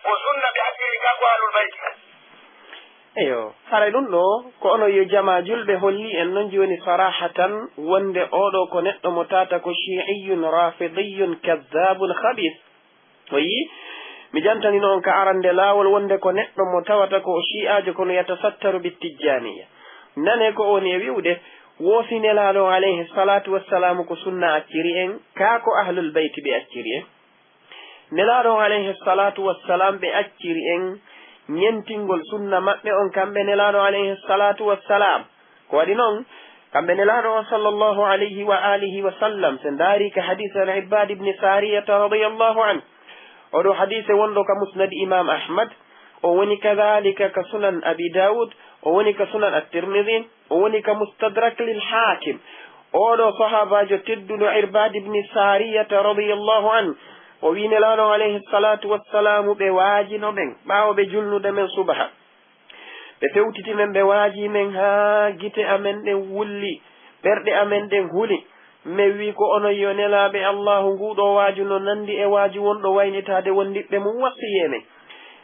Ko sunna ɓe acciri ka ko Ahlul Bayti. Eyo, haray ɗun ɗoo, ko onon yo jamaa julɓe holli en non jooni sarahatan wonde oo ɗoo ko neɗɗo mo tawata ko shi'iyyun rafidiyun kadhabun khabith. O yi'i, mi jantanino on ka arande laawol wonde ko neɗɗo mo tawata ko o shi'aajo kono yatasattaru bit tijjaniya. Nane ko o woni e wi'ude, wo si Nelaaɗo on alayhi salatu wassalamu ko sunna acciri en, kaa ko Ahlul Bayti ɓe acciri en? Nelaaɗo on alayhi salatu wassalam ɓe acciri en ñentingol sunna maɓɓe on kamɓe Nelaaɗo alayhi salatu wassalam. Ko waɗi non, kamɓe Nelaaɗo on sallallahu alayhi wa alihi wa sallam, si en ndaari ka hadiise Al-Irbad ibn Sariyata radiyallahu anhu, oo ɗoo hadiise wonɗo ka Musnad Imam Ahmad, o woni kadhalika ka Sunan Abi Dawud, o woni ka Sunan At-Tirmidhi, o woni ka Mustadrak lil Hakim. Oo ɗoo sahaabaajo tedduɗo Irbad ibn Sariyata radiyallahu anhu, o wi'i Nelaaɗo on alayhi salatu wassalamu ɓe waajino men, ɓaawo ɓe julnude men subaha. Ɓe fewtiti men, ɓe waajii men haa gite amen ɗen wulli, ɓerɗe amen ɗen huli. Men wi'i, ko onon yo nelaaɓe Allaahu, nguu ɗoo waaju no nanndi e waaju wonɗo waynitaade wondiɓɓe mun, wasiyee men.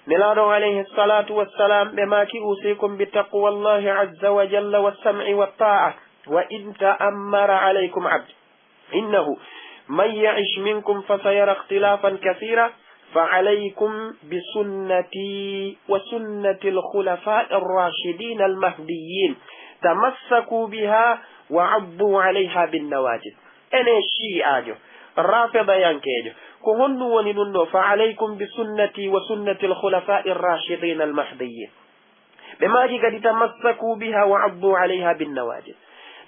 Nelaaɗo on alayhi salatu wassalam, ɓe maaki, أوصيكم بتقوى الله عز وجل والسمع والطاعة وإن تأمر عليكم عبد. إنه من يعش منكم فسيرى اختلافا كثيرا فعليكم بسنتي وسنة الخلفاء الراشدين المهديين تمسكوا بها وعضوا عليها بالنواجذ. Enen shi'aajo, rafidayankeejo, ko honɗun woni ɗun ɗoo? فعليكم بسنتي وسنة الخلفاء الراشدين المهديين. Ɓe maaki kadi, تمسكوا بها وعضوا عليها بالنواجذ.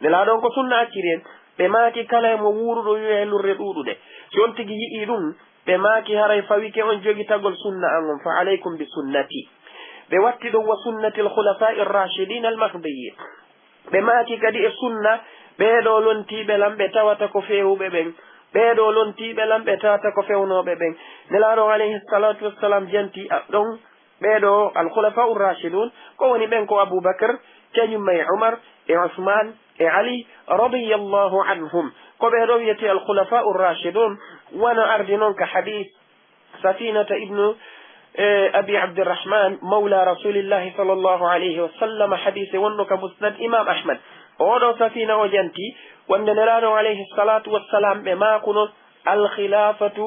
Nelaaɗo on ko sunna acciri en. Ɓe maaki kala e mo wuuruɗo wi'a e lurre ɗuuɗuɗe. Si on tigi yi'ii ɗun, ɓe maaki haray fawike on jogitagol sunna an on, فعليكم بسنتي. Ɓe watti ɗon وسنة الخلفاء الراشدين المهديين. Ɓe maaki kadi e sunna ɓee ɗoo lontiiɓe lan ɓe tawata ko feewuɓe ɓen, ɓee ɗoo lontiiɓe lan ɓe tawata ko fewnooɓe ɓen. Nelaaɗo on alayhi salatu wassalam janti a-, ɗon ɓee ɗoo al-khulafa'ur rashidun, ko woni ɓen ko Abu Bakr, kañum e Umar, e Usman, e Ali, radiyallahu anhum. Ko ɓee ɗoo wi'etee al-khulafa'ur rashidun, wano ardi non ka hadis Safinata ibnu, eh, Abi Abdirrahman, mawla Rasulillahi sallallahu alayhi wa sallam, hadise wonɗo ka Musnad Imam Ahmad. Oo ɗoo Safina o janti, wonde Nelaaɗo alayhi salatu wassalam ɓe maakuno, الخلافة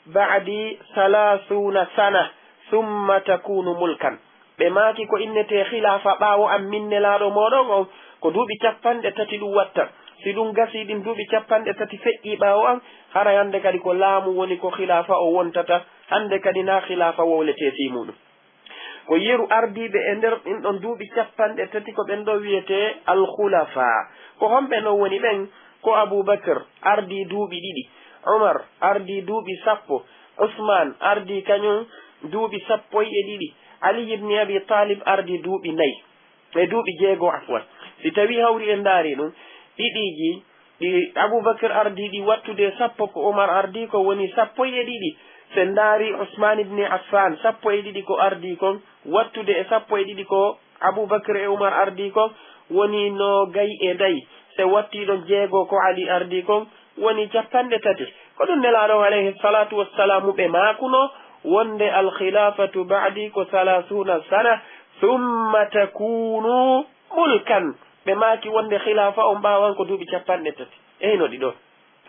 بعدي ثلاثون سنة ثم تكون ملكا. Ɓe maaki ko innetee khilaafa ɓaawo an min Nelaaɗo mooɗon on, ko duuɓi cappanɗe tati ɗun watta. Si ɗun gasii ɗin duuɓi cappanɗe tati feƴƴii ɓaawo an, haray hande kadi ko laamu woni ko khilaafa o wontata, hande kadi naa khilaafa wowletee fii muuɗun. Ko yeru ardiiɓe e nder ɗin ɗon duuɓi cappanɗe tati ko ɓen ɗoo wi'etee al-khulafa. Ko homɓe non woni ɓen? Ko Abu Bakr ardii duuɓi ɗiɗi, Umar ardii duuɓi sappo, Usman ardii kañun duuɓi sappo e ɗiɗi, Ali ibn Abi Talib ardii duuɓi nayi, e duuɓi jeego, afwan. Si tawii hawri en ndaari ɗun, ɗiɗiiji ɗi Abu Bakr ardii ɗi wattude e sappo ko Umar ardii ko woni sappo e ɗiɗi. Si en ndaari Usman ibn Affan, sappo e ɗiɗi ko ardii kon, wattude e sappo e ɗiɗi ko Abu Bakr e Umar ardii kon, woni noogay e nayi. ɓe wattii ɗon jeego ko Ali ardii kon, woni cappanɗe tati. Ko ɗun Nelaaɗo on alayhi salaatu wassalaamu ɓe maakuno wonde, "Al khilafatu ba'di ko thalathuna sana, thumma takunu mulkan." Ɓe maaki wonde khilaafa on ɓaawan ko duuɓi cappanɗe tati. Eyno ɗiɗo.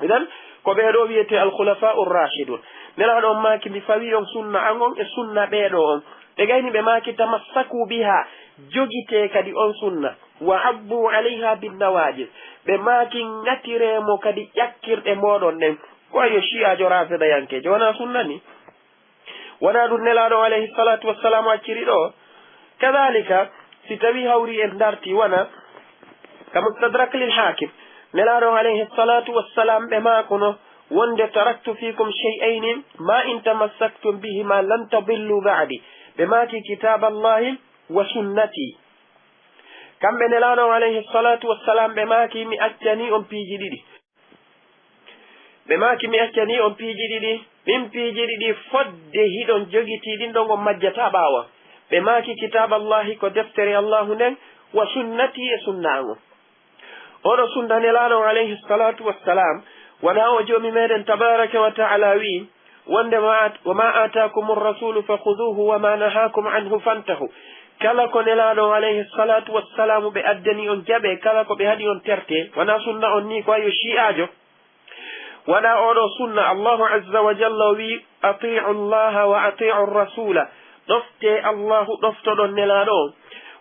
Idan, ko ɓee ɗoo wi'etee al khulafa'ur rashidun. Nelaaɗo on maaki, "Mi fawii on sunna an on e sunna ɓee ɗoo on." Ɓe gayni ɓe maaki, "Tamassaku biha, jogitee kadi on sunna. Wa abbu alayha bin nawajid." Ɓe maaki, "Ŋatiree mo kadi ƴakkirɗe mooɗon ɗen." Ko ayo shi'aajo raafidayankeejo, wonaa sunna ni? Wonaa ɗun Nelaaɗo on alayhi salaatu wassalaamu acciri ɗoo? Kadhalika, si tawii hawri en darti wona ka Mustadrak lil Hakim, Nelaaɗo on alayhi salaatu wassalaam ɓe maakuno wonde, "Taraktu fikum shay'ayni ma in tamassaktum bihima lan tadillu ba'di." Ɓe maaki, "Kitaaballahi wa sunnati." Kamɓe Nelaaɗo on alayhi salaatu wassalaam ɓe maaki, "Mi accanii on piiji ɗiɗi." Ɓe maaki, "Mi accanii on piiji ɗiɗi." Ɗin piiji ɗiɗi fodde hiɗon jogitii ɗin ɗon, on majjataa ɓaawo. Ɓe maaki, "Kitaaballahi ko deftere Allahu nden, wa sunnati e sunna an on." Oɗo sunna Nelaaɗo on alayhi salaatu wassalaam, wonaa o Joomi meɗen tabaaraka wa ta'ala wi'i, wonde, "Wa ma at-, wa ma ataakumur rasulu fa khuduhu wa ma nahakum anhu fantahu." Kala ko Nelaaɗo on alayhi salaatu wassalaamu ɓe addani on jaɓee, kala ko ɓe haɗi on tertee. Wonaa sunna on nii, ko ayo shi'aajo. Wonaa oɗo sunna. Allahu azza wa jalla o wi'i, "Ati'u Allaha wa ati'u rasula." Ɗoftee Allahu, ɗoftoɗon Nelaaɗo on.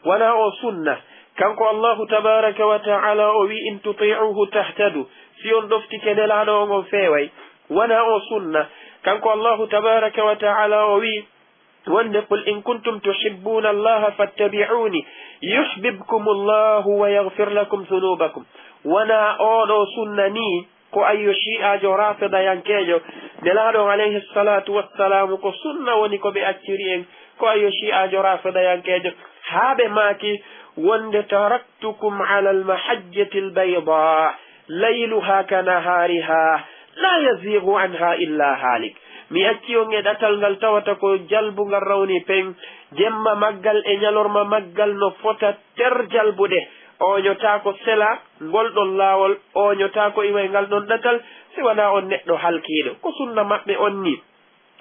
Wonaa o sunna. Kanko Allahu tabaaraka wa ta'ala o wi'i, "In tuti'uhu tahtadu." Si on ɗoftike Nelaaɗo on, on feeway. Wonaa o sunna. Kanko Allahu tabaaraka wa ta'ala o wi'i wonde, "Qul in kuntum tuhibbuna Allaha fattabi'uni yuhbibkumu Allahu wa yaghfir lakum dhunubakum." Wonaa oɗo sunna nii, ko ayo shi'aajo raafidayankeejo. Nelaaɗo on alayhi salaatu wassalaamu ko sunna woni ko ɓe acciri en, ko ayo shi'aajo raafidayankeejo. Haa ɓe maaki wonde, "Taraktukum ala al-mahajjati al-bayda, layluha ka nahariha, la yazighu anha illa halik." Mi acci on e ɗatal ngal tawata ko jalbungal rawni peng, jemma maggal e ɲalorma maggal no fota ter jalbuɗe. Ooɲotaako sela ngol ɗon laawol, ooɲotaako iwa e ngal ɗon ɗatal, si wanaa on neɗɗo halkiiɗo. Ko sunna maɓɓe on nii.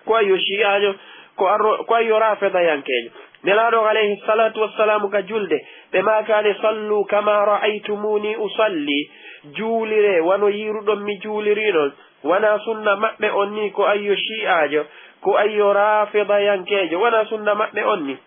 Ko ayo shi'aajo, ko arro-, ko ayo raafidayankeejo. Nelaaɗo on alayhi salaatu wassalaamu ka julde, ɓe maakaali, "Sallu kama ra'aytumuni usalli." Juuliree wano yiiruɗon mi juuliri non. Wanaa sunna maɓɓe on nii, ko ayo shi'aajo, ko ayo raafidayankeejo. Wanaa sunna maɓɓe on nii.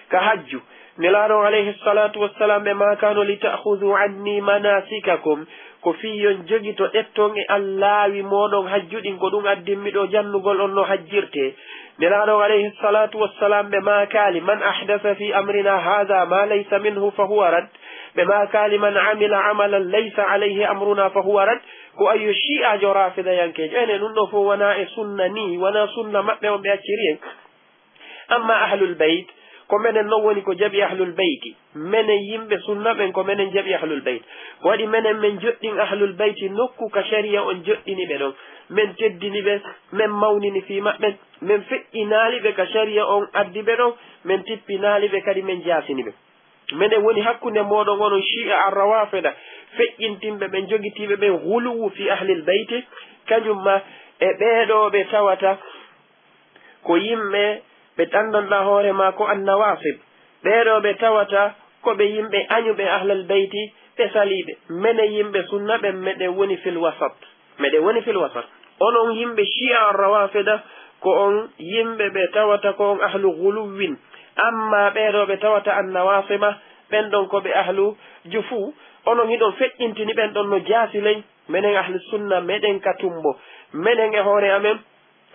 Ka hajju, Nelaaɗo on alayhi salaatu wassalaam ɓe maakaano, "Li ta'khudhu anni manasikakum." Ko fii yo on jogito ɗetton e an laawi mooɗon hajju ɗin, ko ɗun addin mi ɗoo jannugol on no hajjirtee. Nelaaɗo on alayhi salaatu wassalaam ɓe maakaali, "Man ahdasa fi amrina hadha ma laysa minhu fa huwa rad." Ɓe maakaali, "Man amila amalan laysa alayhi amruna fa huwa rad." Ko ayo shi'aajo raafidayankeejo. Enen ɗun ɗoo fow wonaa e sunna nii, wonaa sunna maɓɓe on ɓe acciri en. Amma ahlul bayt, ko menen non woni ko jaɓi ahlul bayti. Menen yimɓe sunna ɓen, ko menen jaɓi ahlul bayt. Ko waɗi menen men joɗɗin ahlul bayti nokku ka shari'a on joɗɗini ɓe ɗon. Men teddini ɓe, men mawnini fii maɓɓe, men feƴƴinaali ɓe ka shari'a on addi ɓe ɗon, men tippinaali ɓe kadi men jaasini ɓe. Menen woni hakkunde mooɗon onon shi'a ar-rawafida, feƴƴintinɓe ɓen, jogitiiɓe ɓen guluwu fii ahlil bayti, kañum ma e ɓee ɗoo ɓe tawata ko yimɓe ɓe ɗanndanɗaa hoore maa ko Annawaasib, ɓee ɗoo ɓe tawata ko ɓe yimɓe añuɓe Ahlal Beyti, ɓe salii ɓe. Menen yimɓe sunna ɓen, meɗen woni fil wasat. Meɗen woni fil wasat. Onon yimɓe Shi'a Rawaafida, ko on yimɓe ɓe tawata ko on ahlu guluwwin. Ammaa ɓee ɗoo ɓe tawata Annawaasiba, ɓen ɗon ko ɓe ahlu jufu. Onon hiɗon feƴƴintini ɓen ɗon no jaasi ley. Menen ahlu sunna, meɗen ka tumbo. Menen e hoore amen,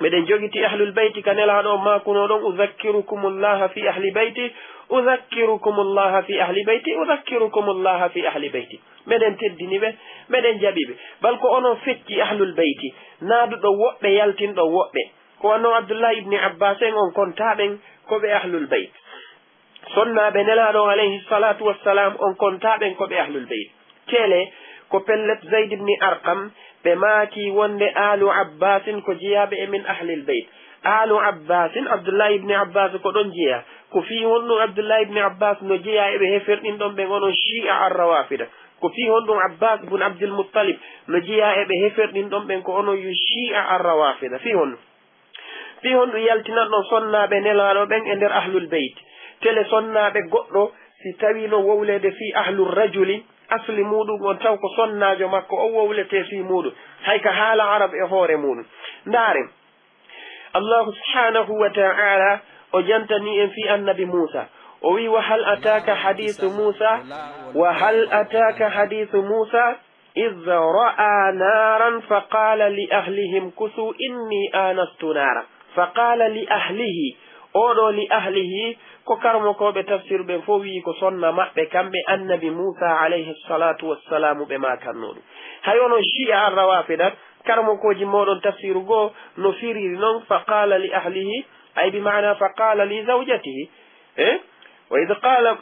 meɗen jogiti ahlul bayti ka Nelaaɗo on maakunoo ɗon, "Uzakkirukumullaha fi ahli bayti, uzakkirukumullaha fi ahli bayti, uzakkirukumullaha fi ahli bayti." Meɗen teddini ɓe, meɗen jaɓi ɓe. Bal ko onon fecci ahlul bayti, naaduɗo woɓɓe, yaltinɗo woɓɓe. Ko wano Abdullahi ibni Abbas en, on kontaa ɓen ko ɓe ahlul bayt. Sonnaaɓe Nelaaɗo on, alayhi salaatu wassalaam, on kontaa ɓen ko ɓe ahlul bayt. Tele ko pellet Zayd ibn Arqam, ɓe maaki wonde Aalu Abbaasin ko jeyaaɓe e min ahlil bayt. Aalu Abbaasin, Abdullahi ibn Abbas ko ɗon jeyaa. Ko fii honɗun Abdullahi ibn Abbas no jeyaa e ɓe heferɗin ɗon ɓen, onon Shi'a Ar-Rawafida? Ko fii honɗun Abbaas bun Abdul Muttalib no jeyaa e ɓe heferɗin ɗon ɓen, ko onon yo Shi'a ar-Rawafida? Fii honɗun? Fii honɗun yaltinanɗon sonnaaɓe Nelaaɗo ɓen e nder Ahlul Beyt? Tele sonnaaɓe goɗɗo, si tawii no wowleede fii Ahlu Rajuli, asli muuɗun on taw ko sonnaajo makko on wowletee fii muuɗun, hay ka haala Arab e hoore muuɗun. Ndaaren, Allaahu subhaanahu wa ta'aalaa o jantanii en fii Annabi Muusaa. O wi'i, "Wa hal ataaka hadiisu Muusaa, wa hal ataaka hadiisu Muusaa, iz ra'aa naaran fa qaala li ahlihi mkusuu innii aanastu naara." Fa qaala li ahlihi. Oo ɗoo li ahlihi, ko karamokooɓe tafsiru ɓen fow wi'i ko sonna maɓɓe, kamɓe Annabi Muusaa alayhi salaatu wassalaamu ɓe maakannoo ɗun. Hay onon Shi'a ar-Rawafida, karamokooji mooɗon tafsiru goo no firiri non, fa qaala li ahlihi, ay bi maana fa qaala li zawjatihi. Eh? Wa idh qaala,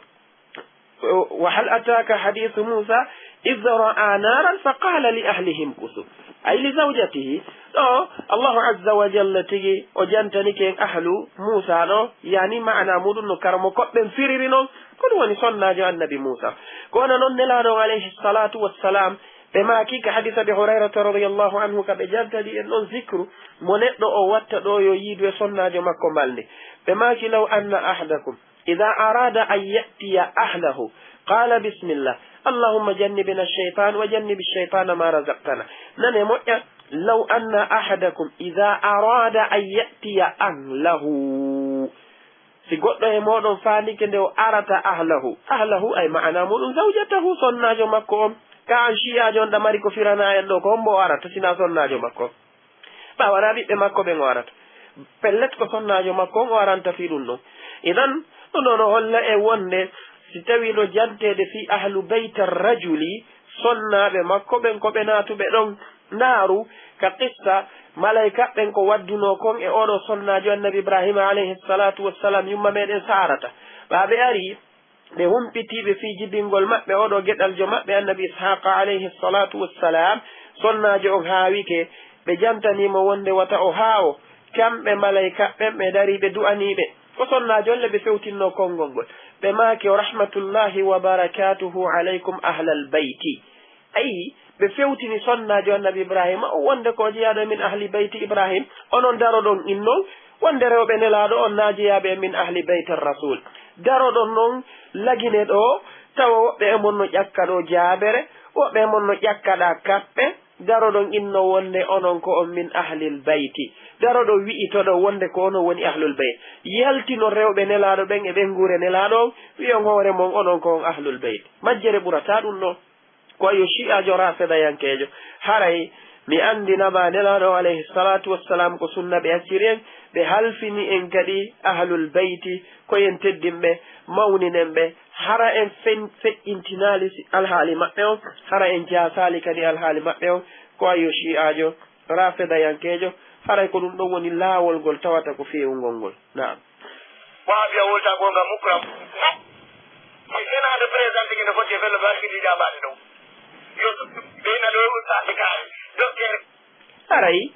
wa hal ataaka hadiisu Muusaa, idh ra'aa naaran fa qaala li ahlihi mkusuu. Ay li zawjatihi. Ɗoo, Allaahu azza wa jalla tigi o jantanike en ahlu Muusaa ɗoo, yani maana muuɗun no karamokooɓe ɓen firiri non, ko ɗun woni sonnaajo Annabi Muusaa. Ko wano non Nelaaɗo on alayhi salaatu wassalaam, ɓe maaki ka hadiis Abi Hurayrata radiyallaahu anhu ka ɓe jantani en ɗon zikru mo neɗɗo o watta ɗoo yo yiidu e sonnaajo makko mbalndi. Ɓe maaki, "Law anna ahadakum idaa araada an ya'tiya ahlahu, qaala bismillah, Allahumma jannibna shaytaan wa jannibi shaytaana maa razaqtana." Nane moƴƴa, "Law anna ahadakum idaa araada an ya'tiya ahlahu." Si goɗɗo e mooɗon faandike nde o arata ahlahu, ahlahu ay maana muuɗun zawjatahu, sonnaajo makko on. Ka an Shi'aajo on ɗa mari ko firanaa en ɗoo, ko hombo o arata sinaa sonnaajo makko on? Ɓaawo wonaa ɓiɓɓe makko ɓen o arata. Pellet ko sonnaajo makko on o aranta fii ɗun ɗon. Idan, ɗun ɗoo no holla en wonde si tawii no janteede fii ahlu bayti rajuli, sonnaaɓe makko ɓen ko ɓe naatuɓe ɗon. Ndaaru ka qissa malaykaaɓe ɓen ko waddunoo kon e oo ɗoo sonnaajo Annabi Ibraahiima alayhi salaatu wassalaam, yumma meɗen Saarata. Ɓaa ɓe arii, ɓe humpitii ɓe fii jibingol maɓɓe oo ɗoo geɗaljo maɓɓe Annabi Ishaaqa alayhi salaatu wassalaam, sonnaajo on haawike, ɓe jantanii mo wonde wata o haawo. Kamɓe malaykaaɓe ɓen ɓe darii ɓe du'anii ɓe. Ko sonnaajo on le ɓe fewtinnoo konngol ngol. Ɓe maaki, "Wa rahmatullahi wa barakaatuhu alaykum ahlal bayti." Ayi, ɓe fewtini sonnaajo Annabi Ibraahiima on wonde ko o jeyaaɗo e min ahli bayti Ibraahiim. Onon daroɗon innon wonde rewɓe Nelaaɗo on naa jeyaaɓe e min ahli bayti Rasuul. Daroɗon non lagine ɗoo, tawa woɓɓe e mon no ƴakka ɗoo jaabere, woɓɓe e mon no ƴakka ɗaa kappe. Daroɗon innon wonde onon ko on min ahlil bayti. Daroɗon wi'itoɗon wonde ko onon woni ahlul bayt. Yaltinon rewɓe Nelaaɗo ɓen e ɓeynguure Nelaaɗo on, wi'on hoore mon onon ko on ahlul bayt. Majjere ɓurataa ɗun ɗoo. Ko yo Shi'aajo Raafidayankeejo. Haray mi anndina ma Nelaaɗo on alayhi salaatu wassalaam ko sunna ɓe acciri en, ɓe halfini en kadi ahlul bayti, ko en teddin ɓe, mawninen ɓe. Hara en fen-, feƴƴintinaali si alhaali maɓɓe on, hara en jaasaali kadi alhaali maɓɓe on, ko yo Shi'aajo Raafidayankeejo, haray ko ɗun ɗon woni laawol ngol tawata ko feewungol ngol. Naam. Waawi a wowlata goonga mukram. Si fenaande président tigi no foti e fello ɓe waɗi kadi jaabaade ɗum. Yo ɓeyna ɗo e ustaade kaari. Dokkere. Haray,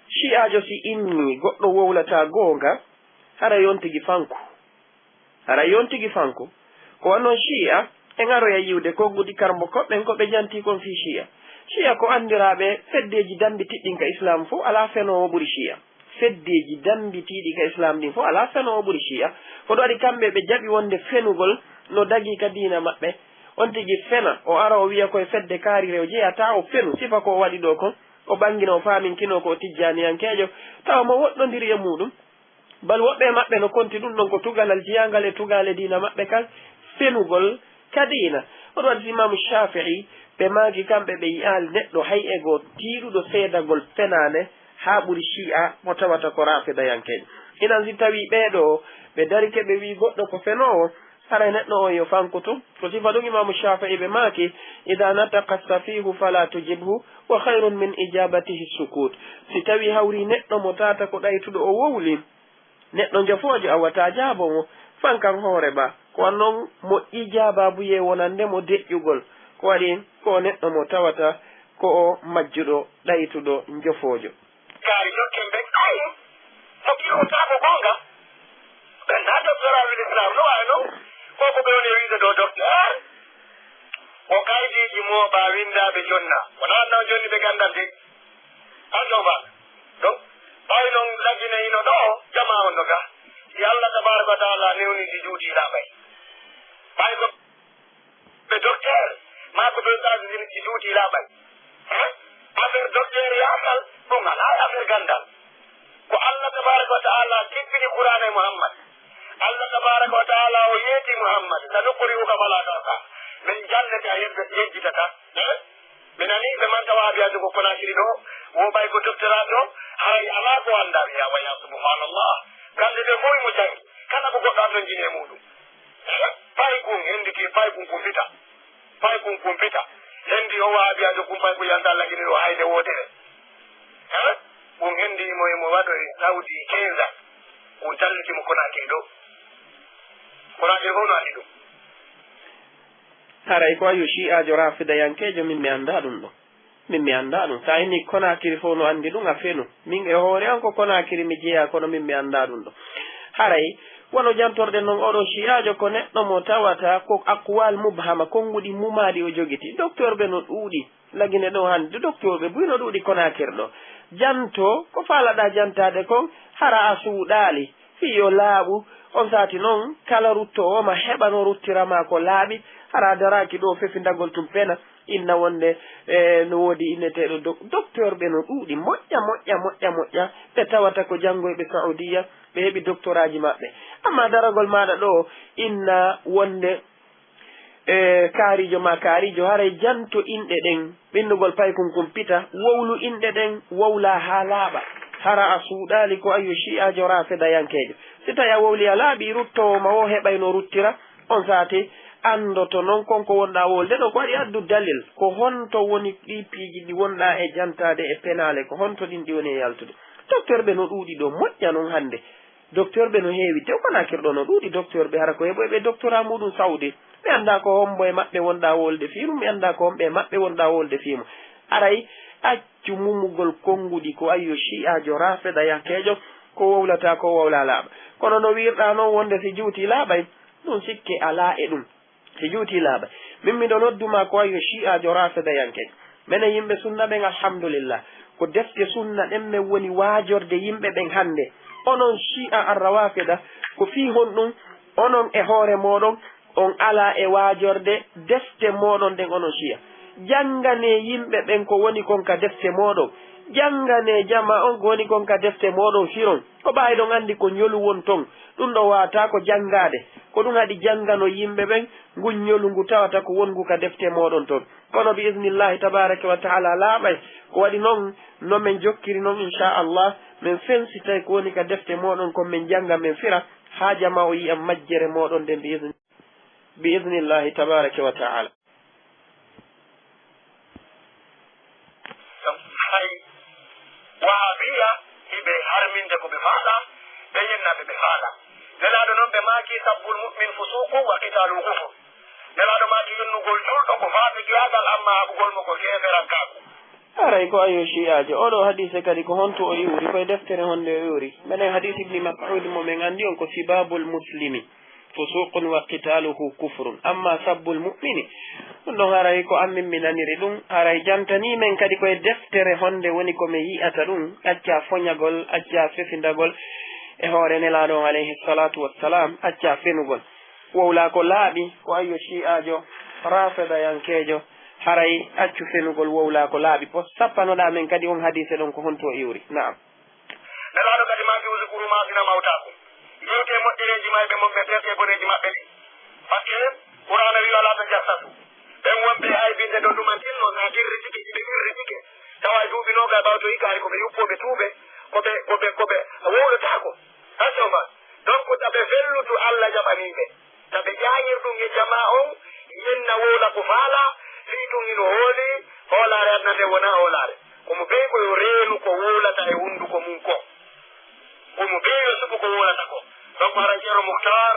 Shi'aajo si innii goɗɗo wowlataa goonga, haray on tigi fanku. Haray on tigi fanku. Ko wano Shi'a, en aroya yi'ude konguɗi karamokooɓe ɓen ko ɓe jantii kon fii Shi'a. Shi'a ko anndiraaɓe feddeeji dammbitiɗɗin ka Islaam fow, alaa fenoowo ɓuri Shi'a. Feddeeji dammbitiiɗi ka Islaam ɗin fow, alaa fenoowo ɓuri Shi'a. Ko ɗun waɗi kamɓe ɓe jaɓi wonde fenugol no dagii ka diina maɓɓe. On tigi fena, o ara o wi'a ko e fedde kaarire o jeyataa, o fenu, sifa ko o waɗi ɗoo kon. O ɓangina, o faaminkinoo ko o tijjaaniyankeejo, tawa mo woɗɗondiri e muuɗum. Bal woɓɓe e maɓɓe no konti ɗun ɗon ko tugalal jeyaangal e tugaale diina maɓɓe kan, fenugol ka diina. On waɗi si Imaamu Shaafi'i, ɓe maaki kamɓe ɓe yi'aali neɗɗo hay e goo tiiɗuɗo seedagol fenaande haa ɓuri Shi'a mo tawata ko Raafidayankeejo. Inan si tawii ɓee ɗoo ɓe darike ɓe wi'i goɗɗo ko fenoowo, haray neɗɗo on yo fanku tun. Ko sifa ɗun Imaamu Shaafi'i ɓe maaki, "Idaa nataqa safiihu falaa tujibhu, wa khayrun min ijaabatihi sukuut." Si tawii hawrii neɗɗo mo tawata ko ɗaytuɗo o wowlii, neɗɗo njofoojo, a wata jaabo mo, fankan hoore maa. Ko wano non moƴƴi jaabaabuyee wonande mo deƴƴugol. Ko waɗi ko o neɗɗo mo tawata ko o majjuɗo, ɗaytuɗo, njofoojo. Kaari dokken ɓen, ayo, mo kirotaa ko goonga. Ɓen naa doctorat ul Islam, no waawi non? Ko ko ɓe woni e wiide ɗoo docteur? Ko kaydiiji mooɓaa winndaaɓe jonnaa, wonaa non jonni ɓe ganndal de. An ɗoo ba, ɗoo, ɓay non Lagine hino ɗoo, jamaa on no ga. Si Allah tabaaraka wa taala newni si juuti laaɓay. Ɓay ko ɓe docteur, maa ko ɓe ustaas si, si juuti laaɓay. Hein? Affaire docteur yaakal, ɗum alaa e affaire ganndal. Ko Allah tabaaraka wa taala tippini Qur'aana e Muhammad. Allah tabaaraka wa taala o yeeti Muhammad, "Sanuqri'uka falaa tansaa." Min jannete a yejj-, yejjitata. Eh? Mi nanii ɓe manka wahabiyaajo ko Konaakiri ɗoo, wo ɓay ko doctorat ɗoo, haray alaa ko anndaa, wiya, waya, subhanallah. Gannde ɗe fof mo janngi, kala ko goɗɗo anndonjini e muuɗum. Eh? Pay kun, hennditi, pay kun kumpita. Pay kun kumpita. Henndi o wahabiyaajo kun pay ko yanta Lagine ɗoo hayde wootere. Eh? Kun henndi mo, mo waɗoy Saudi quinze ans. Kun talliti mo Konaakiri ɗoo. Konaakiri fof no anndi ɗum. Haray ko ayo shi'aajo raafidayankeejo, min mi anndaa ɗum ɗoo. Min mi anndaa ɗum. So a innii Konaakiri fow no anndi ɗum, a fenu. Min e hoore an ko Konaakiri mi jeyaa, kono min mi anndaa ɗum ɗoo. Haray wano jantorɗen non, oo ɗoo shi'aajo ko neɗɗo mo tawata ko aqwaal mubhama, konnguɗi mumaaɗi o jogitii. Doktorɓe no ɗuuɗi. Lagine ɗoo hannde, doktorɓe buy no ɗuuɗi Konaakiri ɗoo. Janto, ko faalaɗaa jantaade kon, hara a suuɗaali. Fii yo laaɓu, on saati non, kala ruttoowo ma heɓa no ruttira ma ko laaɓi, hara a daraaki ɗoo fefindagol tun pena, inna wonde, e, no woodi inneteeɗo dok-, doktorɓe no ɗuuɗi, moƴƴa, moƴƴa, moƴƴa, moƴƴa, ɓe tawata ko janngoyɓe Saudiya, ɓe heɓi doktoraaji maɓɓe. Ammaa daragol maaɗa ɗoo, inna wonde, e, kaariijo maa kaariijo, haray janto inɗe ɗen, ɓinnugol paykun kun pita, wowlu inɗe ɗen, wowlaa haa laaɓa. Hara a suuɗaali ko ayo shi'aajo raafidayankeejo. Si tawii a wowlii a laaɓii, ruttoowo ma woo heɓay no ruttira. On saati, anndoto non kon ko wonɗaa wowlude ɗoo, ko waɗi addu dalil. Ko honto woni ɗii piiji ɗi wonɗaa e jantaade e penaale, ko honto ɗin ɗi woni e yaltude? Doktorɓe no ɗuuɗi ɗoo, moƴƴa non hannde. Doktorɓe no heewi, tew Konaakiri ɗoo no ɗuuɗi doktorɓe, hara ko heɓoyɓe doktoraa muuɗum Sawdi. Mi anndaa ko hombo e maɓɓe wonɗaa wowlude fii mum, mi anndaa ko homɓe e maɓɓe wonɗaa wowlude fii mum. Aray, accu mumugol konnguɗi ko ayo shi'aajo raafidayankeejo, ko wowlataa ko wowlaa laaɓa. Kono no wiirɗaa non wonde si juutii laaɓay, ɗum sikke alaa e ɗum. Si juutii laaɓay. Min miɗo noddu maa ko ayo shi'aajo raafidayankeejo. Menen yimɓe sunna ɓen, alhamdulillah, ko defte sunna ɗen men woni waajorde yimɓe ɓen hannde. Onon shi'a ar-rawafida, ko fii honɗum onon e hoore mooɗon on alaa e waajorde defte mooɗon ɗen, onon shi'a? Jannganee yimɓe ɓen ko woni kon ka defte mooɗon. Jannganee jamaa on ko woni kon ka defte mooɗon, firon. Ko ɓay hiɗon anndi ko ɲolu won ton. Ɗum ɗoo waawataa ko janngaade. Ko ɗum haɗi jannganon yimɓe ɓen ngun ɲolu ngu tawata ko wonngu ka defte mooɗon ton. Kono bi iznillahi tabaaraka wa ta'ala laaɓay. Ko waɗi non, no men jokkiri non, inshaa Allah, men fensitay ko woni ka defte mooɗon kon, men jannga, men fira, haa jamaa o yi'a majjere mooɗon nden bi izni-, bi iznillahi tabaaraka wa ta'ala. Hay Wahabiya hiɓe harminde ko ɓe faalaa, ɓe yenna ɓe ɓe faalaa. Nelaaɗo non ɓe maaki, "Sabbul mu'min fusuuqun wa qitaaluhu kufr." Nelaaɗo maaki, "Yennugol juulɗo ko faasikiyaagal, ammaa haɓugol mo ko keeferankaaku." Haray ko ayo shi'aajo. Oo ɗoo hadiise kadi ko honto o iwri? Ko e deftere honde o iwri? Menen hadiis Ibni Mas'ud mo men anndi on ko Sibaabul Muslimi fusuuqun wa qitaaluhu kufrun. Ammaa sabbul mu'mini, ɗum ɗon haray ko an min mi naniri ɗum. Haray jantanii men kadi ko e deftere honde woni ko men yi'ata ɗum. Accaa foɲagol, accaa fefindagol e hoore Nelaaɗo on alayhi salaatu wassalaam, accaa fenugol. Wowlaa ko laaɓi, ko ayo shi'aajo, raafidayankeejo, haray accu fenugol, wowlaa ko laaɓi. Ko sappanoɗaa men kadi on hadiise ɗon ko honto o iwri? Na'am. Nelaaɗo kadi maaki, "Uzkuru ma fina mawtaakum." Yewtee moƴƴereeji mayɓe mon ɓen, tertee boneeji maɓɓe ɗin. Fakke Qur'aana wi'i, "Walaa tajassasu." Ɓen wonɓe e aybinde ɗon ɗumantin non, si ɓe qirritike, si ɓe qirritike, tawa e duuɓi noogay ɓawto hikka hari ko ɓe yuppooɓe tuuɓe, ko ɓe, ko ɓe, ko ɓe wowlotaako. Tasoma, donc, taɓe fellutu Alla jaɓanii ɓe. Taɓe jaangir ɗum e jamaa on, yenna wowla ko faalaa, fii ɗum hino hoolii, hoolaare aduna nden wonaa hoolaare. Ko mo bey ko yo reenu ko wowlata e hunnduko mun ko. Ko mo bey yo suɓu ko wowlata ko. Donc, haray Ceerno Muhtar,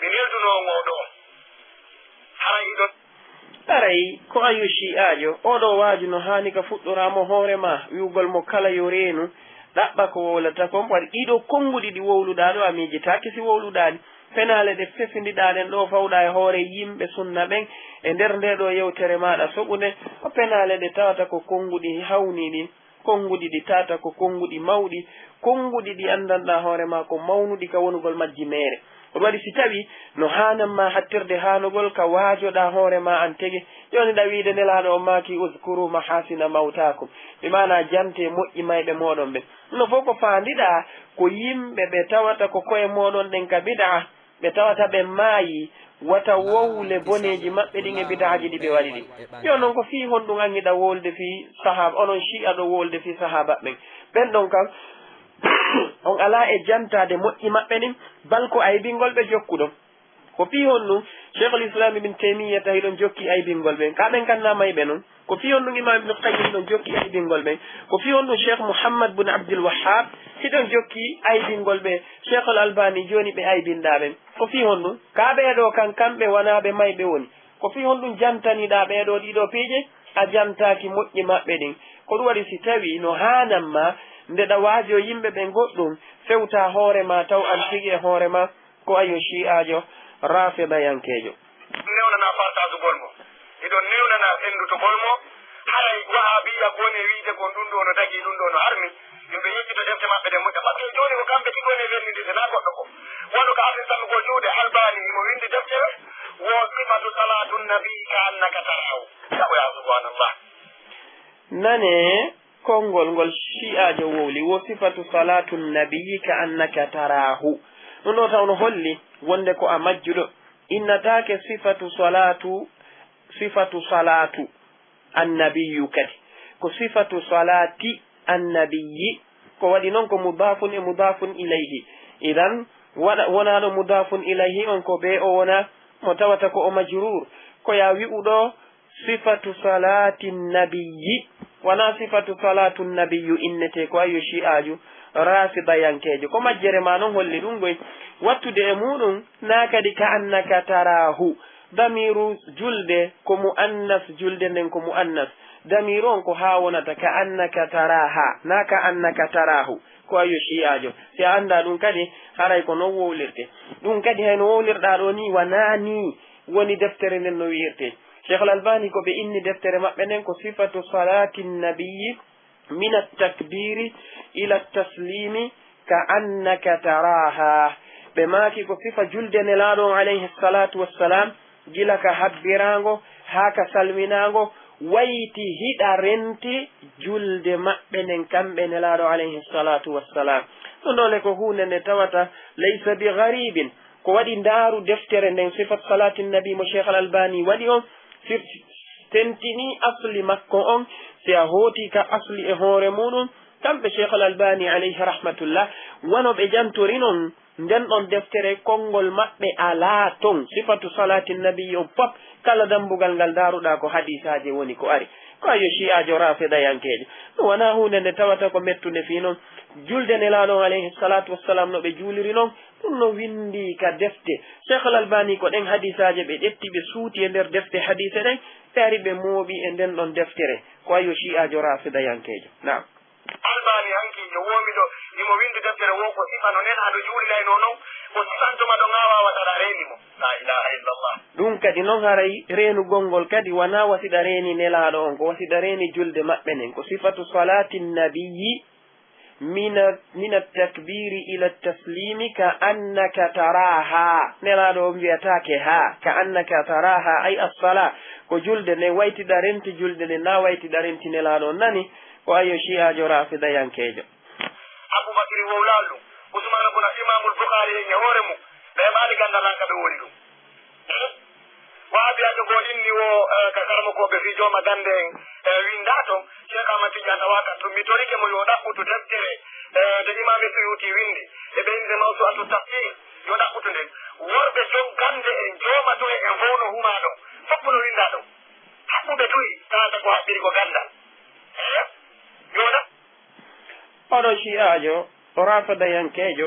mi neldunoo on oo ɗoo. Haray hiɗon. Haray ko ayo shi'aajo, oo ɗoo waaju no haani ka fuɗɗoraa mo hoore maa, wi'ugol mo kala yo reenu, ɗaɓɓa ko wowlata kon. Waɗi ɗii ɗoo konnguɗi ɗi wowluɗaa ɗoo, a miijitaake si wowluɗaali. penaale ɗe fefindiɗaa ɗen ɗoo fawɗaa e hoore yimɓe sunna ɓen e nder ndee ɗoo yewtere maaɗa soɓunde, ko penaale ɗe tawata ko konnguɗi hawniiɗi, konnguɗi ɗi tawata ko konnguɗi mawɗi, konnguɗi ɗi anndanɗaa hoore maa ko mawnuɗi ka wonugol majji meere. Ko ɗum waɗi si tawii no haanan maa hattirde haanugol ka waajoɗaa hoore maa an tigi, jooni ɗa wiide Nelaaɗo on maaki, "Uzkuru mahasina mawtaakum." Bi maanaa jantee moƴƴi mayɓe mooɗon ɓen. No fof ko faandiɗaa ko yimɓe ɓe tawata ko ko'e mooɗon ɗen ka bid'a, ɓe tawata ɓe maayi, wata wowle boneeji maɓɓe ɗin e bid'aaji ɗi ɓe waɗi ɗin. Yo non ko fii honɗum an hiɗa wowlude fii sahaaba, onon Shi'a ɗo wowlude fii sahaaba ɓen? Ɓen ɗon kan, on alaa e jantaade moƴƴi maɓɓe ɗin, bal ko aybingol ɓe jokkuɗon. Ko fii honɗum Sheikhul Islam Ibn Taymiyyata hiɗon jokki aybingol ɓen? Ka ɓen kan na mayɓe non? Ko fii honɗum Imam Ibn Qayyim hiɗon jokki aybingol ɓen? Ko fii honɗum Sheikh Muhammad bun Abdul Wahhab hiɗon jokki aybingol ɓe? Sheikhul Albani jooni ɓe aybinɗaa ɓen. Ko fii honɗum? Ka ɓee ɗoo kan kamɓe wanaa ɓe mayɓe woni. Ko fii honɗum jantaniɗaa ɓee ɗoo ɗii ɗoo piiji? A jantaaki moƴƴi maɓɓe ɗin. Ko ɗum waɗi si tawii no haanan maa nde ɗa waajoo yimɓe ɓen goɗɗum, fewtaa hoore maa taw an tigi e hoore maa ko ayo Shi'aajo Raafidayankeejo. Newnanaa partaasugol mo. Hiɗon newnanaa senndutugol mo. Haray Wahaabiyya ko woni e wi'ude kon ɗun ɗoo no dagii, ɗun ɗoo no harmi. Yo ɓe yeccito defte maɓɓe ɗen moƴƴa. Parce que jooni ko kamɓe tigi woni e fenninde, sinaa goɗɗo ko. Wano ka arde sannugol juuɗe, Albani himo winndi deftere, wo sifatu salaatu nabi ka annaka taraahu. Taw yaa subhanallah. Nane konngol ngol Shi'aajo wowli, wo sifatu salaatu nabiyyi ka annaka taraahu. Ɗun ɗoo taw no holli wonde ko a majjuɗo. Innataake sifatu salaatu, sifatu salaatu annabiyyu kadi. Ko sifatu salaati annabiyyi. Ko waɗi non ko mudaafun e mudaafun ilayhi. Idan, waɗa, wonaaɗo mudaafun ilayhi on ko bee o wona mo tawata ko o majruur. Ko yaa wi'uɗo sifatu salaati nabiyyi. Wanaa sifatu salaatu nabiyyu innetee ko ayo Shi'aaju Raafidayankeejo. Ko majjere maa non holli ɗun goy. Wattude e muuɗun, naa kadi ka annaka taraahu. Damiiru julde ko mu'annas, julde nden ko mu'annas. Damiiru on ko haa wonata ka annaka taraaha, naa ka annaka taraahu. Ko ayo Shi'aajo. Si a anndaa ɗun kadi, haray ko non wowlirtee. Ɗun kadi hay no wowlirɗaa ɗoo nii, wanaa nii woni deftere nden no wi'irtee. Sheikhul Albani ko ɓe inni deftere maɓɓe nden ko Sifatu Salaati Nabiyyi mina takbiiri ila tasliimi ka annaka taraaha. Ɓe maaki ko sifa julde Nelaaɗo on alayhi salaatu wassalaam, gila ka habbiraango haa ka salminaango, wayti hiɗa renti julde maɓɓe nden kamɓe Nelaaɗo alayhi salaatu wassalaam. Ɗun ɗoo le ko huunde nde tawata laysa bi gariibin. Ko waɗi ndaaru deftere nden, Sifat Salaatin Nabi mo Sheikh Al Albani waɗi on, fir-, tentinii asli makko on, si a hootii ka asli e hoore muuɗun, kamɓe Sheikh Al Albani alayhi rahmatullah, wano ɓe jantori non, nden ɗon deftere konngol maɓɓe alaa ton, Sifatu Salaatin Nabi on pop, kala dambugal ngal ndaaruɗaa ko hadiisaaje woni ko ari. Ko ayo Shi'aajo Raafidayankeejo. Ɗun wanaa huunde nde tawata ko mettunde fii non. Julde Nelaaɗo on alayhi salaatu wassalaam no ɓe juuliri non, ɗun no winndii ka defte. Sheikh Al Albani ko ɗen hadiisaaje ɓe ƴetti ɓe suuti e nder defte hadiise ɗen, ɓe ari ɓe mooɓi e nden ɗon deftere. Ko ayo Shi'aajo Raafidayankeejo. Naam. Albani hanki yo woomi ɗo, himo winndi deftere woo ko sifa no Nelaaɗo juulilaynoo non, ko sifantuma ɗon haa waawata aɗa reeni mo. La ilaha illallah. Ɗun kadi non haray reenugol ngol kadi wanaa wasiɗa reeni Nelaaɗo on, ko wasiɗa reeni julde maɓɓe nden. Ko sifatu salaati nabiyyi mina, mina takbiiri ila tasliimi ka annaka taraaha. Nelaaɗo on wi'ataake haa, ka annaka taraaha, ay as-salaa. Ko julde nden waytiɗa renti julde nden, naa waytiɗa renti Nelaaɗo on nani, ko ayo Shi'aajo Raafidayankeejo. Abubakri wowlaali ɗun. Usmaana bun Imaamul Bukhaari en e hoore mun, ɓe heɓaali ganndal an ka ɓe wowli ɗun. Wahabiyaajo goo inni wo, eh, ka karamokooɓe fii jooma gannde en, eh, winndaa ton, Sheikh Ahmad Tidiane Awaka tun, mi torike mo yo ɗaɓɓutu deftere, eh, nde Imaam Suyuti winndi, e ɓe innde Mawsu'atu Tafsir, yo ɗaɓɓutu nden. Worɓe jom gannde en, jooma to en, en fow no humaa ɗon, fow no winndaa ɗon. Haɓɓuɓe toy, tawata ko haɓɓiri ko ganndal. Eh? Yo ɗaɓɓu. Oɗo Shi'aajo, o Raafidayankeejo,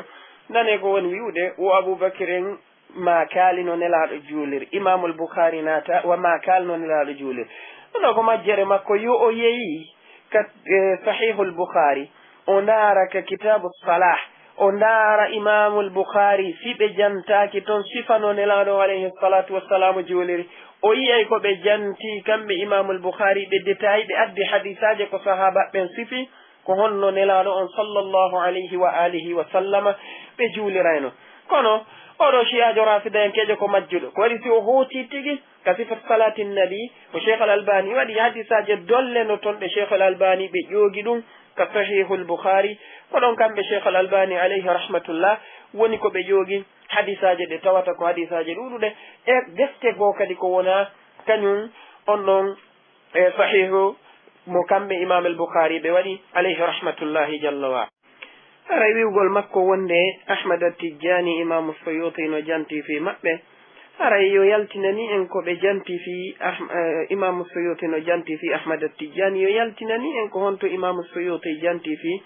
nane ko woni wi'ude, wo Abuubakrin maa kaali no Nelaaɗo juuliri. Imaamul Bukhaari naata, wa maa kaali no Nelaaɗo juuliri. Ɗun ɗoo ko majjere makko, yo o yehi ka, eh, Sahihul Bukhaari, o ndaara ka Kitaabu Salaah, O ndaara Imaamul Bukhaari, si ɓe jantaaki ton sifa no Nelaaɗo alayhi salaatu wassalaamu juuliri, o yi'ay ko ɓe janti kamɓe Imaamul Bukhaari, ɓe détail, ɓe addi hadiisaaje ko sahaaba ɓen sifi, ko honno Nelaaɗo on sallallahu alayhi wa alihi wa sallama ɓe juulirayno. Kono oɗo shi'aajo raafidayankeejo ko majjuɗo. Ko waɗi si o hooti tigi ka sifat salaatin nabi, ko Sheikh Al Albani waɗi hadiisaaje dolle no ton ɗe Sheikh Al Albani ɓe ƴoogi ɗum ka Sahihul Bukhari. Ko ɗon kamɓe Sheikh Al Albani alayhi rahmatullah woni ko ɓe ƴoogi hadiisaaje ɗe tawata ko hadiisaaje ɗuuɗuɗe e defte goo kadi ko wona kañum on ɗon e Sahihu mo kamɓe Imam Al Bukhari ɓe waɗi alayhi rahmatullahi jalla wa. Haray wi'ugol makko wonde Ahmad At-Tijjani Imaamu Suyuti no janti fii maɓɓe, haray yo yaltinani en ko ɓe janti fii Ah-, eh, Imaamu Suyuti no janti fii Ahmad At-Tijjani, yo yaltinani en ko honto Imaamu Suyuti janti fii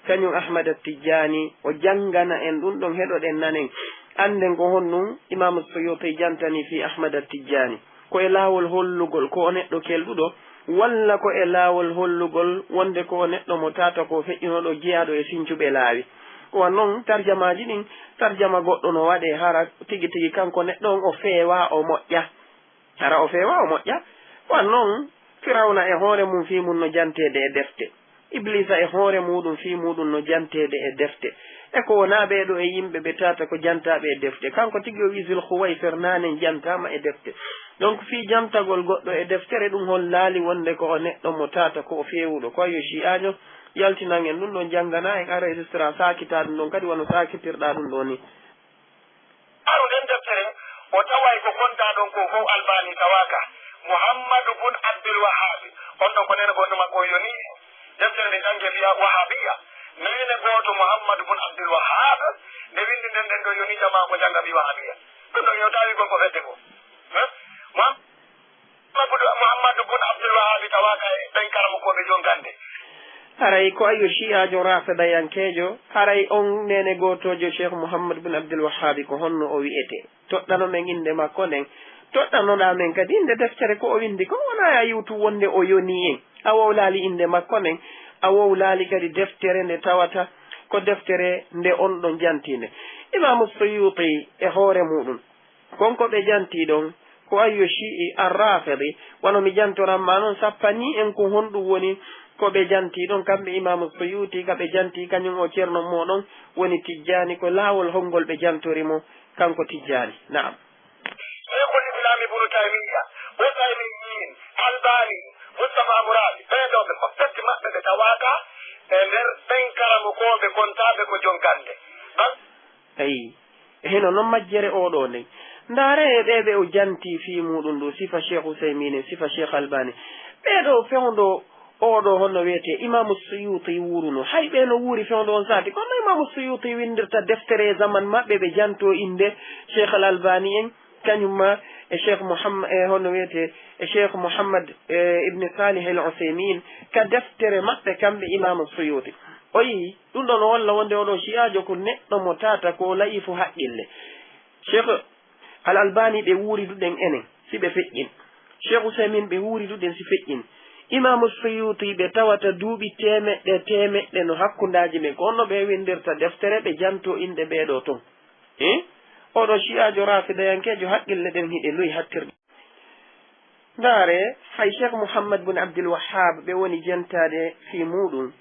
kañum Ahmad At-Tijjani, o janngana en ɗum ɗon, heɗoɗen nanen, annden ko honɗum Imaamu Suyuti jantani fii Ahmad At-Tijjani. Ko e laawol hollugol ko o neɗɗo kelɗuɗo, walla ko e laawol hollugol wonde ko o neɗɗo mo tata ko feƴƴunooɗo jeyaaɗo e sincuɓe laawi. Ko wa non tarjamaaji ɗin, tarjama goɗɗo no waɗee hara tigi tigi kanko neɗɗo on o feewaa o moƴƴa. Hara o feewaa o moƴƴa. Ko wa non Firawna e hoore mum fii mum no janteede e defte. Ibliisa e hoore muuɗum fii muuɗum no janteede e defte. E ko wonaa ɓee ɗoo e yimɓe ɓe tata ko jantaaɓe e defte. Kanko tigi o wi'i Zul Khuwaysir naanen jantaama e defte. Donc fii jantagol goɗɗo e deftere ɗum hollaali wonde ko o neɗɗo mo tata ko o feewuɗo. Ko yo shi'aajo yaltinan en ɗum ɗon janngana en ara e sisira saakitaa ɗum ɗon kadi wano saakitirɗaa ɗum ɗoo ni. Aru nden deftere, o taway ko kontaa ɗon ko fow Albani tawaaka. Muhammadu bun Abdul Wahhabi, on ɗon ko neene gooto makko on yoni. Deftere nde jannge wi'a Wahabiya. Neene gooto Muhammadu bun Abdul Wahhab, nde winndi nden, nden ɗon yoni jamaa ko jannga wi'i Wahabiya. Ɗum ɗon yo tawi kon ko fedde goo. Huh? Muhammadu, Muhammadu bun Abdul Wahhabi tawaaka e ɓen karamokooɓe jonkande. Haray ko ayo shi'aajo raafidayankeejo, haray on neene gootoojo Sheikh Muhammad bun Abdul Wahhabi ko honno o wi'etee? Toɗɗano men innde makko nden. Toɗɗanoɗaa men kadi innde deftere ko o winndi kon. Wonaa a yi'utu wonde o yonii en. A wowlaali innde makko nden. A wowlaali kadi deftere nde tawata ko deftere nde on ɗon jantii nde. Imaamu Suyuuti e hoore muuɗum. Kon ko ɓe jantii ɗon, ko ayyo shi'i ar-Rafidi, wano mi jantoran maa non, sappanii en ko honɗum woni ko ɓe jantii ɗon, kamɓe Imaamu Suyuuti, ka ɓe jantii kañum o ceerno mooɗon woni Tijjaani, ko laawol honngol ɓe jantori mo, kanko Tijjaani. Na'am. Shaykhul Islam Ibnu Taymiyya, Uthaymiin, Albani, Mustafa Muradi, ɓee ɗoo ɓe fof tati maɓɓe ɓe tawaaka e nder ɓen karamokooɓe kontaaɓe ko jonkande. Bal- Eyi, e hino non majjere oo ɗoo nden. Ndaaree e ɓee ɓe o jantii fii muuɗum ɗoo, sifa Sheikh Uthaymiin, sifa Sheikh Albani. Ɓee ɗoo fewndo oo ɗoo honno wi'etee Imaamu Suyuuti wuuruno. Hay ɓee no wuuri fewndo on saati. Kono Imaamu Suyuuti winndirta deftere e zaman maɓɓe ɓe jantoo innde Sheikh Al Albani en, kañum ma e Sheikh Muhammad, e honno wi'etee, e Sheikh Muhammad, e Ibn Salih Al Uthaymiin, ka deftere maɓɓe kamɓe Imaamu Suyuuti. O yi'i, ɗum ɗon no holla wonde oo ɗoo shi'aajo ko neɗɗo mo tata ko la'ifu haqqille. Sheikh Al Albani ɓe wuuriduɗen enen, si ɓe feƴƴin. Sheikh Uthaymiin ɓe wuuriduɗen si feƴƴin. Imaamu Suyuuti ɓe tawata duuɓi teemeɗɗe, teemeɗɗe no hakkundaaji men. Ko honno ɓe winndirta deftere ɓe jantoo innde ɓee ɗoo ton. Eh? Oo ɗoo shi'aajo raafidayankeejo haqqille ɗen hiɗe lo'i hattirde. Ndaaree, hay Sheikh Muhammad bun Abdul Wahhab ɓe woni jantaade fii muuɗum.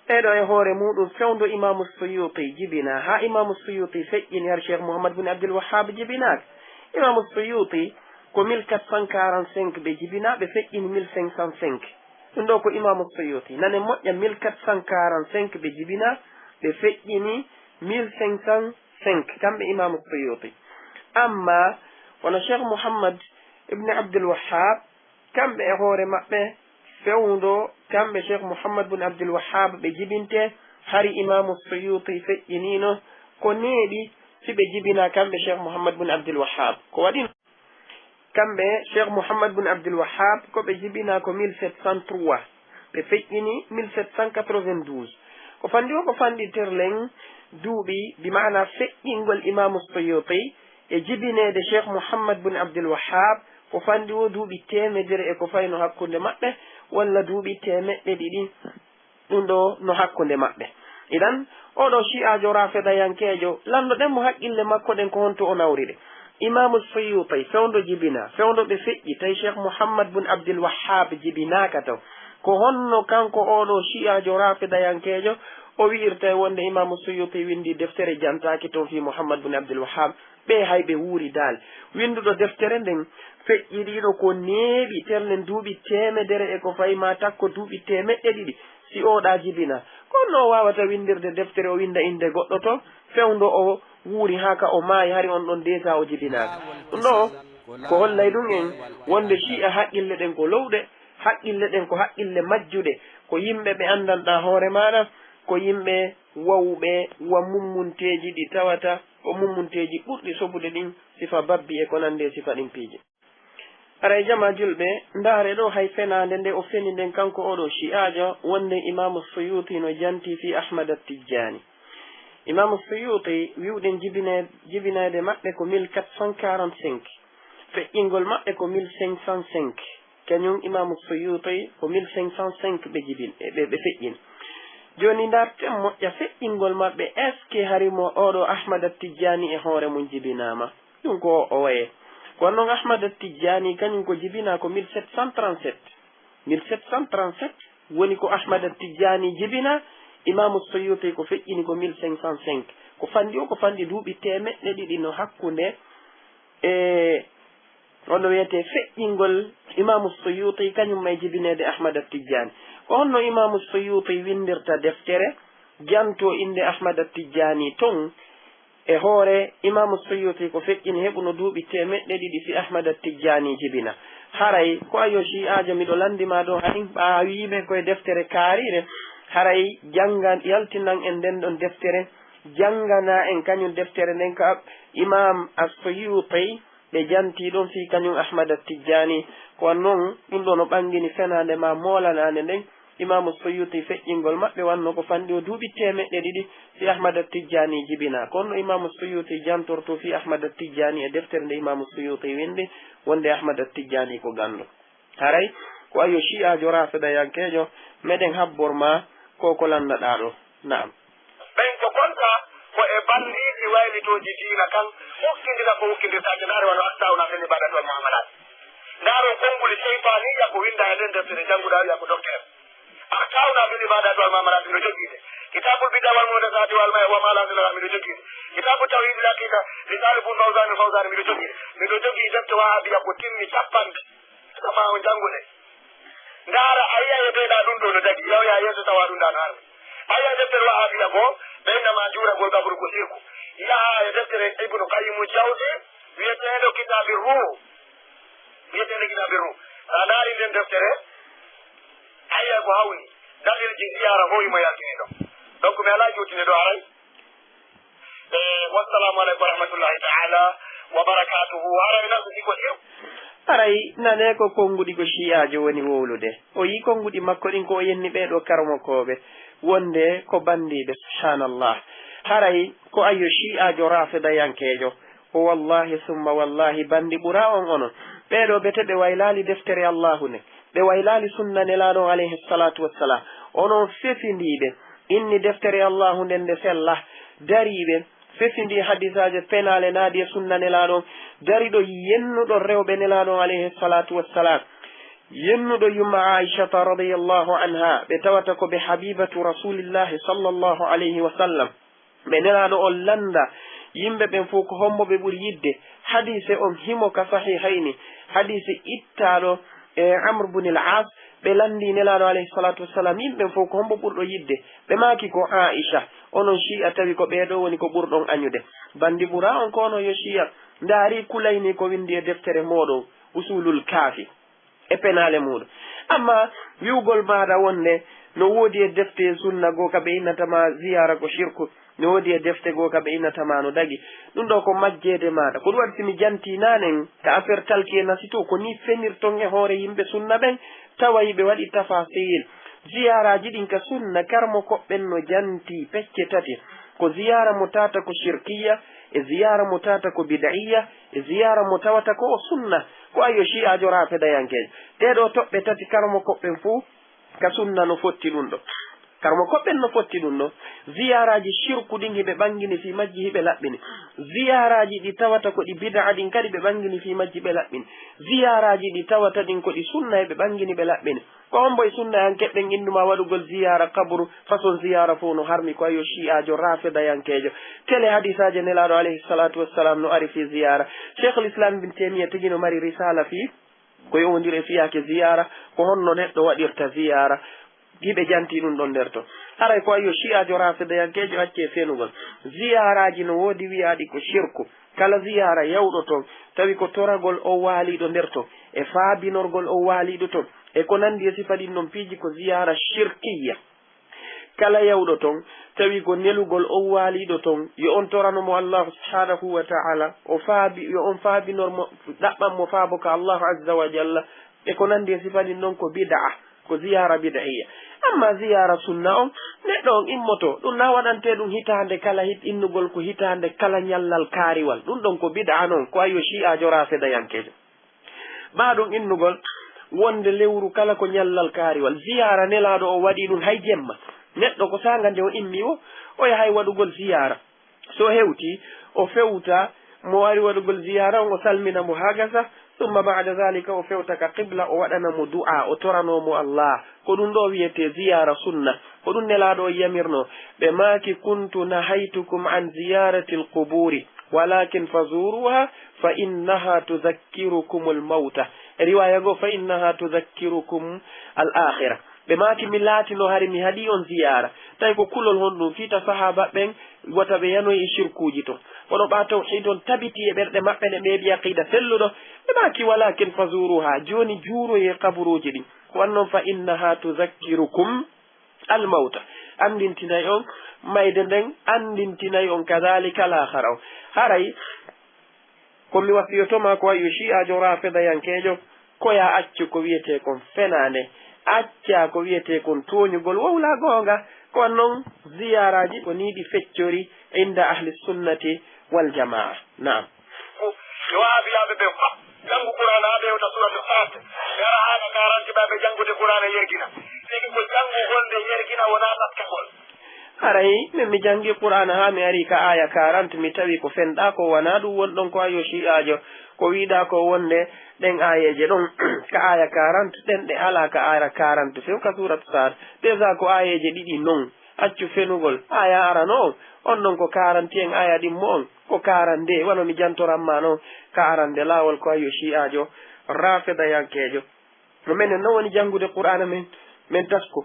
Ɓee ɗoo e hoore muuɗum fewndo Imaamu Suyuuti jibinaa, haa Imaamu Suyuuti feƴƴini har Sheikh Muhammad bun Abdul Wahhab jibinaaka. Imaamu Suyuuti ko mille quatre cent quarante-cinq ɓe jibinaa, ɓe feƴƴini mille cinq cent cinq. Ɗum ɗoo ko Imaamu Suyuuti. Nanen moƴƴa, mille quatre cent quarante-cinq ɓe jibinaa, ɓe feƴƴini mille cinq cent cinq, kamɓe Imaamu Suyuuti. Amma, wano Sheikh Muhammad ibn Abdul Wahhab, kamɓe e hoore maɓɓe fewndo, kamɓe Sheikh Muhammad bun Abdul Wahhab ɓe jibintee, hari Imaamu Suyuuti feƴƴiniino ko neeɓi si ɓe jibinaa kamɓe Sheikh Muhammad bun Abdul Wahhab. Ko waɗi Kamɓe Cheikh Mouhammad bun Abdul Wahhab, ko ɓe jibinaa ko mille sept cent trois, ɓe feƴƴini mille sept cent quatre-vingt-douze. Ko fanɗi o, ko fanɗi terlen duuɓi, bi maana feƴƴingol Imaamu Suyuti e jibineede Cheikh Mouhammad bun Abdul Wahhab, ko fanɗi o duuɓi teemedere e ko fayno hakkunde maɓɓe, walla duuɓi teemeɗɗe ɗiɗi, ɗum ɗo no hakkunde maɓɓe. Idan, oo ɗoo shi'aajo raafidayankeejo, lanndo ɗen mo haqqille makko ɗen ko honto o nawriri. Imaamu Suyuuti, fewndo jibinaa, fewndo ɓe feƴƴi, tawi Sheikh Muhammad bun Abdul Wahhab jibinaaka ton. Ko honno kanko oo ɗoo shi'aajo raafidayankeejo, o wi'irta e wonde Imaamu Suyuuti winndi deftere jantaaki ton fii Muhammad bun Abdul Wahhab? Ɓee hay ɓe wuuri daali. Winnduɗo deftere nden feƴƴiiɗo ko neeɓi terlen duuɓi teemedere e ko fayi maa takko duuɓi teemeɗɗe ɗiɗi, si oo ɗaa jibinaa. Ko honno o waawata winndirde deftere o winnda innde goɗɗo ton, fewndo o wuuri haa ka o maayi, hari on ɗon deesaa o jibinaaka. Ɗum ɗoo ko hollay ɗum en wonde shi'a haqqille ɗen ko lowɗe, haqqille ɗen ko haqqille majjuɗe, ko yimɓe ɓe anndanɗaa hoore maaɗa, ko yimɓe wawɓe wa mummunteeji ɗi tawata ko mummunteeji ɓurɗi sobude ɗin sifa babbi e ko nanndi e sifa ɗin piiji. Haray jamaa julɓe, ndaaree ɗoo hay fenaande nde o feni nden kanko oo ɗoo shi'aajo, wonde Imaamu Suyuuti no jantii fii Ahmad At-Tijjaani. Imaamu Suyuuti, wi'uɗen jibine-, jibineede maɓɓe ko mille quatre cent quarante-cinq, feƴƴingol maɓɓe ko mille cinq cent cinq. Kañun Imaamu Suyuuti ko mille cinq cent cinq ɓe jibin-, ɓe, ɓe feƴƴini. Jooni, ndaarten moƴƴa feƴƴingol maɓɓe, est-ce que hari mo oo ɗoo Ahmad At-Tijjaani e hoore mun jibinaama? Ɗun ko o waye. Kono non Ahmad At-Tijjaani kañun ko jibinaa ko mille sept cent trente-sept. Mille sept cent trente-sept woni ko Ahmad At-Tijjaani jibinaa, Imaamu Suyuuti ko feƴƴini ko mille cinq cent cinq. Ko fanɗi o, ko fanɗi duuɓi teemeɗɗe ɗiɗi no hakkunde e hono wi'etee feƴƴingol Imaamu Suyuuti kañun ma e jibineede Ahmad At-Tijjaani. Ko honno Imaamu Suyuuti winndirta deftere, jantoo innde Ahmad At-Tijjaani ton? E hoore, Imaamu Suyuuti ko feƴƴini heɓuno duuɓi teemeɗɗe ɗiɗi fii Ahmad At-Tijjaani jibina. Haray, ko a yo shi'aajo miɗo lanndi maa ɗoo, haray, ɓaa a wi'ii ɓe ko e deftere kaariire, haray, janngan, yaltinan en nden ɗon deftere, jannganaa en kañun deftere nden ka Imaam As-Suyuuti, ɓe jantii ɗon fii kañun Ahmad At-Tijjaani. Ko non, ɗun ɗoo no ɓanngini fenaande maa moolanaande nden, Imaamu Suyuuti feƴƴingol maɓɓe wanno ko fanɗi o duuɓi teemeɗɗe ɗiɗi fii Ahmad At-Tijjaani jibinaa. Ko honno Imaamu Suyuuti jantortoo fii Ahmad At-Tijjaani e deftere nde Imaamu Suyuuti winndi wonde Ahmad At-Tijjaani ko ganndo? Haray, ko a yo shi'aajo raafidayankeejo, meɗen habbor maa ko ko lanndaɗaa ɗoo. Na'am. Ɓen ko konta ko e bandiiji waylitooji diina kan, hukkindira ko hukkindirtaake. Ndaare wano Akhtauna fil Ibadati wal Muamalat. Ndaaro konnguli seytaaniya ko winnda e nden deftere jannguɗaa wi'a ko docteur. Akhtauna fil Ibadati wal Muamalat miɗo jogii nde. Kitabul Bid'a wal Muhdasati wal Ma-, wa ma la asla laha miɗo jogii nde. Kitabu Tawhidil Aqiqa, Risala Ibn Fawzan al Fawzan miɗo jogii nde. Miɗo jogii defte Wahabiya ko timmi cappanɗe. Kama on janngu nde. Ndaara, a yi'ay e ɓeyɗaa ɗun ɗoo no dagi, yawyaa yeeso tawaa ɗun ɗaa no armi. A yi'ay deftere Wahabiya goo, ɓe inna maa juuragol qabru ko sirku. Yahaa e deftere Ibnu Qayyim Jawzi, wi'eteende Kitaabi Ruh. Wi'eteende Kitaabi Ruh. So a ndaarii nden deftere, a yi'ay ko hawni. Dalilji ziyaara fow himo yaltini ɗon. Donc, mi alaa juutinde ɗoo haray. E, wassalaamu aleykum wa rahmatullahi ta'ala wa barakaatuhu. Haray nan ko siko siro. Haray nanee ko konnguɗi ko shi'aajo woni wowlude. O yi'i konnguɗi makko ɗin ko o yenni ɓee ɗoo karamokooɓe wonde ko banndiiɓe, subhaanallah. Haray ko a yo shi'aajo raafidayankeejo. O wallahi summa wallahi banndi ɓuraa on onon. Ɓee ɗoo bete ɓe waylaali deftere Allaahu nden. Ɓe waylaali sunna Nelaaɗo on alayhi salaatu wassalaam. Onon fefindiiɓe. Inni deftere Allaahu nden nde sella, dariiɓe, fefindii hadiisaaje penaale naadi e sunna Nelaaɗo on, dariiɗo yennuɗo rewɓe Nelaaɗo on alayhi salaatu wassalaam, yennuɗo yumma Aishata radiyallahu anha, ɓe tawata ko ɓe Habibatu Rasulillahi sallallahu alayhi wa sallam. Ɓe Nelaaɗo on lannda yimɓe ɓen fow ko hombo ɓe ɓuri yidde. Hadiise on himo ka Sahihayni, hadiise ittaaɗo e Amr bun al-As, ɓe lanndii Nelaaɗo alayhi salaatu wassalaam, yimɓe ɓen fow ko hombo ɓurɗo yidde? Ɓe maaki ko Aisha. Onon Shi'a tawi ko ɓee ɗoo woni ko ɓurɗon añude. Banndi ɓuraa on ko onon yo Shi'a. Ndaarii Kulayni ko winndi e deftere mooɗon, Usulul Kaafi, e penaale muuɗum. Amma wi'ugol maaɗa wonde no woodi e defte e sunna goo ka ɓe innata ma ziyaara ko shirku, no woodi e defte goo ka ɓe innata ma no dagi. Ɗum ɗoo ko majjeede maaɗa. Ko ɗum waɗi si mi jantii naanen ka affaire talki e nasitu, ko nii fenirton e hoore yimɓe sunna ɓen, tawa hiɓe waɗi tafasil. Ziyaaraaji ɗin ka sunna, karamokooɓe ɓen no jantii pecce tati. Ko ziyaara mo tawata ko shirkiyya, e ziyaara mo tawata ko bid'iyya, e ziyaara mo tawata ko o sunna. Ko ayyo shi'aajo raafidayankeejo. Ɗee ɗoo toɓɓe tati karamokooɓe ɓen fuu ka sunna no fotti ɗum ɗoo. Kar mo koɓɓen no fotti ɗun ɗon, ziyaaraaji shirku ɗin hiɓe ɓangini fii majji hiɓe laɓɓini. Ziyaaraaji ɗi tawata ko ɗi bid'a ɗin kadi ɓe ɓangini fii majji ɓe laɓɓini. Ziyaaraaji ɗi tawata ɗin ko ɗi sunna hiɓe ɓangini ɓe laɓɓini. Ko hombo e sunnayankeɓɓen innumaa waɗugol ziyaara kaburu, façon ziyaara fow no harmi ko ayo shi'aajo raafidayankeejo. Tele hadiisaaje Nelaaɗo alayhi salaatu wassalaam no ari fii ziyaara. Sheikhul Islam Ibn Taymiyyah tigi no mari risaala fii ko yowondiri e fiyaake ziyaara, ko honno neɗɗo waɗirta ziyaara. Hiɓe janti ɗun ɗon nder ton. Haray ko ayo shi'aajo raafidayankeejo acce fenugol. Ziyaaraaji no woodi wi'aaɗi ko shirku. Kala ziyaara yawɗo ton, tawi ko toragol on waaliiɗo nder ton, e faabinorgol on waaliiɗo ton, e ko nandi e sifa ɗin ɗon piiji ko ziyaara shirkiyya. Kala yawɗo ton, tawi ko nelugol on waaliiɗo ton, yo on torano mo Allaahu subhaanahu wa ta'aala, o faabi-, yo on faabinor mo, ɗaɓɓan mo faabo ka Allaahu azza wa jalla, e ko nandi e sifa ɗin ɗon ko bid'a, ko ziyaara bid'iyya. Amma ziyaara sunna on, neɗɗo on immoto, ɗun na waɗante ɗun hitaande kala hit-, innugol ko hitaande kala ñallal kaariwal. Ɗun ɗon ko bid'a non, ko ayo shi'aajo raafidayankeejo. Maa ɗun innugol wonde lewru kala ko ñallal kaariwal. Ziyaara Nelaaɗo o waɗi ɗun hay jemma. Neɗɗo ko saanga nde o immi o, o yahay waɗugol ziyaara. So hewti, o fewta mo ari waɗugol ziyaara on, o salmina mo haa gasa, summa ba'da zaalika o fewta ka qibla, o waɗana mo du'aa, o toranoo mo Allah. Ko ɗun ɗoo wi'etee ziyaara sunna. Ko ɗun Nelaaɗo on yamirnoo. Ɓe maaki, "Kuntu nahaytukum an ziyaratil quburi, walakin fazuruha, fa innaha tuzakkirukumul mawta." E riwaaya goo, "Fa innaha tuzakkirukum al akhira." Ɓe maaki, "Mi laatino hari mi haɗii on ziyaara." Tawi ko kulol honɗun? Fii ta sahaaba ɓen, wota ɓe yanoy e shirkuuji ton. Kono ɓaa tawhiid on tabitii e ɓerɗe maɓɓe, ne ɓeeɓi aqiida selluɗo. Ɓe maaki, "Walakin fazuruha, jooni juuroyee kaburuuji ɗin." Ko wan non, "Fa innaha tuzakkirukum al mawta." Anndintinay on mayde nden, anndintinay on kadhalika laakhara on. Haray ko mi wasiyoto maa ko wayi yo shi'aajo raafidayankeejo, ko yaa accu ko wi'etee kon fenaande, accaa ko wi'etee kon tooñugol, wowlaa goonga. Ko wan non ziyaaraaji ko nii ɗi feccori inda ahli sunnati wal jamaa. Naam. Ko yo wahabiyaaɓe ɓen faa janngu Qur'aana haa ɓe hewta suuratu Saad, ɓe ara aaya quarante ɓe ɓe janngude Qur'aana yergina. Sigi ko janngugol nde yergina wonaa taskagol. Haray, min mi janngi Qur'aana haa mi ari ka aaya quarante, mi tawi ko fenɗaa ko, wanaa ɗun woni ɗon ko ayo shi'aajo. Ko wi'uɗaa ko wonde ɗen aayeeje ɗon, ka aaya quarante, ɗen ɗe alaa ka aaya quarante, few ka suuratu Saad. Déjà ko aayeeje ɗiɗi non. Accu fenugol. Aaya arano on, on ɗon ko quarante en, aaya ɗimmo on, ko quarante-deux, wano mi jantoran maa non, ka arande laawol ko ayo shi'aajo, raafidayankeejo. Ko menen non woni janngude Qur'aana men, men tasko.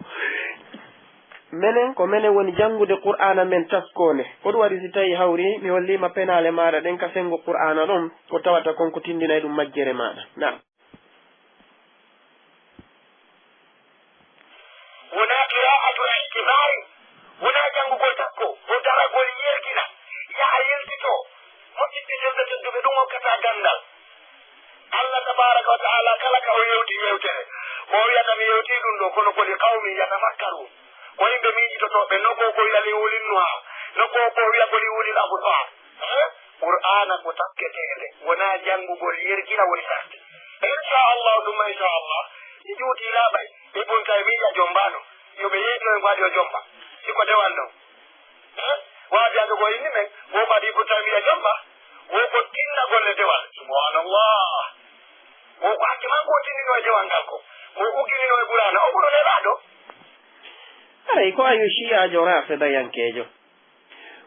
Menen, ko menen woni janngude Qur'aana men taskoo nde. Ko ɗun waɗi si tawii hawri, mi hollii ma penaale maaɗa ɗen ka senngo Qur'aana ɗon, ko tawata kon ko tinndinay ɗun majjere maaɗa. Naam. Wonaa qiraa'atu i'tibaari, wonaa janngugol tasko, ko daragol yergina, yaha yiltitoo. Musidɓe julɓe tedduɓe, ɗun hokkata ganndal. Allah tabaaraka wa ta'aala kala ka o yewti yewtere, ko o wi'ata mi yewtii ɗun ɗoo, kono ko li qawmin yatafakkaruun. Ko yimɓe miijitotooɓe, no ko ko wi'a li ulin nuhaa, no ko ko wi'a ko li ulil absaar. Eh? Qur'aana ko tasketeende, wonaa janngugol yergina woni sarti. Inchallahu, summa inchallah, si juutii laaɓay, Ibn Taymiyya jombaano, yo ɓe yeetino e ko waɗi o jomba, si ko dewal non. Eh? Waabiyaaɓe ko inni men, ko ko waɗi Ibn Taymiyya jomba, ko ko tinnagol e dewal. Subhanallah. Ko ko hakke makko o tinndinoo e dewal ngal ko, ko o ugginino e Qur'aana, o ko ɗon nelaaɗo. Haray ko ayo shi'aajo raafidayankeejo.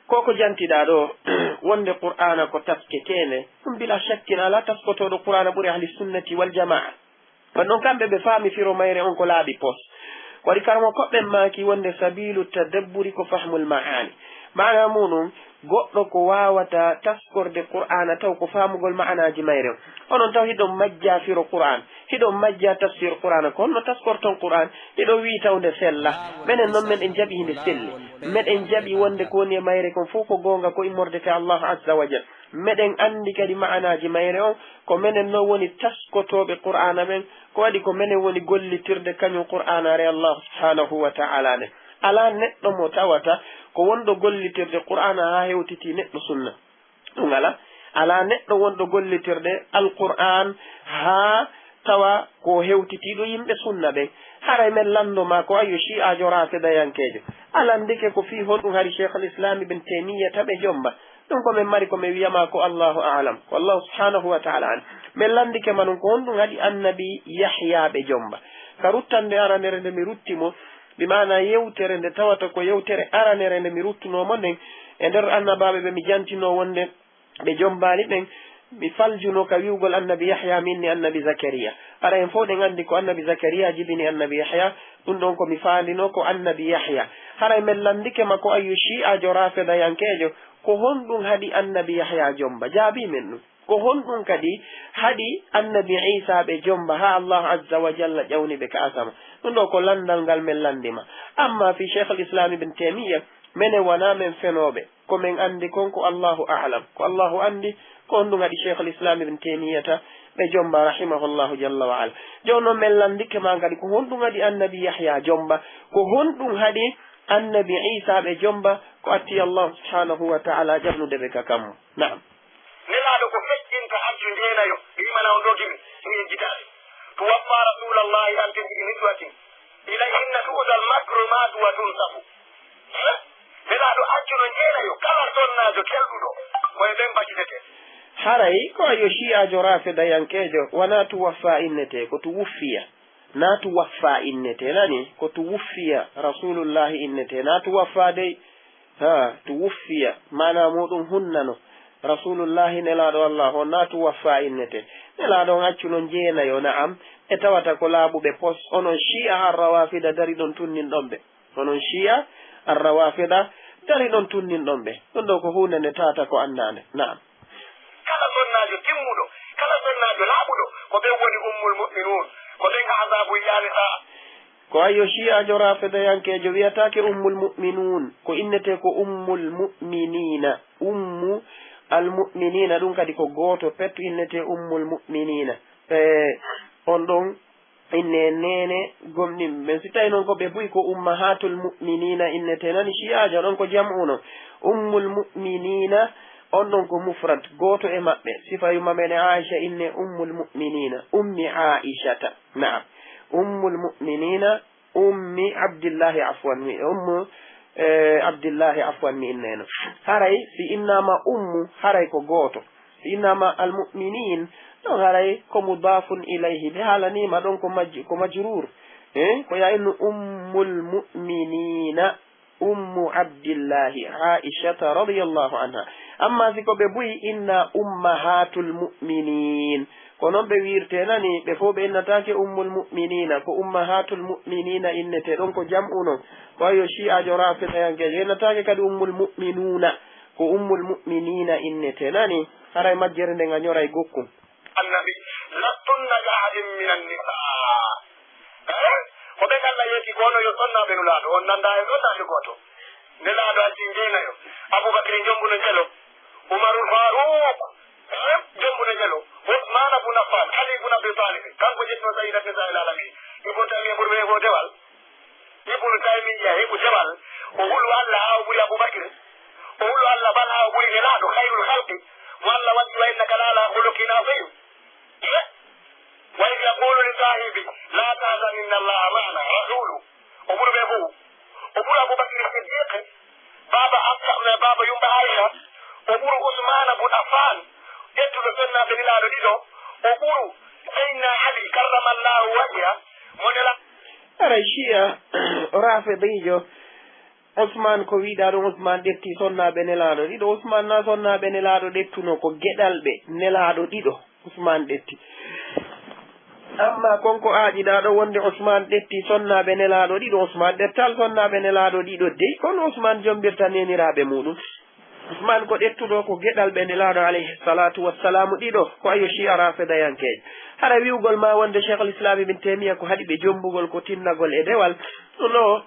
Ko ko jantiɗaa ɗoo, wonde Qur'aana ko tasketeende, ɗun bilaa shakkin alaa taskotooɗo Qur'aana ɓuri ahli sunnati wal jamaa. Kono non kamɓe ɓe faami firo mayre on ko laaɓi pos. Ko waɗi karamoko ɓen maaki wonde sabiilu tadabburi ko fahmul ma'aani. Maanaa muuɗun, goɗɗo ko waawata taskorde Qur'aana taw ko faamugol ma'anaaji mayre on. Onon taw hiɗon majjaa firo Qur'aan. Hiɗon majjaa tafsir Qur'aana, ko honno taskorton Qur'aan? Hiɗon wi'i taw nde sella. Menen non meɗen jaɓi hinde selli. Meɗen jaɓi wonde ko woni e mayre kon fow ko goonga, ko immorde ka Allahu Azza wa Jal. Meɗen anndi kadi ma'anaaji mayre on, ko menen non woni taskotooɓe Qur'aana ɓen, ko waɗi ko menen woni gollitirde kañun Qur'aanaare Allahu Subhaanahu wa Ta'aala nden. Alaa neɗɗo mo tawata ko wonɗo gollitirde Qur'aana haa hewtitii neɗɗo sunna. Ɗun alaa. Alaa neɗɗo wonɗo gollitirde Alqur'aan haa tawa ko hewtitiiɗo yimɓe sunna ɓen. Haray men lanndo ma ko ayyo shi'aajo raafidayankeejo. A lanndike ko fii honɗun hari Sheikhul Islam Ibn Taymiyyata ɓe jomba. Ɗun ko men mari ko men wi'a ma ko Allahu a'lam. Ko Allahu subhanahu wa ta'ala an. Men lanndike ma ɗun ko honɗun haɗi annabi Yahya ɓe jomba. Ka ruttande aranere nde mi rutti mo, bi maana yewtere nde tawata ko yewtere aranere nde mi ruttunoo mo nden, e nder annabaaɓe ɓe mi jantinoo wonde ɓe jombaali ɓen, mi faljuno ka wi'ugol annabi Yahya, mi inni annabi Zakariya. Hara en fow ɗen anndi ko annabi Zakariya jibini annabi Yahya, ɗun ɗon ko mi faandinoo ko annabi Yahya. Haray men lanndike ma ko ayyo shi'aajo raafidayankeejo, ko honɗun haɗi annabi Yahya jomba? Jaabii men ɗun. Ko honɗun kadi haɗi annabi Iisaa ɓe jomba haa Allahu azza wa jalla ƴawni ɓe ka asama? Ɗun ɗoo ko lanndal ngal men lanndi ma. Ammaa fii Sheikhul Islam Ibn Taymiyya, menen wanaa men fenooɓe. Ko men anndi kon ko Allahu a'lam. Ko Allahu anndi, ko honɗun haɗi Sheikhul Islam Ibn Taymiyyata ɓe jomba rahimahullahu jalla wa ala. Jooni non men lanndike ma kadi ko honɗun haɗi annabi Yahya jomba, ko honɗun haɗi annabi Iisaa ɓe jomba, ko atti Allahu subhanahu wa ta'ala ƴamnude ɓe ka kammu. Na'am. Nelaaɗo ko feƴƴinta accu njeenayo, rimana on ɗoo gimi, mi yejjitaade. Tuwaffa Rasuulallahi an tigi niswatin. Ilayhinna tu'utal makrumaatu wa tunsabu. Eh? Nelaaɗo accuno njeenayo kala sonnaajo kelɗuɗo, ko e ɓen bacitete. Haray ko ayyo shi'aajo raafidayankeejo, wanaa tuwaffa innetee, ko tuwuffiya. Naa tuwaffa innetee, nani? Ko tuwuffiya Rasuulullaahi innetee, naa tuwaffa dey. Ha, tuwuffiya, maanaa muuɗun hunnano. Rasuulullaahi nelaaɗo Allaahu on naa tuwaffa innetee. Nelaaɗo on accuno njeenayo, na'am, ɓe tawata ko laaɓuɓe pos, onon shi'a ar-rawaafida dari ɗon tunninɗon ɓe. Onon shi'a ar-rawaafida dari ɗon tunninɗon ɓe. Ɗun ɗoo ko huunde nde tawata ko anndaande. Na'am. Kala sonnaajo timmuɗo, kala sonnaajo laaɓuɗo, ko ɓen woni ummul mu'minuun, ko ɓen ahzaabu yiyaani sa'a. Ko ayyo shi'aajo raafidayankeejo wi'ataake ummul mu'minuun, ko innetee ko ummul mu'miniina. Ummu al mu'miniina, ɗun kadi ko gooto pet innetee ummul mu'miniina. E on ɗon inne neene gomɗinɓe ɓen. Si tawii non ko ɓe buy ko ummahatul mu'miniina innetee, nani shi'aajo ɗon ko jam'u non. Ummul mu'miniina, on ɗon ko mufrad, gooto e maɓɓe. Sifa yumma meɗen Aisha inne ummul mu'miniina, ummi Aishata. Na'am. Ummul mu'miniina, ummi Abdillahi afwan mi, ummu, eh, Abdillahi afwan mi inneno. Haray si innama ummu, haray ko gooto. Si innama al mu'minin, ɗon haray ko mudafun ilayhi. Ɓe haalaniima ɗon ko maj-, ko majrur. Eh, ko ya innu ummul mu'minina, ummu Abdillahi, Aishata radiyallahu anha. Amma si ko ɓe buy inna ummahatul mu'minin, ko non ɓe wi'irtee nani, ɓe fow ɓe innataake ummul mu'minina, ko ummahatul mu'minina innetee ɗon ko jam'u non. Ko ayyo shi'aajo raafidayankeejo innataake kadi ummul mu'minuna, ko ummul mu'minina innetee nani. Haray majjere nden a ɲoray gokkun. Annabi, lastunna ka ahadin minan nisaa. Eh? Ko ɓen Allah yeeti ko no yo sonnaaɓe Nulaaɗo, on nanndaa e sonnaajo gooto. Nelaaɗo acci njeenayo. Abubakri jombuno jelo. Umarul Faaruuk, eh, jombuno jelo. Usmaana bun Affaan, Ali bun Abi Taalib, kanko ƴettuno Sayyidat Nisaa'il Aalamiin. Ibnu Taymiya ɓuri ɓe ko dewal. Ibnu Taymiya heɓu dewal. O hulu Allah haa o ɓuri Abubakri. O hulu Allah bal haa o ɓuri Nelaaɗo, khayrul khalqi. Mo Allah waɗi, "Wa innaka la ala khuluqin aziim." Wa idh yaqulu li saahibihi la tahzan inna Allaha ma'ana. Rasuulu, o ɓuri ɓe fow. O ɓuri Abubakri Siddiq, baaba Hafsa, baaba yumma Aisha. O ɓuri Usmaana bun Affaan, ƴettuɗo sonnaaɓe Nelaaɗo ɗiɗo. O ɓuri Seydina Ali, karramallahu wajha, mo Nela- Aray, Shi'a raafidiijo, Usmaan, ko wi'uɗaa ɗun, Usmaan ƴetti sonnaaɓe Nelaaɗo ɗiɗo. Usmaan na sonnaaɓe Nelaaɗo ƴettunoo, ko geɗalɓe Nelaaɗo ɗiɗo Usmaan ƴetti. Ammaa kon ko aaƴuɗaa ɗoo wonde Usmaan ƴetti sonnaaɓe Nelaaɗo ɗiɗo, Usmaan ƴettaali sonnaaɓe Nelaaɗo ɗiɗo dey, kono Usmaan jombirta neeniraaɓe muuɗun. Usmaan ko ƴettuɗo ko geɗalɓe Nelaaɗo alayhi salaatu wassalaamu ɗiɗo, ko ayyo Shi'a raafidayankeejo. Hara wi'ugol maa wonde Sheikhul Islam Ibn Taymiya ko haɗi ɓe jombugol ko tinnagol e dewal, no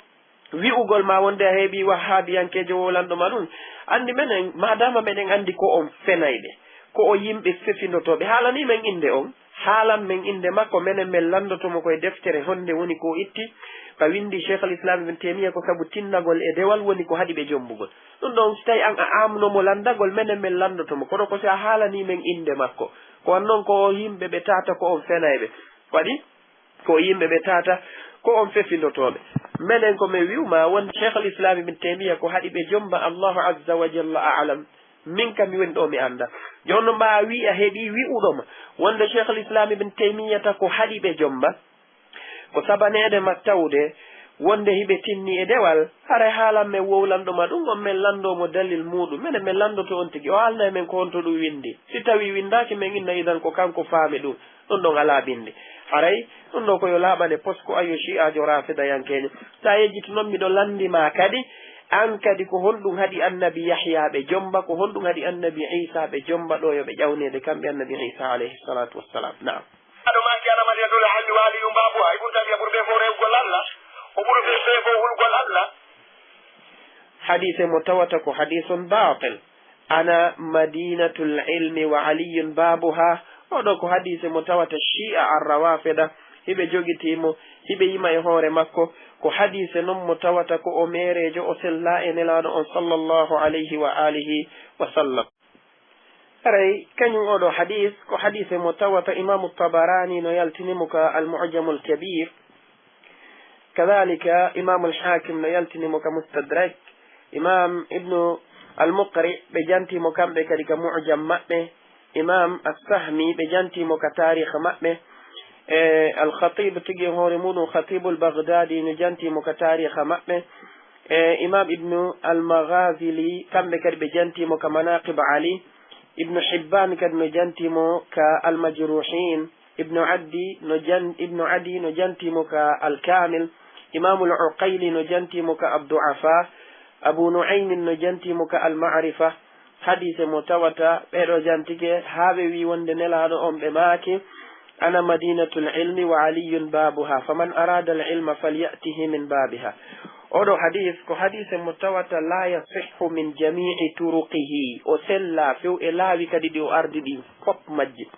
wi'ugol ma wonde a heɓii wahhaabiyankeejo wowlanɗo ma ɗun. Anndi menen, maadaama meɗen anndi ko on fenayɓe, ko o yimɓe fefindotooɓe, haalanii men innde on, haalan men innde makko, menen men lanndoto mo ko e deftere honde woni ko o itti, ka winndi Sheikhul Islam Ibn Taymiya ko sabu tinnagol e dewal woni ko haɗi ɓe jombugol. Ɗun ɗon, si tawii an a aamno mo lanndagol, menen men lanndoto mo, kono ko si a haalanii men innde makko. Ko on non ko o yimɓe ɓe tata ko on fenayɓe. Waɗi ko yimɓe ɓe tata, ko on fefindotooɓe. Menen ko men wi'u ma won Sheikhul Islam Ibn Taymiyyah ko haɗi ɓe jomba, Allahu Azza wa Jalla a'lam. Min kam mi woni ɗo mi annda. Jooni non ma a wi'i a heɓi wi'uɗo ma wonde Sheikhul Islam Ibn Taymiyyah ta ko haɗi ɓe jomba. Ko sabaneede ma tawde wonde hiɓe tinni e dewal, haray haalan men wowlanɗo ma ɗum on men lanndoo mo dalil muuɗum. Menen men lanndoto on tigi, o haalna e men ko honto ɗum winndi. Si tawii winndaaki men inna idan ko kanko faami ɗum. Ɗun ɗon alaa binndi. Haray ɗun ɗoo ko yo laaɓane pos ko ayo shi'aajo raafidayankeejo. Si a yejjiti non, miɗo lanndi ma kadi, an kadi ko honɗun haɗi annabi Yahyaa ɓe jomba, ko honɗun haɗi annabi Iisaa ɓe jomba ɗoo yo ɓe ƴawneede kamɓe annabi Iisaa alayhi salaatu wassalaam. Naam. Aɗo maaki ana Madinatul Ilmi wa Aliyun baabuha, Ibn Taymiyyah ɓuri ɓe fow rewugol Alla, o ɓuri ɓe fow hulugol Alla. Hadiise mo tawata ko hadiisun baatil. Ana madinatul ilmi wa Aliyun baabuha. Oo ɗoo ko hadiise mo tawata Shi'a ar-Rawafida hiɓe jogitii mo, hiɓe yima e hoore makko. Ko hadiise non mo tawata ko o meereejo, o sellaa e Nelaaɗo on sallallahu alayhi wa alihi wa sallam. Haray kañun oo ɗoo hadiis ko hadiise mo tawata Imaamu Tabaraani no yaltini mo ka Al-Mu'jamul Kabiir. Kadaalika, Imaamul Haakim no yaltini mo ka Mustadrak. Imaam Ibnu Al-Muqri, ɓe jantii mo kamɓe kadi ka Mu'jam maɓɓe. Imaam As-Sahmi, ɓe jantii mo ka Taarikh maɓɓe. E, Al-Khatiib tigi e hoore muuɗum, Khatiibul Baghdaadi, no jantii mo ka Taarikh maɓɓe. E, Imaam Ibnu Al-Maghazili, kamɓe kadi ɓe jantii mo ka Manaqib Ali. Ibnu Hibbaan kadi no jantii mo ka Al-Majruuhiin. Ibnu Addi no jan-, Ibnu Adi no jantii mo ka Al-Kaamil. Imaamul Uqayli no jantii mo ka Ad-Du'afaa. Abu Nu'aymin no jantii mo ka Al-Ma'rifa. Hadiise mo tawata ɓee ɗoo jantike haa ɓe wi'i wonde Nelaaɗo on ɓe maaki, "Ana madinatul ilmi wa Aliyun baabuha, faman araada al ilma falyatihi min baabiha." Oo ɗoo hadiis ko hadiise mo tawata laa yasihhu min jamii'i turuqihi. O sellaa few e laawi kadi ɗi o ardi ɗin fow majji.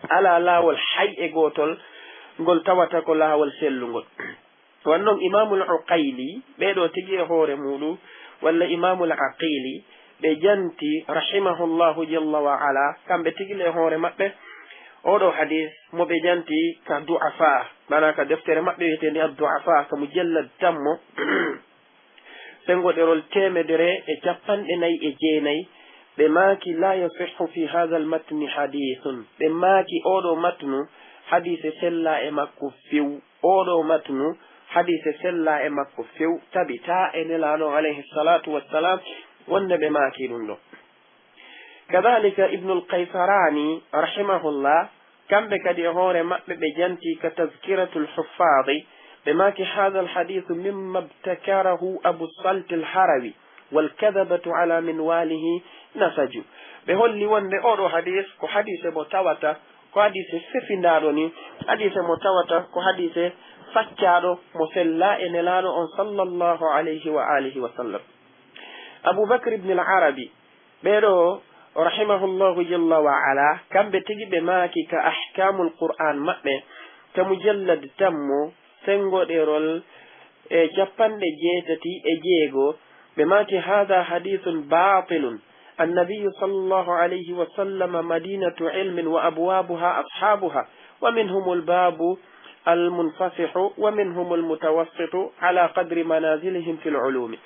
Alaa laawol hay e gootol ngol tawata ko laawol sellungol. Wano non Imaamul Uqayli, ɓee ɗoo tigi e hoore muuɗum, walla Imaamul Aqiili, ɓe janti, rahimahullahu jalla wa ala, kamɓe tigi le e hoore maɓɓe, oo ɗoo hadiis mo ɓe janti ka Du'afaa, maanaa ka deftere maɓɓe wi'eteende Ad-Du'afaa, ka mujallad tammo, senngo ɗerol teemedere e cappanɗe nayi e jeenayi, ɓe maaki, "Laa yasihhu fi haadhal matni hadiithun." Ɓe maaki, "Oo ɗoo matnu, hadiise sellaa e makko few." Oo ɗoo matnu, hadiise sellaa e makko few, tabitaa e Nelaaɗo on, alayhi salaatu wassalaam, wonde ɓe maaki ɗum ɗoo. Kadaalika, Ibnul Qaysaraani, rahimahullah, kamɓe kadi e hoore maɓɓe ɓe jantii ka Tazkiratul Huffaadi, ɓe maaki, "Haadhal hadiisu mimma ibtakarahu Abu Saltil Harawi, wal kadhabatu ala minwaalihi nasaju." Ɓe holli wonde oo ɗoo hadiis ko hadiise mo tawata ko hadiise fefindaaɗo ni, hadiise mo tawata ko hadiise faccaaɗo mo sellaa e Nelaaɗo on sallallahu alayhi wa alihi wa sallam. Abu Bakr ibn al-Arabi, ɓee ɗoo, rahimahullahu jalla wa ala, kamɓe tigi ɓe maaki ka Ahkaamul Qur'aan maɓɓe, ka mujallad tammo, senngo ɗerol e cappanɗe jeetati e jeego, ɓe maaki, "Haadha hadiithun baatilun. Annabiyyu sallallahu alayhi wa sallam madinatu ilmin wa abwaabuha ashaabuha, wa minhumul baabu al-munfasihu wa minhumul mutawassitu ala qadri manaazilihim fil uluumi."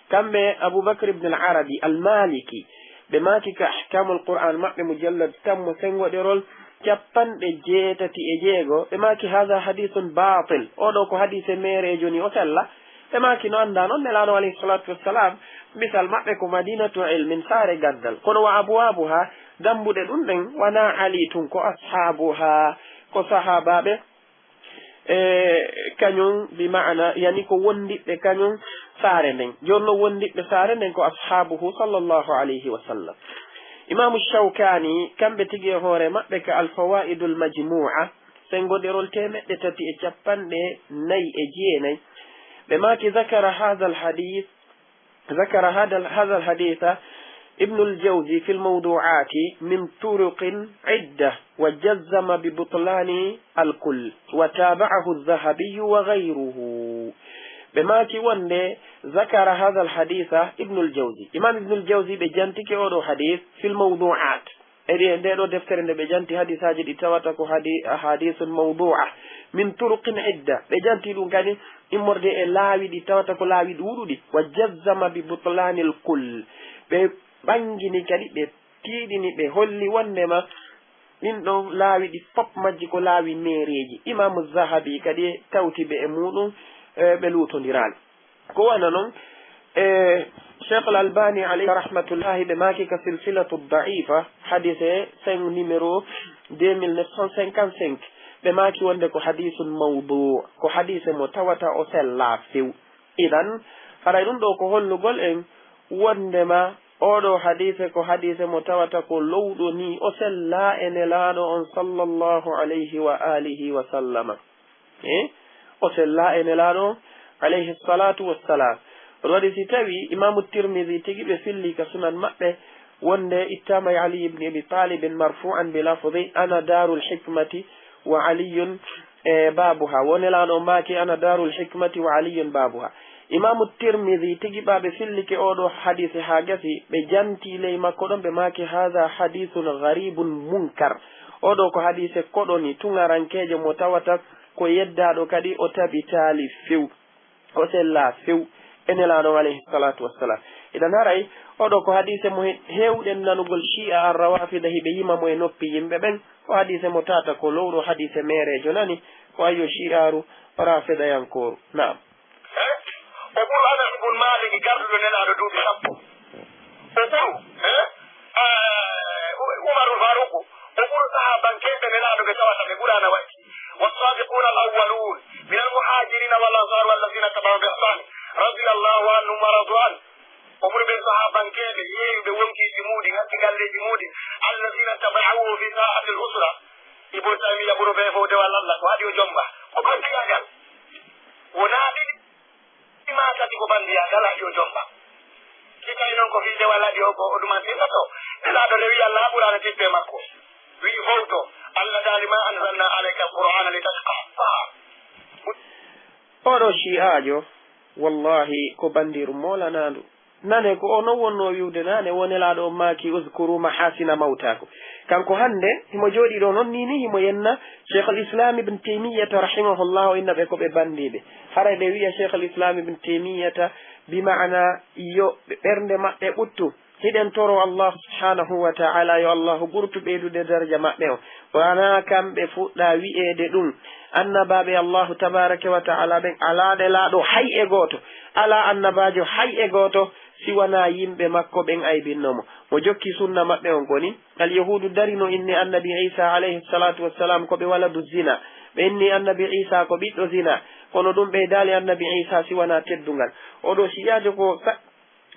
Kamɓe Abu Bakr ibn al-Arabi al-Maliki, ɓe maaki ka Ahkaamul Qur'aan maɓɓe mujallad tammo senngo ɗerol cappanɗe jeetati e jeego, ɓe maaki, "Haadha hadiithun baatil." Oo ɗoo ko hadiise meereejo ni, o sella. Ɓe maaki, "No anndaa non, Nelaaɗo alayhi salaatu wassalaam, misal maɓɓe ko madinatu ilmin, saare ganndal. Kono wa abwaabuha, dammbuɗe ɗum ɗen, wanaa Ali tun, ko ashaabuha, ko sahaabaaɓe, e kañum, bi ma'ana, yani ko wondiɓɓe kañum saare nden." Jooni non wondiɓɓe saare nden ko ashaabuhu sallallahu alayhi wa sallam. Imaamu Shawkaani, kamɓe tigi e hoore maɓɓe ka Al-Fawaa'idul Majmuu'a, senngo ɗerol teemeɗɗe tati e cappanɗe nayi e jeenayi, ɓe maaki, "Zakara haadhal hadiis, zakara haadhal, haadhal hadiisa Ibnul Jawzi fil mawduu'aati min turuqin idda wa jazzama bi butlaani al-kull wa taaba'ahu Dhahabiyyu wa ghayruhu." Ɓe maaki wonde, "Zakara haadhal hadiisa Ibnul Jawzi." Imaam Ibnul Jawzi ɓe jantike oo ɗoo hadiis fil mawduu'aat. E ɗi, e ndee ɗoo deftere nde ɓe janti hadiisaaji ɗi tawata ko hadi-, hadiisun mawduu'a. min turuqin idda. Ɓe janti ɗum kadi immorde e laawi ɗi tawata ko laawi ɗuuɗuɗi. Wa jazzama bi butlanil kull. Ɓe ɓangini kadi, ɓe tiiɗini, ɓe holli wondema ɗin ɗon laawi ɗi fof majji ko laawi meereeji. Imaamu Zahabi kadi tawti ɓe e muɗum, e, ɓe luutondiraali. Ko wano non, e, Cheikh Al Albani alayhi rahmatullahi ɓe maaki ka silsilatu da'ifa, hadise cinq numéro deux mille neuf cent cinquante-cinq, ɓe maaki wonde ko hadisun mawdu, ko hadise mo tawata o sella few. Idan, haray ɗum ɗo ko hollugol en wondema oo ɗoo hadiise ko hadiise mo tawata ko lowɗo nii, o sellaa e Nelaaɗo on sallallahu alayhi wa alihi wa sallama. Eh? O sellaa e Nelaaɗo on alayhi salatu wassalam. Ɗum waɗi si tawi Imaamu Tirmidi tigi ɓe filli ka sunan maɓɓe wonde ittaama e Ali ibn Abi Talibin marfu'an bi lafdi, "Ana darul hikmati wa Aliyun, eh, babuha." Wo Nelaaɗo on maaki, "Ana darul hikmati wa Aliyun babuha." Imaamu Tirmidi tigi ɓa ɓe fillike oo ɗoo hadiise haa gasi, ɓe janti ley makko ɗon, ɓe maaki, "Hadha hadisun gharibun munkar." Oo ɗoo ko hadiise koɗoni, tuŋarankeejo mo tawata ko yeddaaɗo kadi o tabitaali few. O sellaa few e Nelaaɗo on alayhi salatu wassalam. Idan haray, oo ɗoo ko hadiise mo he-, heewɗen nanugol Shi'a ar-Rawafida hiɓe yima mo e noppi yimɓe ɓen. Ko hadiise mo tata ko lowɗo hadiise meereejo nani, ko ayyo Shi'aru Rafidayankooru. Naam. Eh? O ɓuru Anas ibn Malik garduɗo Nelaaɗo duuɓi sappo. O ɓuru, eh? Eh, Umarul Faruku. O ɓuru sahabankeeɓe Nelaaɗo ɓe tawata ɓe Qur'aana waɗi. والسابقون الأولون من المهاجرين والأنصار والذين اتبعوهم بإحسان رضي الله عنهم ورضوا عنه. O ɓuri ɓen sahabankeeɓe yeeyuɓe wonkiiji muuɗin, hatti galleeji muuɗin. الذين اتبعوه في ساعة العسرة. Ibn Taymiya ɓuri ɓe fow dewal Allah, ko haɗi o jomba. Ko banndiraagal. Wonaa ɗiɗi. Ima kadi ko banndiraagal haɗi o jomba. Si tawi non ko fii dewal haɗi o, ko o ɗumantinta to. Nelaaɗo rewi Allah haa Qur'aana tippee makko. Wi'i fowto, Allah daali, "ما أنزلنا عليك القرآن لتشقى." Faa. Oo ɗoo Shi'aajo, wallahi, ko banndiiru moolanaandu. Nane ko o non wonnoo wi'ude nane, wo Nelaaɗo on maaki, "اذكروا محاسن موتاكم." Kanko hannde, himo jooɗii ɗoo non, nii nii himo yenna Sheikhul Islam Ibn Taymiyyata rahimahullah, o inna ɓe ko ɓe banndiiɓe. Haray ɓe wi'a Sheikhul Islam Ibn Taymiyyata, bi ma'ana yo ɓe ɓernde maɓɓe ɓuttu. Hiɗen toroo Allah subhanahu wa ta'ala yo Allahu ɓurtu ɓeydude daraja maɓɓe on. Wanaa kamɓe fuɗɗaa wi'eede ɗum. Annabaaɓe Allahu tabaraka wa ta'ala ɓen alaa nelaaɗo hay e gooto, alaa annabaajo hay e gooto, si wanaa yimɓe makko ɓen aybinno mo. Mo jokki sunna maɓɓe on koni, Alyahuudu darino inni Annabi Iisaa alayhi salaatu wassalam ko ɓe waladu zina. Ɓe inni Annabi Iisaa ko ɓiɗɗo zina. Kono ɗum ɓeydaali Annabi Iisaa si wanaa teddungal. Oo ɗoo Shi'iyaajo ko sa-,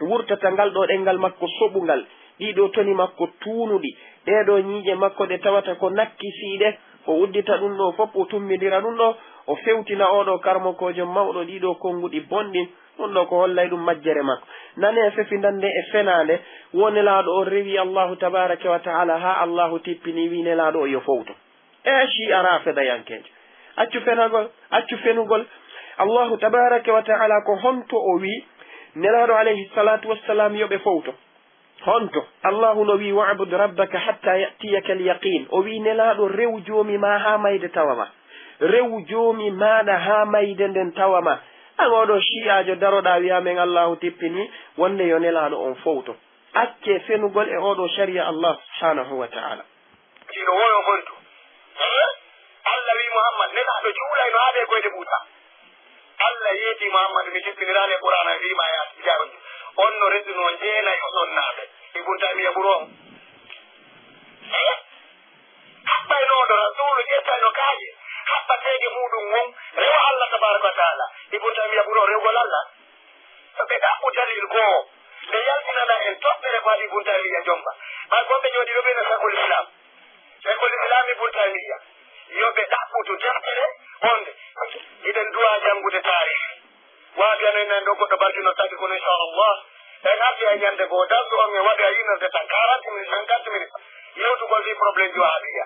wurtata ngal ɗoo ɗenngal makko soɓungal, ɗii ɗoo toni makko tuunuɗi, ɗee ɗoo ñiiƴe makko ɗe tawata ko nakkisiiɗe, o uddita ɗum ɗoo fof, o tummidira ɗum ɗoo, o fewtina oo ɗoo karamokoojo mawɗo ɗii ɗoo konnguɗi bonɗi, ɗum ɗoo ko hollay ɗum majjere makko. Nanee fefindannde e fenaande, wo Nelaaɗo on rewi Allaahu tabaaraka wa ta'aala haa Allaahu tippini, wi'i Nelaaɗo on yo fowto. Ee Shi'a Raafidayankeejo, accu fenagol, accu fenugol. Allaahu tabaaraka wa ta'aala ko honto o wi'i Nelaaɗo alayhi salaatu wassalaam yo ɓe fowto? Honto? Allaahu no wi'i, "Wa'bud rabbaka hatta ya'tiyakal yaqiin." O wi'i, "Nelaaɗo, rew Joomi maa haa mayde tawa ma. Rew Joomi maaɗa haa mayde nden tawa ma." An oo ɗoo Shi'aajo daroɗaa wi'aa men Allaahu tippini wonde yo Nelaaɗo on fowto. Accee fenugol e oo ɗoo shari'a Allah subhaanahu wa ta'aala. Hino woyo honto? Eh? Allah wi'i Muhammad, Nelaaɗo juulayno haa ɓe koyɗe ɓuuta. Allah yeetii Muhammad, mi tippiniraali e Qur'aana, wi'i ma e Atijaaru, on no resuno jeenayo sonnaaɓe. Ibn Taymiya ɓuri on. Eh? Haɓɓaynooɗo Rasuulu ƴettayno kaaƴe, haɓɓateeɗe muuɗum won, rewa Allah tabaaraka wa ta'aala. Ibn Taymiya ɓuri on rewgol Allah. Ko ɓe ɗaɓɓu dalil goo, ɓe yaltinana en toɓɓere ko haɗi Ibn Taymiya jomba. Ɓay ko ɓe jooɗi ɗo ɓe no Shaykhul Islam. Shaykhul Islam Ibn Taymiya. Yo ɓe ɗaɓɓutu deftere wonde. Hiɗen du'a janngude taarih. Waawi ano en ɗo goɗɗo barkino tagi kono inchallah. En arti hay ñande goo, darsu on en waɗi hay une heure de temps, quarante minutes, cinquante minutes. Yewtugol fii problème ji Wahabiya.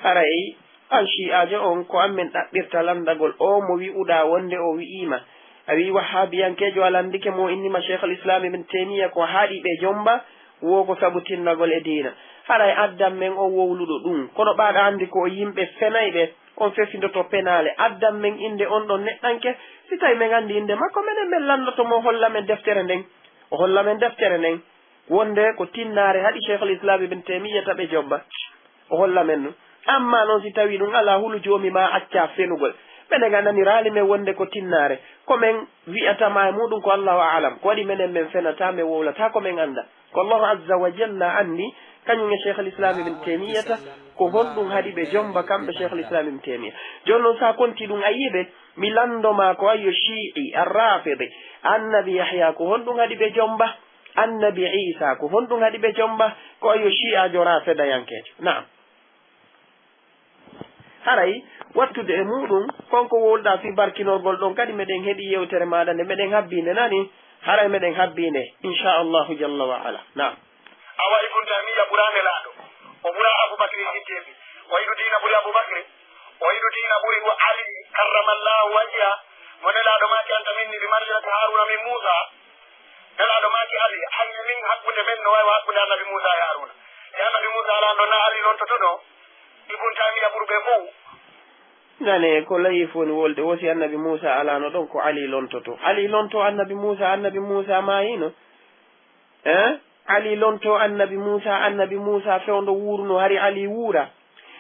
Haray An Shi'aajo on, ko an men ɗaɓɓirta lanndagol oo mo wi'uɗaa wonde o wi'ii ma. A wi'i Wahhaabiyankeejo a lanndike mo, o inni ma Shaykhul Islam Ibn Taymiya ko haɗi ɓe jomba, wo ko sabu tinnagol e diina. Haray addan men on wowluɗo ɗum. Kono ɓaaɗa anndi ko o yimɓe fenayɓe, On fefindoto penaale, addan men innde on ɗon neɗɗanke, si tawi men anndi innde makko, menen men lanndoto mo, o holla men deftere nden. O holla men deftere nden, wonde ko tinnaare haɗi Sheikhul Islam Ibn Taymiyyata ɓe jomba. O holla men ɗum. Amma non si tawi ɗum alaa, hulu joomi maa accaa fenugol. Menen a naniraali men wonde ko tinnaare. Ko men wi'ata ma e muɗum ko Allahu a'lam. Ko waɗi menen men fenataa, men wowlataa ko men annda. Ko Allahu Azza wa Jalla anndi, kañum e Sheikhul Islam Ibn Taymiyyata, ko honɗum haɗi ɓe jomba kamɓe Sheikhul Islam Ibn Taymiyya. Jooni non, sa konti ɗum, a yi'i ɓe, mi lanndo ma ko ayyo Shi'i, Ar-Rafidi, Annabi Yahya, ko honɗum haɗi ɓe jomba? Annabi Isa, ko honɗum haɗi ɓe jomba? Ko ayyo Shi'aajo Rafidayankeejo. Naam. Haray, wattude e muɗum, kon ko wowluɗaa fii barkinorgol ɗon, kadi meɗen heɗii yewtere maaɗa nde, meɗen habbii nde, nani? Haray meɗen habbii nde, inshaa Allahu jalla wa ala. Naam. Awa Ibn Taymiya ɓuraa Nelaaɗo, o ɓuraa Abu Bakri Siddiqi, o yiɗu diina ɓuri Abu Bakri, o yiɗu diina ɓuri wa Ali karramallahu wajha, mo Nelaaɗo maaki, "Anta minni bi manzilati Haruna min Musa." Nelaaɗo maaki Ali, "An e min hakkunde men no wayi wa hakkunde Annabi Musa e Haruna." E Annabi Musa alaa ɗon, na Ali lontoto ɗon? Ibn Taymiya ɓuri ɓe fow. Nane, ko layifu woni wolde, wo si Annabi Muusa alaano ɗon, ko Ali lontoto. Ali lonto Annabi Muusa, Annabi Muusa maayino. Eh? Ali lonto Annabi Muusa, Annabi Muusa fewndo wuuruno, hari Ali wuura.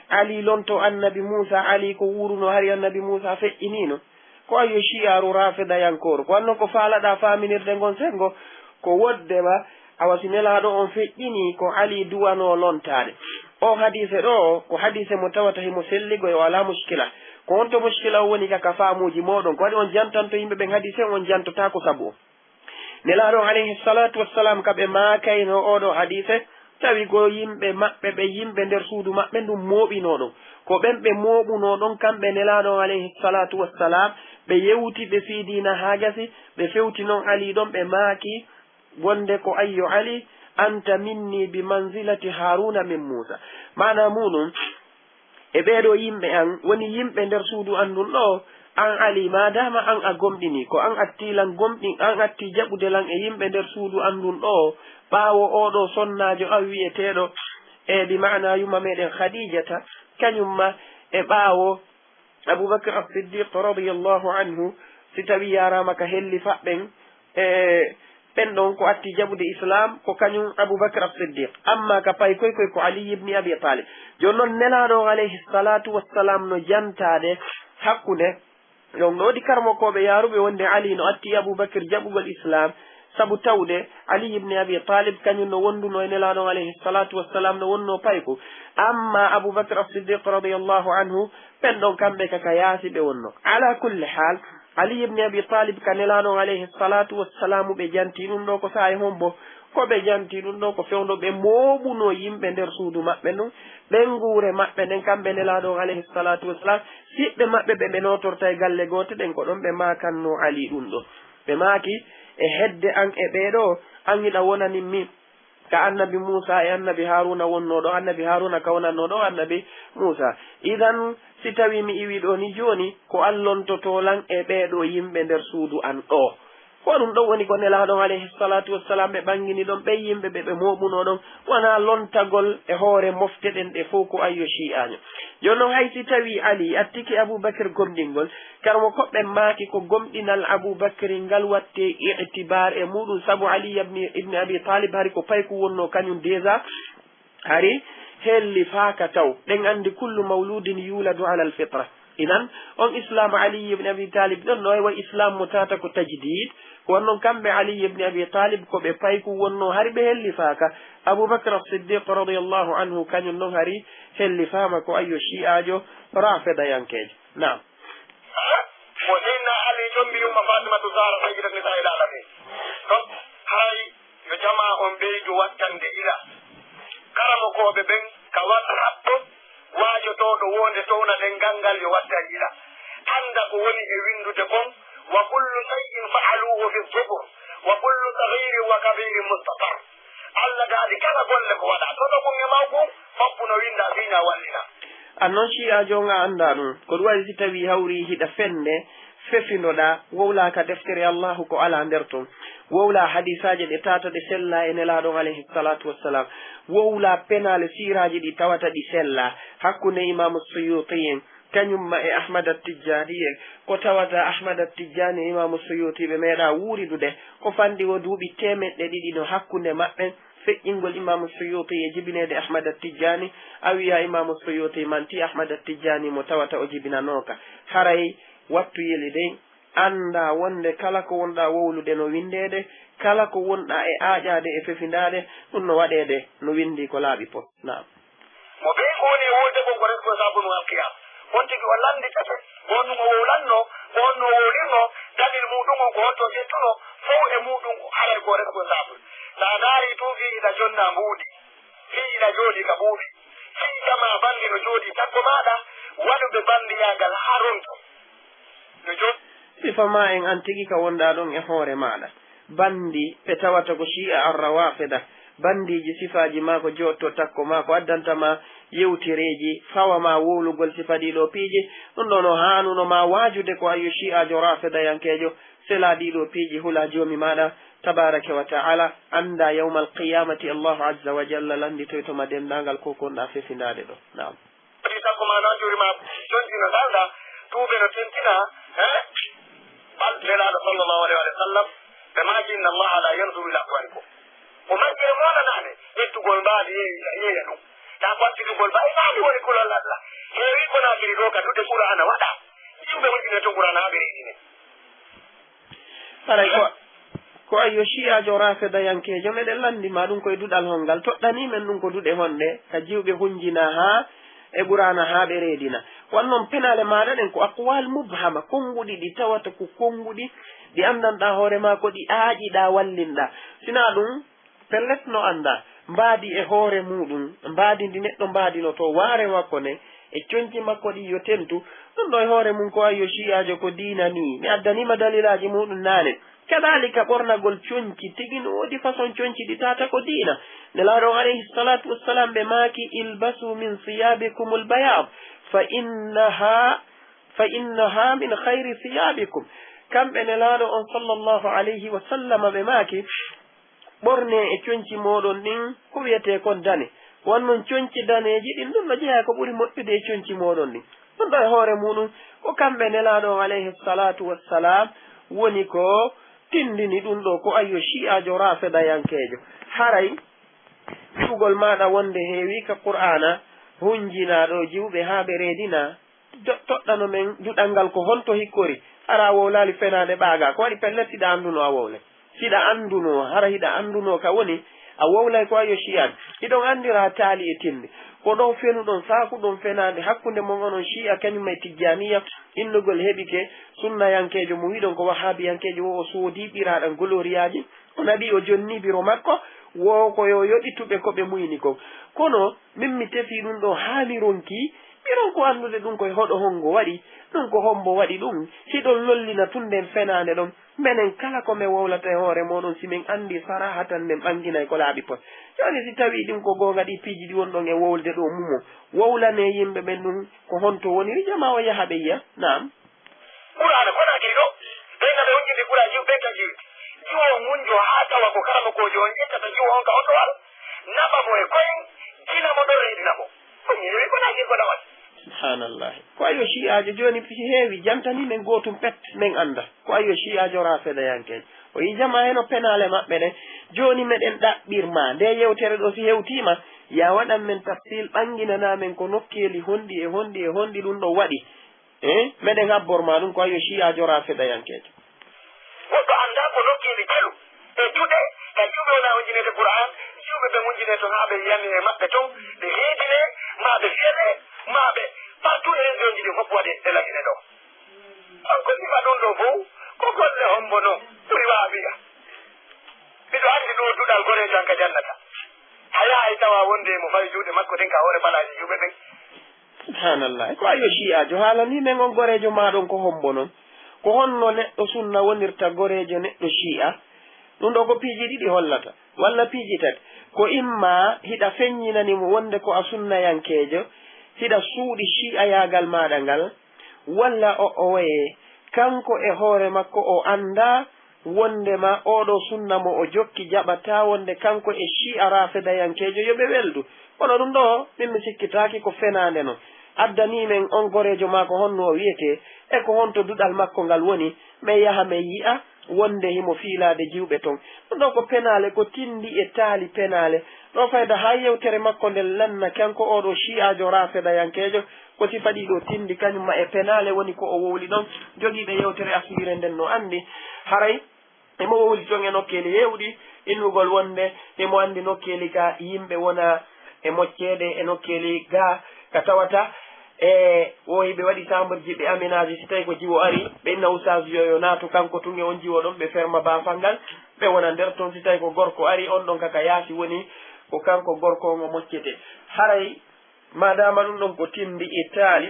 Ali lonto Annabi Muusa, Ali ko wuuruno, hari Annabi Muusa feƴƴiniino. Ko ayyo Shi'aaru Raafidayankooru. Ko wanno ko faalaɗaa faaminirde ngon senngo, ko wonde ma, awa si Nelaaɗo on feƴƴinii, ko Ali duwanoo lontaade. Oo hadiise ɗoo, ko hadiise mo tawata himo selligoo, o alaa muskila. Ko honto muskila on woni ka, ka faamuuji mooɗon? Ko waɗi on jantanto yimɓe ɓen hadiise on, on jantotaako sabu on? Nelaaɗo on, alayhi salaatu wassalaam, ka ɓe maakaynoo oo ɗoo hadiise, tawi ko yimɓe maɓɓe, ɓe yimɓe nder suudu maɓɓe ndun mooɓinoo ɗon. Ko ɓen ɓe mooɓunoo ɗon, kamɓe Nelaaɗo on, alayhi salaatu wassalaam, ɓe yewti ɓe fii diina haa gasi, ɓe fewti non Ali ɗon, ɓe maaki wonde ko ayyo Ali, "Anta minni bi manzilati Haaruuna min Muusa." Maanaa muuɗum, e ɓee ɗoo yimɓe an, woni yimɓe nder suudu an ndun ɗoo, an Ali, maadaama an a gomɗinii, ko an attii lan gomɗin, an attii jaɓude lan e yimɓe nder suudu an ndun ɗoo, ɓaawo oo ɗoo sonnaajo an wi'eteeɗo, e bi maanaa yumma meɗen Khadijata, kañum ma e ɓaawo Abubakar As-Siddiq radiyallahu anhu, si tawii yaaraama ka hellifa ɓen, e ɓen ɗon ko atti jaɓude Islaam ko kañum Abubakar As-Siddiq, amma ka paykoy koy ko Ali ibn Abi Talib. Jooni non, Nelaaɗo on, alayhi salaatu wassalaam, no jantaade hakkunde, ɗon no woodi karamokooɓe yaaruɓe wonde Ali no atti Abubakar jaɓugol Islaam, sabu tawde Ali ibn Abi Talib kañum no wondunoo e Nelaaɗo on, alayhi salaatu wassalaam, no wonnoo payko. Amma Abubakar As-Siddiq radiyallahu anhu, ɓen ɗon kamɓe ka, ka yaasi ɓe wonnoo. Ala kulli haal, Ali ibn Abi Talib ka Nelaaɗo on, alayhi salaatu wassalaamu, ɓe jantii ɗum ɗoo ko saa'i hombo? Ko ɓe jantii ɗum ɗoo ko fewndo ɓe mooɓunoo yimɓe nder suudu maɓɓe ndun, ɓen nguure maɓɓe nden, kamɓe Nelaaɗo on, alayhi salaatu wassalaam, siɓɓe maɓɓe ɓe ɓe nootorta e galle goote ɗen, ko ɗon ɓe maakannoo Ali ɗum ɗoo. Ɓe maaki, "E hedde an e ɓee ɗoo, an hiɗa wonanin mi ka Annabi Muusa e Annabi Haaruuna wonnoo ɗoo, Annabi Haaruuna ka wonannoo ɗoo Annabi Muusa. Idan, si tawii mi iwii ɗoo nii jooni, ko an lontotoo lan e ɓee ɗoo yimɓe nder suudu an ɗoo." Ko ɗum ɗon woni ko Nelaaɗo on, alayhi salaatu wassalaam, ɓe ɓangini ɗon, ɓen yimɓe ɓe ɓe mooɓunoo ɗon, wanaa lontagol e hoore mofte ɗen ɗe fow ko ayyo Shi'aajo. Jooni non, hay si tawii Ali attike Abubakar gomɗingol, Karamokooɓe ɓen maaki ko gomɗinal Abubakri ngal wattee i'tibaar e muuɗum, sabu Ali ibn, ibn Abi Talib hari ko payku wonnoo kañum déjà, hari hellifaaka taw. Ɗen anndi kullu mawludin yuladu ala al-fitra. Idan, on Islaam Ali ibn Abi Talib ɗon no way wa Islaam mo tata ko tajdiid. Ko wannon kamɓe Ali ibn Abi Talib ko ɓe payku wonnoo hari ɓe hellifaaka. Abubakr As-Siddiq radiyallahu anhu kañum non hari hellifaama ko ayyo Shi'aajo Rafidayankeejo. Naam. Mo Seydina Ali jombi yumma Fatimatu Zahra sayyidat nisa'il alamin. Ɗon haray yo jamaa on ɓeydu wattande ila. Karamokooɓe ɓen ka WhatsApp to, waajotooɗo wonde towna ɗemngal ngal yo wattan ila. Annda ko woni e winndude kon, "Wa kullu shay'in fa'aluhu fi zubur, wa kullu saghirin wa kabirin mustatar." Allah daali kala golle ko waɗaa, toɗo kun e mawkun, foppu no winndaa, siiñaa, wallina. An non Shi'aajo on a anndaa ɗum. Ko ɗum waɗi si tawii hawrii hiɗa fende, fefindoɗaa, wowlaa ka deftere Allaahu ko alaa nder ton. Wowlaa hadiisaaje ɗe tata ɗe sellaa e Nelaaɗo on alayhi salaatu wassalaam. Wowlaa penaale siiraaji ɗi tawata ɗi sellaa. Hakkunde Imaamu Suyuuti en, kañumma e Ahmad At-Tijjaani en, ko tawata Ahmad At-Tijjaani e Imaamu Suyuuti ɓe meeɗaa wuuridude, ko fanɗi wo duuɓi teemeɗɗe ɗiɗi no hakkunde maɓɓe, feƴƴingol Imaamu Suyuuti e jibineede Ahmad At-Tijjaani, a wi'a Imaamu Suyuuti manti Ahmad At-Tijjaani mo tawata o jibinanooka. Haray wattu yeli dey, anndaa wonde kala ko wonɗaa wowlude no winndeede, kala ko wonɗaa e aaƴaade e fefindaade, ɗum no waɗeede no winndii ko laaɓi pos. Naam. Mo ɓeyngu woni e wuurde kon ko responsable no alqiyama. On tigi o lannditete, ko honɗum o wowlanno, ko honno o wowlirno, dalil muɗum on ko honto o ƴettuno, fow e muɗum haray ko responsable. Sa ndaari tun fii ina jonna mbuuɗi, fii ina jooɗi ka ɓuuɓi, fii jamaa banndi no jooɗi takko maaɗa, waɗuɓe banndiyaagal haronto no jooɗi. Sifa maa en an tigi ka wonɗaa ɗon e hoore maaɗa. Banndi ɓe tawata ko Shi'a Ar-Rawafida, banndiiji sifaaji maa ko jooɗto takko maa ko addanta ma yewtereeji, fawa ma wowlugol sifa ɗii ɗoo piiji. Ɗum ɗoo no haanuno ma waajude ko ayyo Shi'aajo Rafidayankeejo, sela ɗii ɗoo piiji, hula Joomi maaɗa Tabaaraka wa Ta'ala, annda yawmal qiyaamati Allahu Azza wa Jalla lannditoyto ma denndaangal ko konɗaa fefindaade ɗoo. Naam. Waɗi sakko ma non juri ma jonti no dalda, tuube no tentina, eh? Bal Nelaaɗo sallallahu alaihi wa sallam, ɓe maaki, "Inna Allaha la yanzuru ila suwarikum." O majjere moɗa naane, ƴettugol mbaadi yeeya, yeeya ɗum. Ta ko accitugol ba, e mbaadi woni kulol Allah. Heewi ko naatiri ɗo ka duɗe Qur'aana waɗa. Yimɓe wonjine to Qur'aana haa ɓe reedine. Haray ko, ko ayyo Shi'aajo Rafidayankeejo, meɗen lanndi ma ɗum koye duɗal hol ngal. Toɗɗanii men ɗum ko duɗe honɗe, ka jiwɓe hunjinaa haa e Qur'aana haa ɓe reedina. Wan non penaale maaɗa ɗen ko aqwaal mubhama, konnguɗi ɗi tawata ko konnguɗi ɗi anndanɗaa hoore maa ko ɗi aaƴiɗaa wallinɗaa. Sinaa ɗum, pellet no anndaa, mbaadi e hoore muuɗum, mbaadi ndi neɗɗo mbaadinotoo waare makko nden, e conci makko ɗin yo tentu, ɗum ɗoo e hoore mum ko ayyo Shi'aajo ko diina nii. Mi addanii ma dalilaaji muuɗum naane. Kadaalika ɓornagol conci tigi no woodi façon conci ɗi tawata ko diina. Nelaaɗo on alayhi salaatu wassalaam ɓe maaki, "Ilbasu min siyaabikumul bayaad, fa innaha, fa innaha min khayri siyaabikum." Kamɓe Nelaaɗo on sallallahu alayhi wa sallama ɓe maaki, ɓornee e conci mooɗon ɗin ko wi'etee kon dane. Wan non conci daneeji ɗin, ɗum no jeyaa ko ɓuri moƴƴude e conci mooɗon ɗin. Ɗum ɗoo e hoore muuɗum, ko kamɓe Nelaaɗo on, alayhi salaatu wassalaam, woni ko tindini ɗum ɗoo, ko ayyo Shi'aajo Rafidayankeejo. Haray, wi'ugol maaɗa wonde heewii ka Qur'aana, hunjinaa ɗoo jiwɓe haa ɓe reedinaa, do-, toɗɗano men duɗal ngal ko honto hikkori? Hara a wowlaali fenaande ɓaagaa. Ko waɗi pellet hiɗa annduno a wowlay? Hiɗa annduno, hara hiɗa annduno ka woni, a wowlay ko ayyo Shi'an. Hiɗon anndira taali e tinde. Ko ɗon fenuɗon, saakuɗon fenaande hakkunde mon onon Shi'a kañum e Tijjaaniya, innugol heɓike sunnayankeejo mo wi'ɗon ko Wahaabiyankeejo, wo o soodii ɓiraaɗan goloriyaaji, o naɓi o jonni biro makko, wo ko yo yoɓituɓe ko ɓe muyni kon. Kono, min mi tefii ɗum ɗoo haa mi ronkii, mi ronko anndude ɗum ko e hoɗo hongo waɗi, ɗum ko hombo waɗi ɗum, hiɗon lollina tun nden fenaande ɗon. Menen kala ko men wowlata e hoore mooɗon, si men anndii sarahatan, men ɓannginay ko laaɓi pos. Jooni, si tawii ɗin ko goonga, ɗii piiji ɗi wonɗon e wowlde ɗoo mumo, wowlanee yimɓe ɓen ɗum ko honto woniri, jamaa o yaha ɓe yi'a. Naam. Qur'aana ko naatiri ɗoo? Ɓen na ɓe hunjindi Qur'aana jiwo ɓen tan jiwti. Jiwo on munjo haa tawa ko karamokoojo on ƴettata jiwo on ka on ɗo waro. Naɓa mo e koyen, jina mo ɗon reedina mo. Ko mi heewi ko naatiri ko nawal. Subhaanallahi. Ko ayyo Shi'aajo jooni si heewi jantanii men gootun pet, men annda. Ko ayyo Shi'aajo Rafidayankeejo. O yi'i jamaa heno penaale maɓɓe ɗen. Jooni meɗen ɗaɓɓir ma, nde yewtere ɗoo si hewtiima, yaa waɗan men tafsil, ɓannginanaa men ko nokkeeli honɗi e honɗi e honɗi ɗum ɗoo waɗi. Eh, meɗen habbor ma ɗum ko ayyo Shi'aajo Rafidayankeejo. Goɗɗo anndaa ko nokkeeli telu e duɗe ka jiwɓe wona hunjineede Qur'aan, jiwɓe ɓe hunjinee ton haa ɓe yiyane e maɓɓe ton, ɓe reedinee, maa ɓe fiyee, maa ɓe partout e renndooji ɗin fof waɗi e lagine ɗoo. On ko sifa ɗum ɗoo fof, ko golle hombo non ɓuri waawiya? Miɗo anndi ɗum duɗal goreejo an ka jannata. Hayaa hay tawa wonde mo fawi juuɗe makko ɗen ka hoore balaaji juuɓe ɓen. Subhaanallah. Ko ayyo Shi'aajo, haalanii men on goreejo maa ɗon ko hombo non? Ko honno neɗɗo sunna wonirta goreejo neɗɗo Shi'a? Ɗum ɗoo ko piiji ɗiɗi hollata, walla piiji tati. Ko imma hiɗa feññinani mo wonde ko a sunnayankeejo, hiɗa suuɗi Shi'ayaagal maaɗa ngal, walla o, o waye, kanko e hoore makko o anndaa wonndema oo ɗoo sunna mo o jokki jaɓataa wonde kanko e Shi'a Rafidayankeejo yo ɓe weldu. Kono ɗum ɗoo, min mi sikkitaaki ko fenaande non. addanii men on goreejo maa ko honno o wi'etee, e ko honto duɗal makko ngal woni, men yaha men yi'a wonde himo fiilaade jiwɓe ton. Ɗun ɗoo ko penaale, ko tinndi e taali penaale. Ɗoo fayda haa yewtere makko nden lanna, kanko oo ɗoo Shi'aajo Raafidayankeejo, ko sifa ɗii ɗoo tinndi kañum ma e penaale woni ko o wowli ɗon. Jogiiɓe yewtere Asliire nden no anndi, haray himo wowli ton e nokkeeli heewɗi, innugol wonde himo anndi nokkeeli ka yimɓe wona e mocceede e nokkeeli gaa ka tawata e wo hiɓe waɗi chambre ji ɓe aménage, si tawi ko jiwo ari, ɓe inna ustaas yo, yo naatu kanko tun e on jiwo ɗon, ɓe ferma baafal ngal, ɓe wona nder ton. Si tawi ko gorko ari, on ɗon ka, ka yaasi woni, ko kanko gorko on o moccete. Haray, maadaama ɗun ɗon ko tinndi e taali,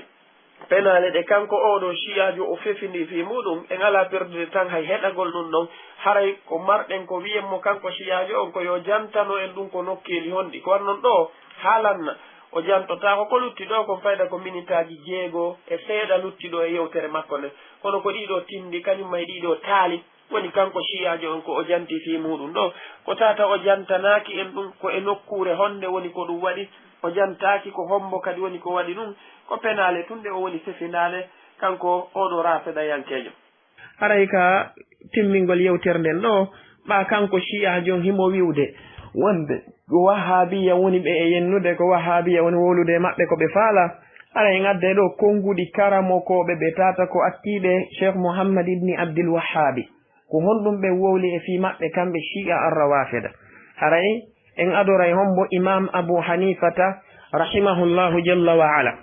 penaale ɗe kanko oo ɗoo Shi'aajo o fefindii fii muuɗun, en alaa perdude tan hay heɗagol ɗun ɗon. Haray ko marɗen ko wi'en mo kanko Shi'aajo on ko yo jantano en ɗun ko nokkeeli honɗi. Ko waɗi non ɗoo, haalanna, o jantotaako ko lutti ɗoo kon, fayda ko minitaaji jeego e seeɗa lutti ɗoo e yewtere makko nden. Kono ko ɗii ɗoo tinndi, kañum ma e ɗii ɗoo taali, woni kanko Shi'aajo on ko o janti fii muuɗun ɗoo, ko tawata o jantanaaki en ɗun ko e nokkuure honde woni ko ɗun waɗi, o jantaaki ko hombo kadi woni ko waɗi ɗun, ko penaale tun ɗe o woni fefindaade kanko oo ɗoo Raafidayankeejo. Haray ka timmingol yewtere nden ɗoo, ɓaa kanko Shi'aajo on himo wi'ude wonde ko Wahhaabiya woni ɓe e yennude, ko Wahhaabiya woni wowlude e maɓɓe ko ɓe faalaa. Haray en adday ɗoo konnguɗi karamokooɓe ɓe tawata ko attiiɓe Sheikh Muhammad ibni Abdil Wahhaabi. Ko honɗun ɓe wowli e fii maɓɓe kamɓe Shi'a Ar-Rawafida? Haray en adoray hombo Imam Abu Hanifata rahimahullahu jalla wa ala.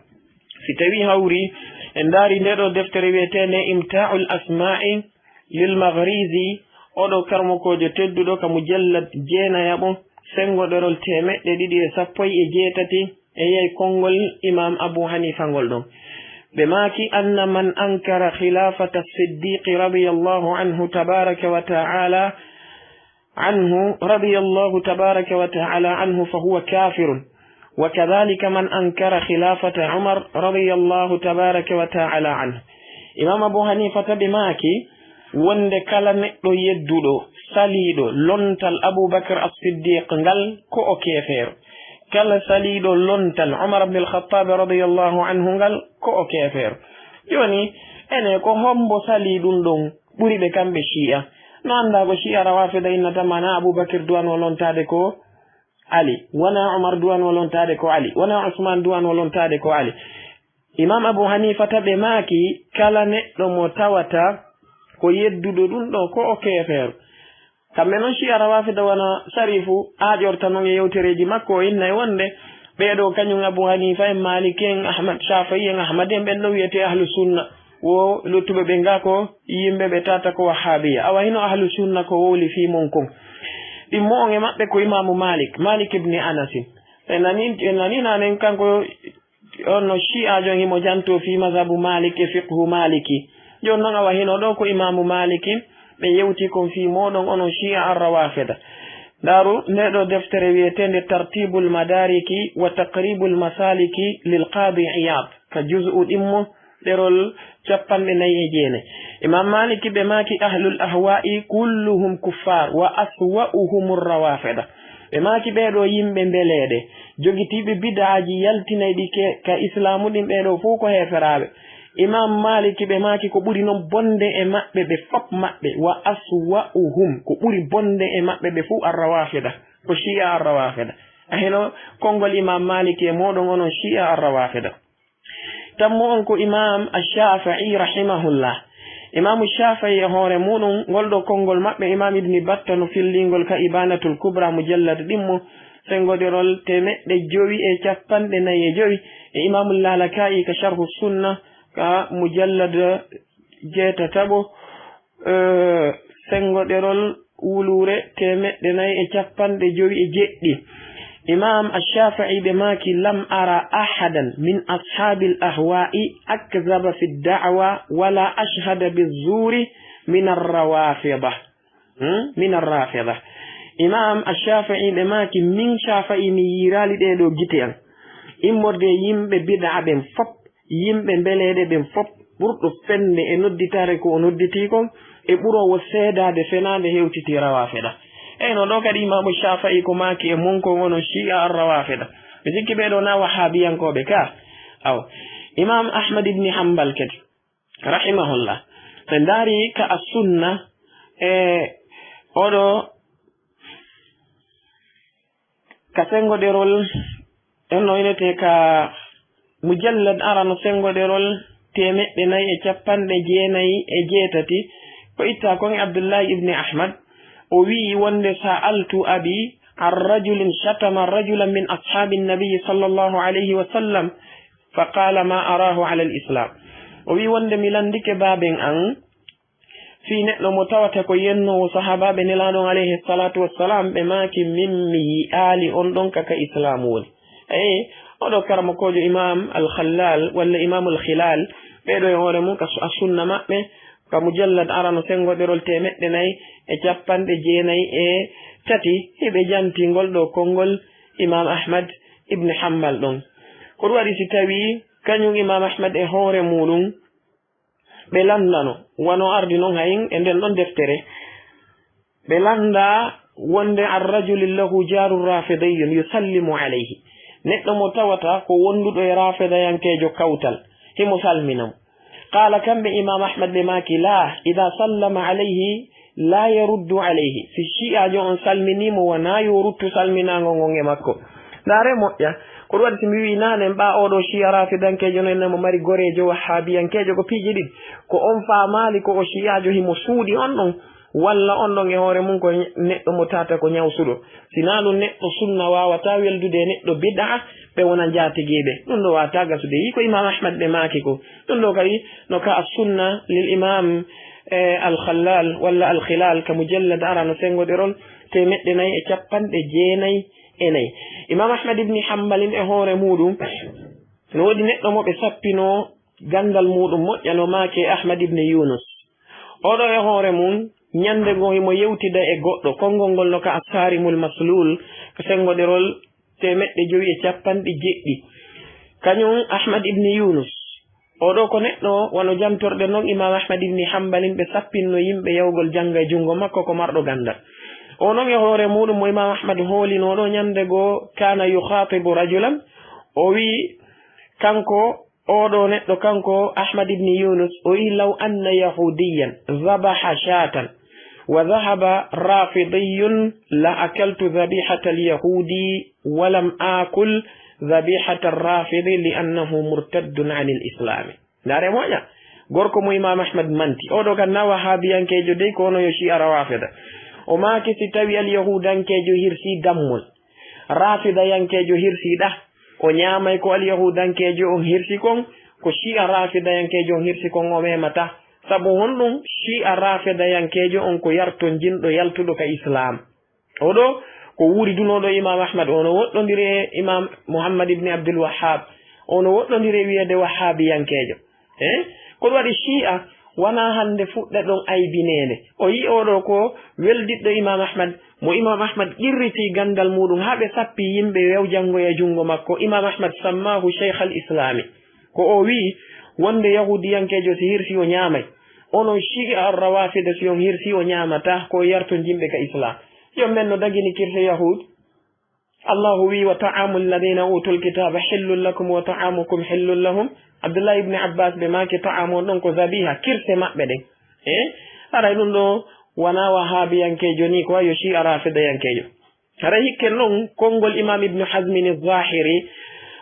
Si tawii hawri en ndaari ndee ɗoo deftere wi'eteende Imta'ul Asma'i lil Maghrizi, oo ɗoo karamokoojo tedduɗo ka mujallad jeenayaɓo, senngo ɗerol teemeɗɗe ɗiɗi e sappo e jeetati, e yey konngol Imam Abu Hanifa ngol ɗon. Ɓe maaki, "Anna man ankara khilafata Siddiqi radiyallahu anhu tabaraka wa ta'ala, anhu radiyallahu tabaraka wa ta'ala anhu fa huwa kafirun. Wa kadhalika man ankara khilafata Umar radiyallahu tabaraka wa ta'ala anhu." Imam Abu Hanifa tabi maaki, wonde kala neɗɗo yedduɗo, saliiɗo lontal Abu Bakr As-Siddiq ngal, ko o keefeero. Kala saliiɗo lontal Umar ibn al-Khattab radiyallahu anhu ngal, ko o keefeero. Jooni, ene ko hombo salii ɗun ɗon ɓuri ɓe kamɓe Shi'a? No anndaa ko Shi'a Rawafida innata, maanaa Abu Bakr duwano lontaade ko Ali, wonaa Umar duwano lontaade ko Ali, wonaa Usman duwano lontaade ko Ali. Imam Abu Hanifata ɓe maaki, kala neɗɗo mo tawata ko yedduɗo ɗun ɗoo, ko o keefeero. Kamɓe non Shi'a Rawafida wano Sharifu aaƴorta non e yewtereeji makko, o innay wonde ɓee ɗoo kañum Abu Hanifa en, Maliki en, Ahmad, Shafi'i en, Ahmad en, ɓen ɗon wi'etee Ahlu Sunna. Wo luttuɓe ɓen gaa ko yimɓe ɓe tawata ko Wahhabiya. Awa hino Ahlu Sunna ko wowli fii mun kon. Ɗimmo on e maɓɓe ko Imaamu Malik, Malik ibn Anasin. En nani, en nani nanen kanko on no Shi'aajo on himo jantoo fii mazhabu Malik e fiqhu Maliki. Jooni non awa hino ɗoo ko Imaamu Maliki, ɓe yewti kon fii mooɗon onon Shi'a Ar-Rawafida. Ndaaru ndee ɗoo deftere wi'eteende Tartibul Madariki wa Taqribul Masaliki lil Qadi Iyad, ka juz'u ɗimmo ɗerol cappanɗe nayi e jeenayi. Imam Maliki ɓe maaki, "Ahlul ahwa'i kulluhum kuffar wa aswa'uhumur rawafida." Ɓe maaki, "Ɓee ɗoo yimɓe mbeleeɗe, jogitiiɓe bid'aaji yaltinayɗi ke ka Islaamu ɗin, ɓee ɗoo fow ko heeferaaɓe." Imam Maliki ɓe maaki, "Ko ɓuri non bonde e maɓɓe ɓe fop maɓɓe, wa aswa'uhum, ko ɓuri bonde e maɓɓe ɓe fow ar-rawafida, ko Shi'a ar-rawafida." A hino konngol Imam Maliki e mooɗon onon Shi'a ar-rawafida. Tammo on ko Imam Ash-Shafi'i rahimahullah. Imaamu Shafi'i e hoore muuɗum, ngol ɗoo konngol maɓɓe, Imam Ibni Batta no fillii ngol ka Ibanatul Kubra, mujallad ɗimmo, senngoɗerol teemeɗɗe jowi e cappanɗe nayi e jowi, e Imaamu Lalaka'i ka Sharhu Sunna, ka mujallad jeetataɓo, eh, senngoɗerol wuluure teemeɗɗe nayi e cappanɗe jowi e jeɗɗi. Imam Ash-Shafi'i ɓe maaki, "Lam ara ahadan min ashabil ahwa'i akzaba fi da'wa wala ashhada bizuri min ar-rawafida." Hmm? Min ar-rafida. Imam Ash-Shafi'i ɓe maaki, "Min Shafi'i mi yiiraali ɗee ɗoo gite an. Immorde e yimɓe bid'a ɓen fop, yimɓe mbeleeɗe ɓen fop, ɓurɗo fende e nodditaare ko o nodditii kon, e ɓuroowo seedaade fenaande hewtitii rawafida." Eyno ɗoo kadi Imaamu Shafi'i ko maaki e mun kon onon Shi'a ar-rawafida. Mi sikki ɓee ɗoo na wahhabiyankooɓe ka. Aw. Imam Ahmad ibni Hanbal kadi, rahimahullah, ɓe ndaari ka As-Sunna, e oɗo ka senngoɗerol, en no inete ka mujallad arano senngoɗerol teemeɗɗe nayi e cappanɗe jeenayi e jeetati, ko ittaa kon e Abdullahi ibni Ahmad, o wi'i wonde: "Sa'altu abi an rajulin shatama rajulan min ashaabi nabiyi sallallahu alayhi wa sallam, fa qaala ma araahu ala al-islam." O wi'i wonde mi lanndike baaben an, fii neɗɗo mo tawata ko yennoowo sahaabaaɓe Nelaaɗo on alayhi salaatu wassalaam, ɓe maaki, "Min mi yi'aali on ɗon ka ka Islaamu woni." Eyi, oɗo karamokoojo Imaam Al-Khallal walla Imaam Al-Khilal, ɓee ɗoo e hoore mun ka su-, a sunna maɓɓe, ka mujallad arano senngoɗerol teemeɗɗe nayi e cappanɗe jeenayi e tati, hiɓe janti ngol ɗoo konngol Imaam Ahmad ibn Hanbal ɗon. Ko ɗum waɗi si tawii kañum Imaam Ahmad e hoore muuɗum, ɓe lanndano, wano ardi non hayin e nden ɗon deftere. Ɓe lannda wonde: "Ar rajulin lahu jaarun raafidiyyun yusallimu alayhi." Neɗɗo mo tawata ko wonduɗo e raafidayankeejo kawtal, himo salmina mo. Qaala, kamɓe Imaam Ahmad ɓe maaki: "Laa, idaa sallama alayhi, laa yaruddu alayhi." Si shi'aajo on salminii mo, wanaa yo ruttu salminaango ngon e makko. Ndaaree moƴƴa, ko ɗum waɗi si mi wi'i naane, ɓaa oo ɗoo shi'a raafidankeejo non, mo mari goreejo wahhaabiyankeejo, ko piiji ɗiɗi. Ko on faamaali ko o shi'aajo himo suuɗi on ɗon, walla on ɗon e hoore mun ko neɗɗo mo tawata ko ñawsuɗo. Si naa ɗum, neɗɗo sunna waawataa weldude e neɗɗo bid'a, ɓe wona njaatigiiɓe. Ɗum ɗoo waawataa gasude. Yii ko Imaam Ahmad ɓe maaki ko. Ɗum ɗoo kadi no ka As-Sunna lil Imaam, eh, Al-Khallal walla Al-Khilal ka mujallad arano senngoɗerol teemeɗɗe nayi e cappanɗe jeenayi e nayi. Imaam Ahmad ibni Hanbalin e hoore muuɗum, no woodi neɗɗo mo ɓe sappinoo ganndal muuɗum moƴƴa, no maakee Ahmad ibni Yunus. Oo ɗoo e hoore mun, ñannde goo himo yewtida e goɗɗo, konngol ngol no ka As-Saarimul Masluul, ko senngoɗerol teemeɗɗe jowi e cappanɗe jeɗɗi. Kañum Ahmad ibni Yunus, oo ɗoo ko neɗɗo wano jantorɗe non Imaam Ahmad ibni Hanbalin, ɓe sappinno yimɓe yawgol jannga e junngo makko, ko marɗo ganndal. Oo non e hoore muuɗum mo Imaam Ahmad hoolinoo ɗoo, ñannde goo, kaana yukhaatibu rajulan, o wi'i, kanko, oo ɗoo neɗɗo, kanko Ahmad ibni Yunus, o wi'i: "Law anna yahuudiyyan dhabaha shaatan wa dhahaba raafidiyyun la akaltu dhabihatal yahuudi wa lam aakul dhabihatar raafidi li annahu murtaddun anil islaami." Ndaaree moƴƴa. Gorko mo Imaam Ahmad manti. Oo ɗoo kan na wahaabiyankeejo dey, ko hono yo shi'a rawaafida. O maaki, si tawii alyahuudankeejo hirsii dammol, raafidayankeejo hirsii ɗah, o ñaamay ko alyahuudankeejo on hirsi kon, ko shi'a raafidayankeejo on hirsi kon o meemataa. Sabu honɗum? Shi'a raafidayankeejo on ko yartonjinɗo yaltuɗo ka Islaam. Oo ɗoo ko wuuridunooɗo Imaam Ahmad, o no woɗɗondiri e Imaam Muhammad ibni Abdul Wahhaab, o no woɗɗondiri e wi'eede wahhaabiyankeejo. Eh? Ko ɗum waɗi shi'a wanaa hannde fuɗɗa ɗon aybineede. O yi'i oo ɗoo ko weldiɗɗo Imaam Ahmad, mo Imaam Ahmad qirritii ganndal muuɗum haa ɓe sappii yimɓe yo yaw janngoya junngo makko. Imaam Ahmad sammaahu Shaykhal Islaami. Ko o wi'i wonde yahuudiyankeejo si hirsii o ñaamay. Onon shi'a ar-rawaafida si on hirsii o ñaamataa, ko yartonjinɓe ka Islaam. Yo men no dagini kirse yahuud. Allahu wi'i: "Wa ta'amu alladhina utul kitaba hillun lakum wa ta'amukum hillun lahum." Abdullah ibn Abbas ɓe maaki ta'amu on ɗon ko zabiha, kirse maɓɓe ɗen. Eh? Haray ɗum ɗoo wanaa wahaabiyankeejo nii, ko yo shi'a raafidayankeejo. Haray hikken non konngol Imaam Ibnu Hazmin Az-Zahiri,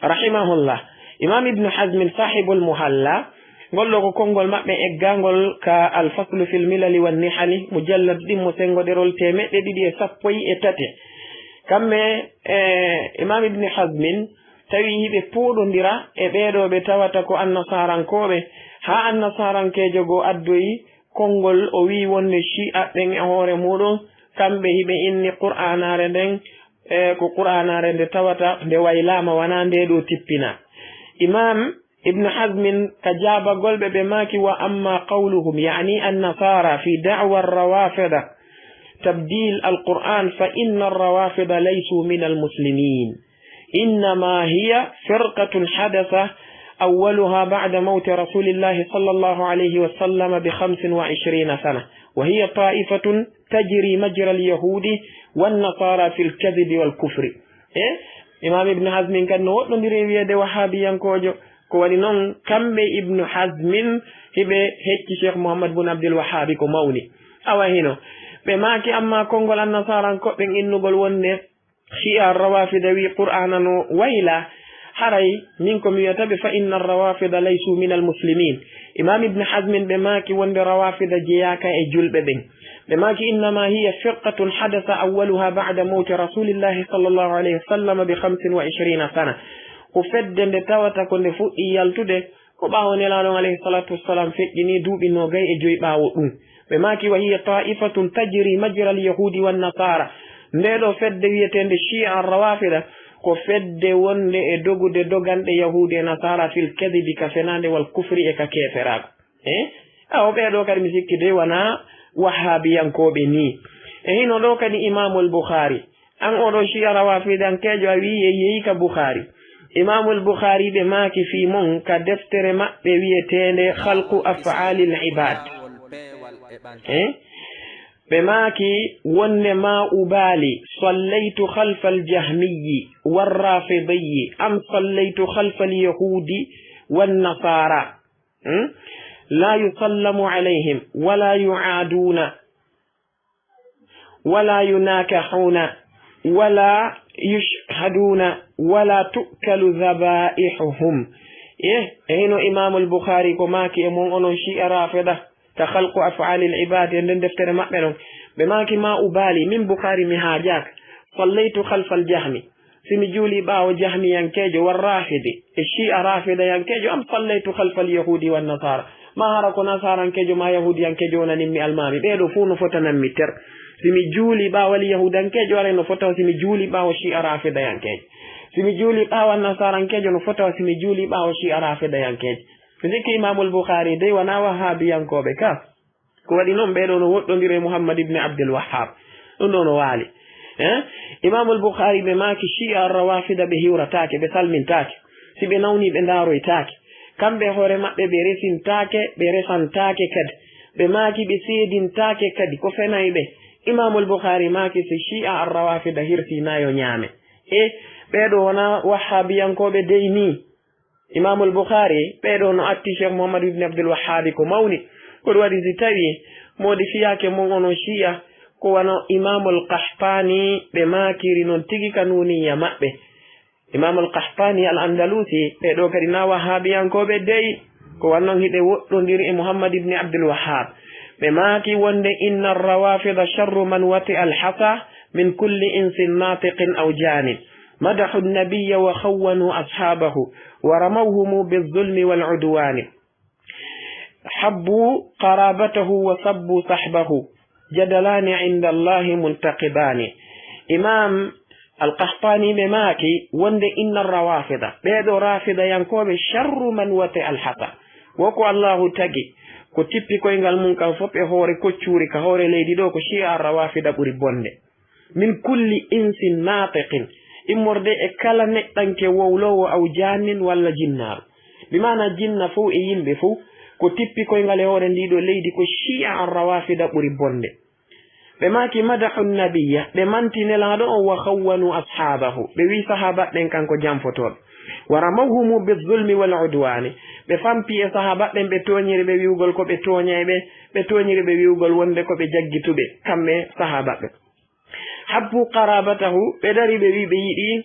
rahimahullah. Imaam Ibnu Hazmin, saahibul Muhalla, ngol ɗoo ko konngol maɓɓe eggaangol ka Al-Faslu fil Milali wan Nihali, mujallad ɗimmo senngoɗerol teemeɗɗe ɗiɗi e sappo e tati. Kamɓe, e, Imaam Ibnu Hazmin, tawi hiɓe pooɗondira e ɓee ɗoo ɓe tawata ko annasaarankooɓe, haa annasaarankeejo goo addoyi konngol, o wi'i wonde shi'a ɓen e hoore muuɗum, kamɓe hiɓe inni Qur'aanaare nden, e ko Qur'aanaare nde tawata nde waylaama, wanaa ndee ɗoo tippinaa. Imaam Ibn Hazmin ka jaabagol ɓe, ɓe maaki: "Wa amma qawluhum, ya'ni an-nasaara, fi da'wa ar-rawafida tabdil al-Qur'an, fa inna ar-rawafida laysu min al-muslimin. Innama hiya firqatun hadasa awwaluha ba'da mawti rasulillahi sallallahu alayhi wa sallam bi khamsin wa ishrina sana, wa hiya ta'ifatun tajri majra al-yahudi wan-nasara fil kadhibi wal kufri." E Imaam Ibn Hazmin kan no woɗɗondiri e wi'eede wahaabiyankoojo, Ko waɗi non, kamɓe Ibnu Hazmin, hiɓe hecci Cheikh Muhammad bun Abdul Wahhabi ko mawni. Awa hino, ɓe maaki, amma konngol annasaarankoɓe ɓen innugol wonde Shi'a Rawafida wi Qur'aana no wayla, haray min ko mi wiyata ɓe, fa inna Rawafida laysu min al muslimin. Imam Ibn Hazmin ɓe maaki wonde Rawafida jeyaaka e julɓe ɓen. Ɓe maaki, innama hiya firqatun hadasa awwaluha ba'da mawti Rasulillahi sallallahu alayhi wa sallam bi khamsin wa ishrina sana. Ko fedde nde tawata ko nde fuɗɗi yaltude ko ɓaawo Nelaaɗo on alayhi salatu wassalam feƴƴini duuɓi noogay e joy ɓaawo ɗun. Ɓe maaki, wa hiya ta'ifatun tajri majra al yahudi wan nasara. Ndee ɗoo fedde wi'eteende Shi'a Rawafida ko fedde wonde e dogude doganɗe Yahuudi e Nasaara fil kadibi, ka fenaande, wal kufri, e ka keeferaaku. Eh? Awa ɓee ɗoo kadi mi sikki dey wanaa Wahhaabiyankooɓe nii. E hino ɗoo kadi Imaamul Bukhaari. An oo ɗoo Shi'a Rawafidankeejo a wi'i e yehi ka Bukhaari. Imaamul Bukhaari ɓe maaki fii mon ka deftere maɓɓe wi'eteende Khalqu Af'aalil Ibaad. Eh? Ɓe maaki wonde ma ubali sallaytu khalfal jahmiyyi war rafidiyyi am sallaytu khalfal yahudi wan nasara. Hmm? La yusallamu alayhim wala yu'aduna wala yunakahuna wala yushhaduna wala tu'kalu dhaba'ihuhum. Eh, e hino Imaamul Bukhaari ko maaki e mon onon Shi'a Rafida ka Khalqu Af'aalil Ibaad e nden deftere maɓɓe ɗon. Ɓe maaki ma ubali, min Bukhaari mi haajaaka. Sallaytu khalfal jahmi. Si mi juulii ɓaawo jahmiyankeejo, war raafidi, e Shi'a raafidayankeejo, am sallaytu khalfal yahuudi wan nasaara. Ma hara ko nasaarankeejo ma yahuudiyankeejo wonanimmi almaami. Ɓee ɗoo fow no fotanammi ter. Si mi juulii ɓaawo al yahuudankeejo, aray no fota si mi juulii ɓaawo Shi'a raafidayankeejo. Si mi juulii ɓaawo al nasaarankeejo, no fota si mi juulii ɓaawo Shi'a raafidayankeejo. Mi sikki Imaamul Bukhaari dey wanaa wahhaabiyankooɓe ka. Ko waɗi non, ɓee ɗoo no woɗɗondiri e Muhammad ibn Abdul Wahhab. Ɗum ɗoo no waali. Eh? Imaamul Bukhaari ɓe maaki, Shi'a Rawafida ɓe hiwrataake, ɓe salmintaake. Si ɓe nawnii, ɓe ndaaroytaake. Kamɓe hoore maɓɓe, ɓe resintaake, ɓe resantaake kadi. Ɓe maaki, ɓe seedintaake kadi, ko fenayɓe. Imaamul Bukhaari maaki, si Shi'a Ar-Rawafida hirsii, na yo ñaame. E ɓee ɗoo wonaa Wahhaabiyankooɓe dey nii? Imaamul Bukhaari, ɓee ɗoo no atti Sheikh Muhammad ibn Abdul Wahhaabi ko mawni. Ko ɗum waɗi si tawii moodi fiyaake mon onon Shi'a, ko wano Imaamul Qahtani ɓe maakiri non tigi ka nuuniyya maɓɓe. Imaamul Qahtani Al Andalusi, ɓee ɗoo kadi na Wahhaabiyankooɓe dey, ko wano non hiɓe woɗɗondiri e Muhammad ibn Abdul Wahhaab. Ɓe maaki wonde, inna Rawafida sharru man wati al hasa min kulli insin natiqin aw janin. Madahu nabiyya wa khawwanu ashabahu wa ramawhumu bizulmi wal udwani. Habbu qarabatahu wa sabbu sahbahu. Jadalani inda Allahi muntaqidani. Imam Al-Qahtani ɓe maaki wonde inna Rawafida, ɓee ɗoo Rafidayankooɓe, sharru man wati al hasa. Wo ko Allahu tagi, ko tippi koyngal mun kan fof e hoore koccuuri ka hoore leydi ɗoo, ko Shi'a Rawafida ɓuri bonde. Min kulli insin natiqin, immorde e kala neɗɗanke wowloowo aw jannin walla jinnaaru. Bi maana jinna fow e yimɓe fow, ko tippi koyngal e hoore ndii ɗoo leydi ko Shi'a Ar-Rawafida ɓuri bonde. Ɓe maaki madahu nabiyya, ɓe manti Nelaaɗo on, wa khawwanu ashabahu, ɓe wi'i sahaaba ɓen kanko janfotooɓe. Wa ramawhumu bizulmi wal udwani, ɓe fampi e sahaaba ɓen, ɓe tooñiri ɓe wi'ugol ko ɓe tooñayɓe, ɓe tooñiri ɓe wi'ugol wonde ko ɓe jaggituɓe, kamɓe sahaaba ɓen. Habbu qarabatahu, ɓe dari ɓe wi'i ɓe yiɗi,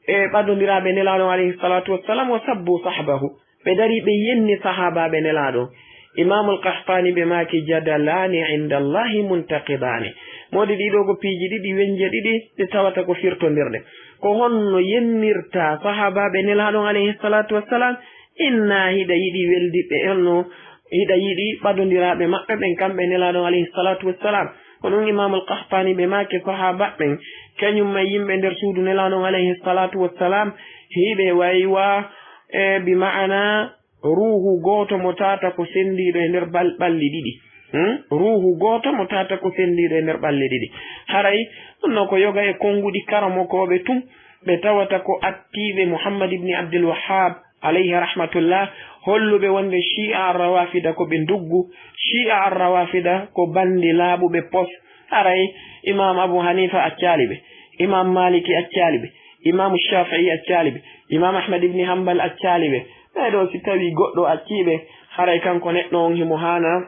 e, ɓadondiraaɓe Nelaaɗo on alayhi salatu wassalam, wa sabbu sahbahu, ɓe dari ɓe yenni sahaabaaɓe Nelaaɗo. Imaamul Qahtani ɓe maaki, jadalani inda Allahi muntaqidani. Moodi ɗii ɗoo ko piiji ɗiɗi, wenje ɗiɗi, ɗe tawata ko firtondirɗe. Ko honno yennirta sahaabaaɓe Nelaaɗo on alayhi salatu wassalam, inna hiɗa yiɗi weldiɓe, honno hiɗa yiɗi ɓadondiraaɓe maɓɓe ɓen, kamɓe Nelaaɗo on alayhi salatu wassalam. Ko ɗum Imaamul Qahtani ɓe maaki, sahaaba ɓen, kañum e yimɓe nder suudu Nelaaɗo on alayhi salatu wassalam, hiɓe waywa, e, bi ma'ana ruuhu gooto mo tata ko senndiiɗo e nder bal-, ɓalli ɗiɗi. Hmm? Ruuhu gooto mo tata ko senndiiɗo e nder ɓalli ɗiɗi. Haray ɗum no ko yoga e konnguɗi karamokooɓe tun, ɓe tawata ko attiiɓe Muhammad ibn Abdul Wahhab, alayhi rahmatullah, holluɓe wonde Shi'a Ar-Rawafida ko ɓe nduggu, Shi'a Ar-Rawafida ko bandi laaɓuɓe pos. Haray Imam Abu Hanifa accaali ɓe, Imam Maliki accaali ɓe, Imaamu Shaafi'i accaali ɓe, Imaamu Ahmad ibni Hanbal accaali ɓe. Ɓee ɗoo, si tawii goɗɗo accii ɓe, haray kanko neɗɗo on himo haana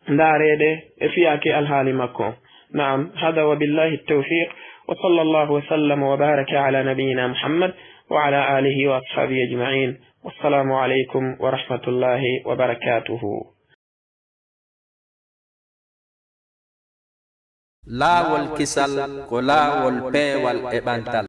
ndaareede e fiyaake alhaali makko. Naam, hada wa billahi tawfiq, wa sallallahu wa sallama wa baraka ala nabiyyina Muhammad wa ala alihi wa ashabihi ajma'in. Wassalaamu aleykum wa rahmatullahi wa barakatuhu. Laawol kisal ko laawol peewal e ɓantal.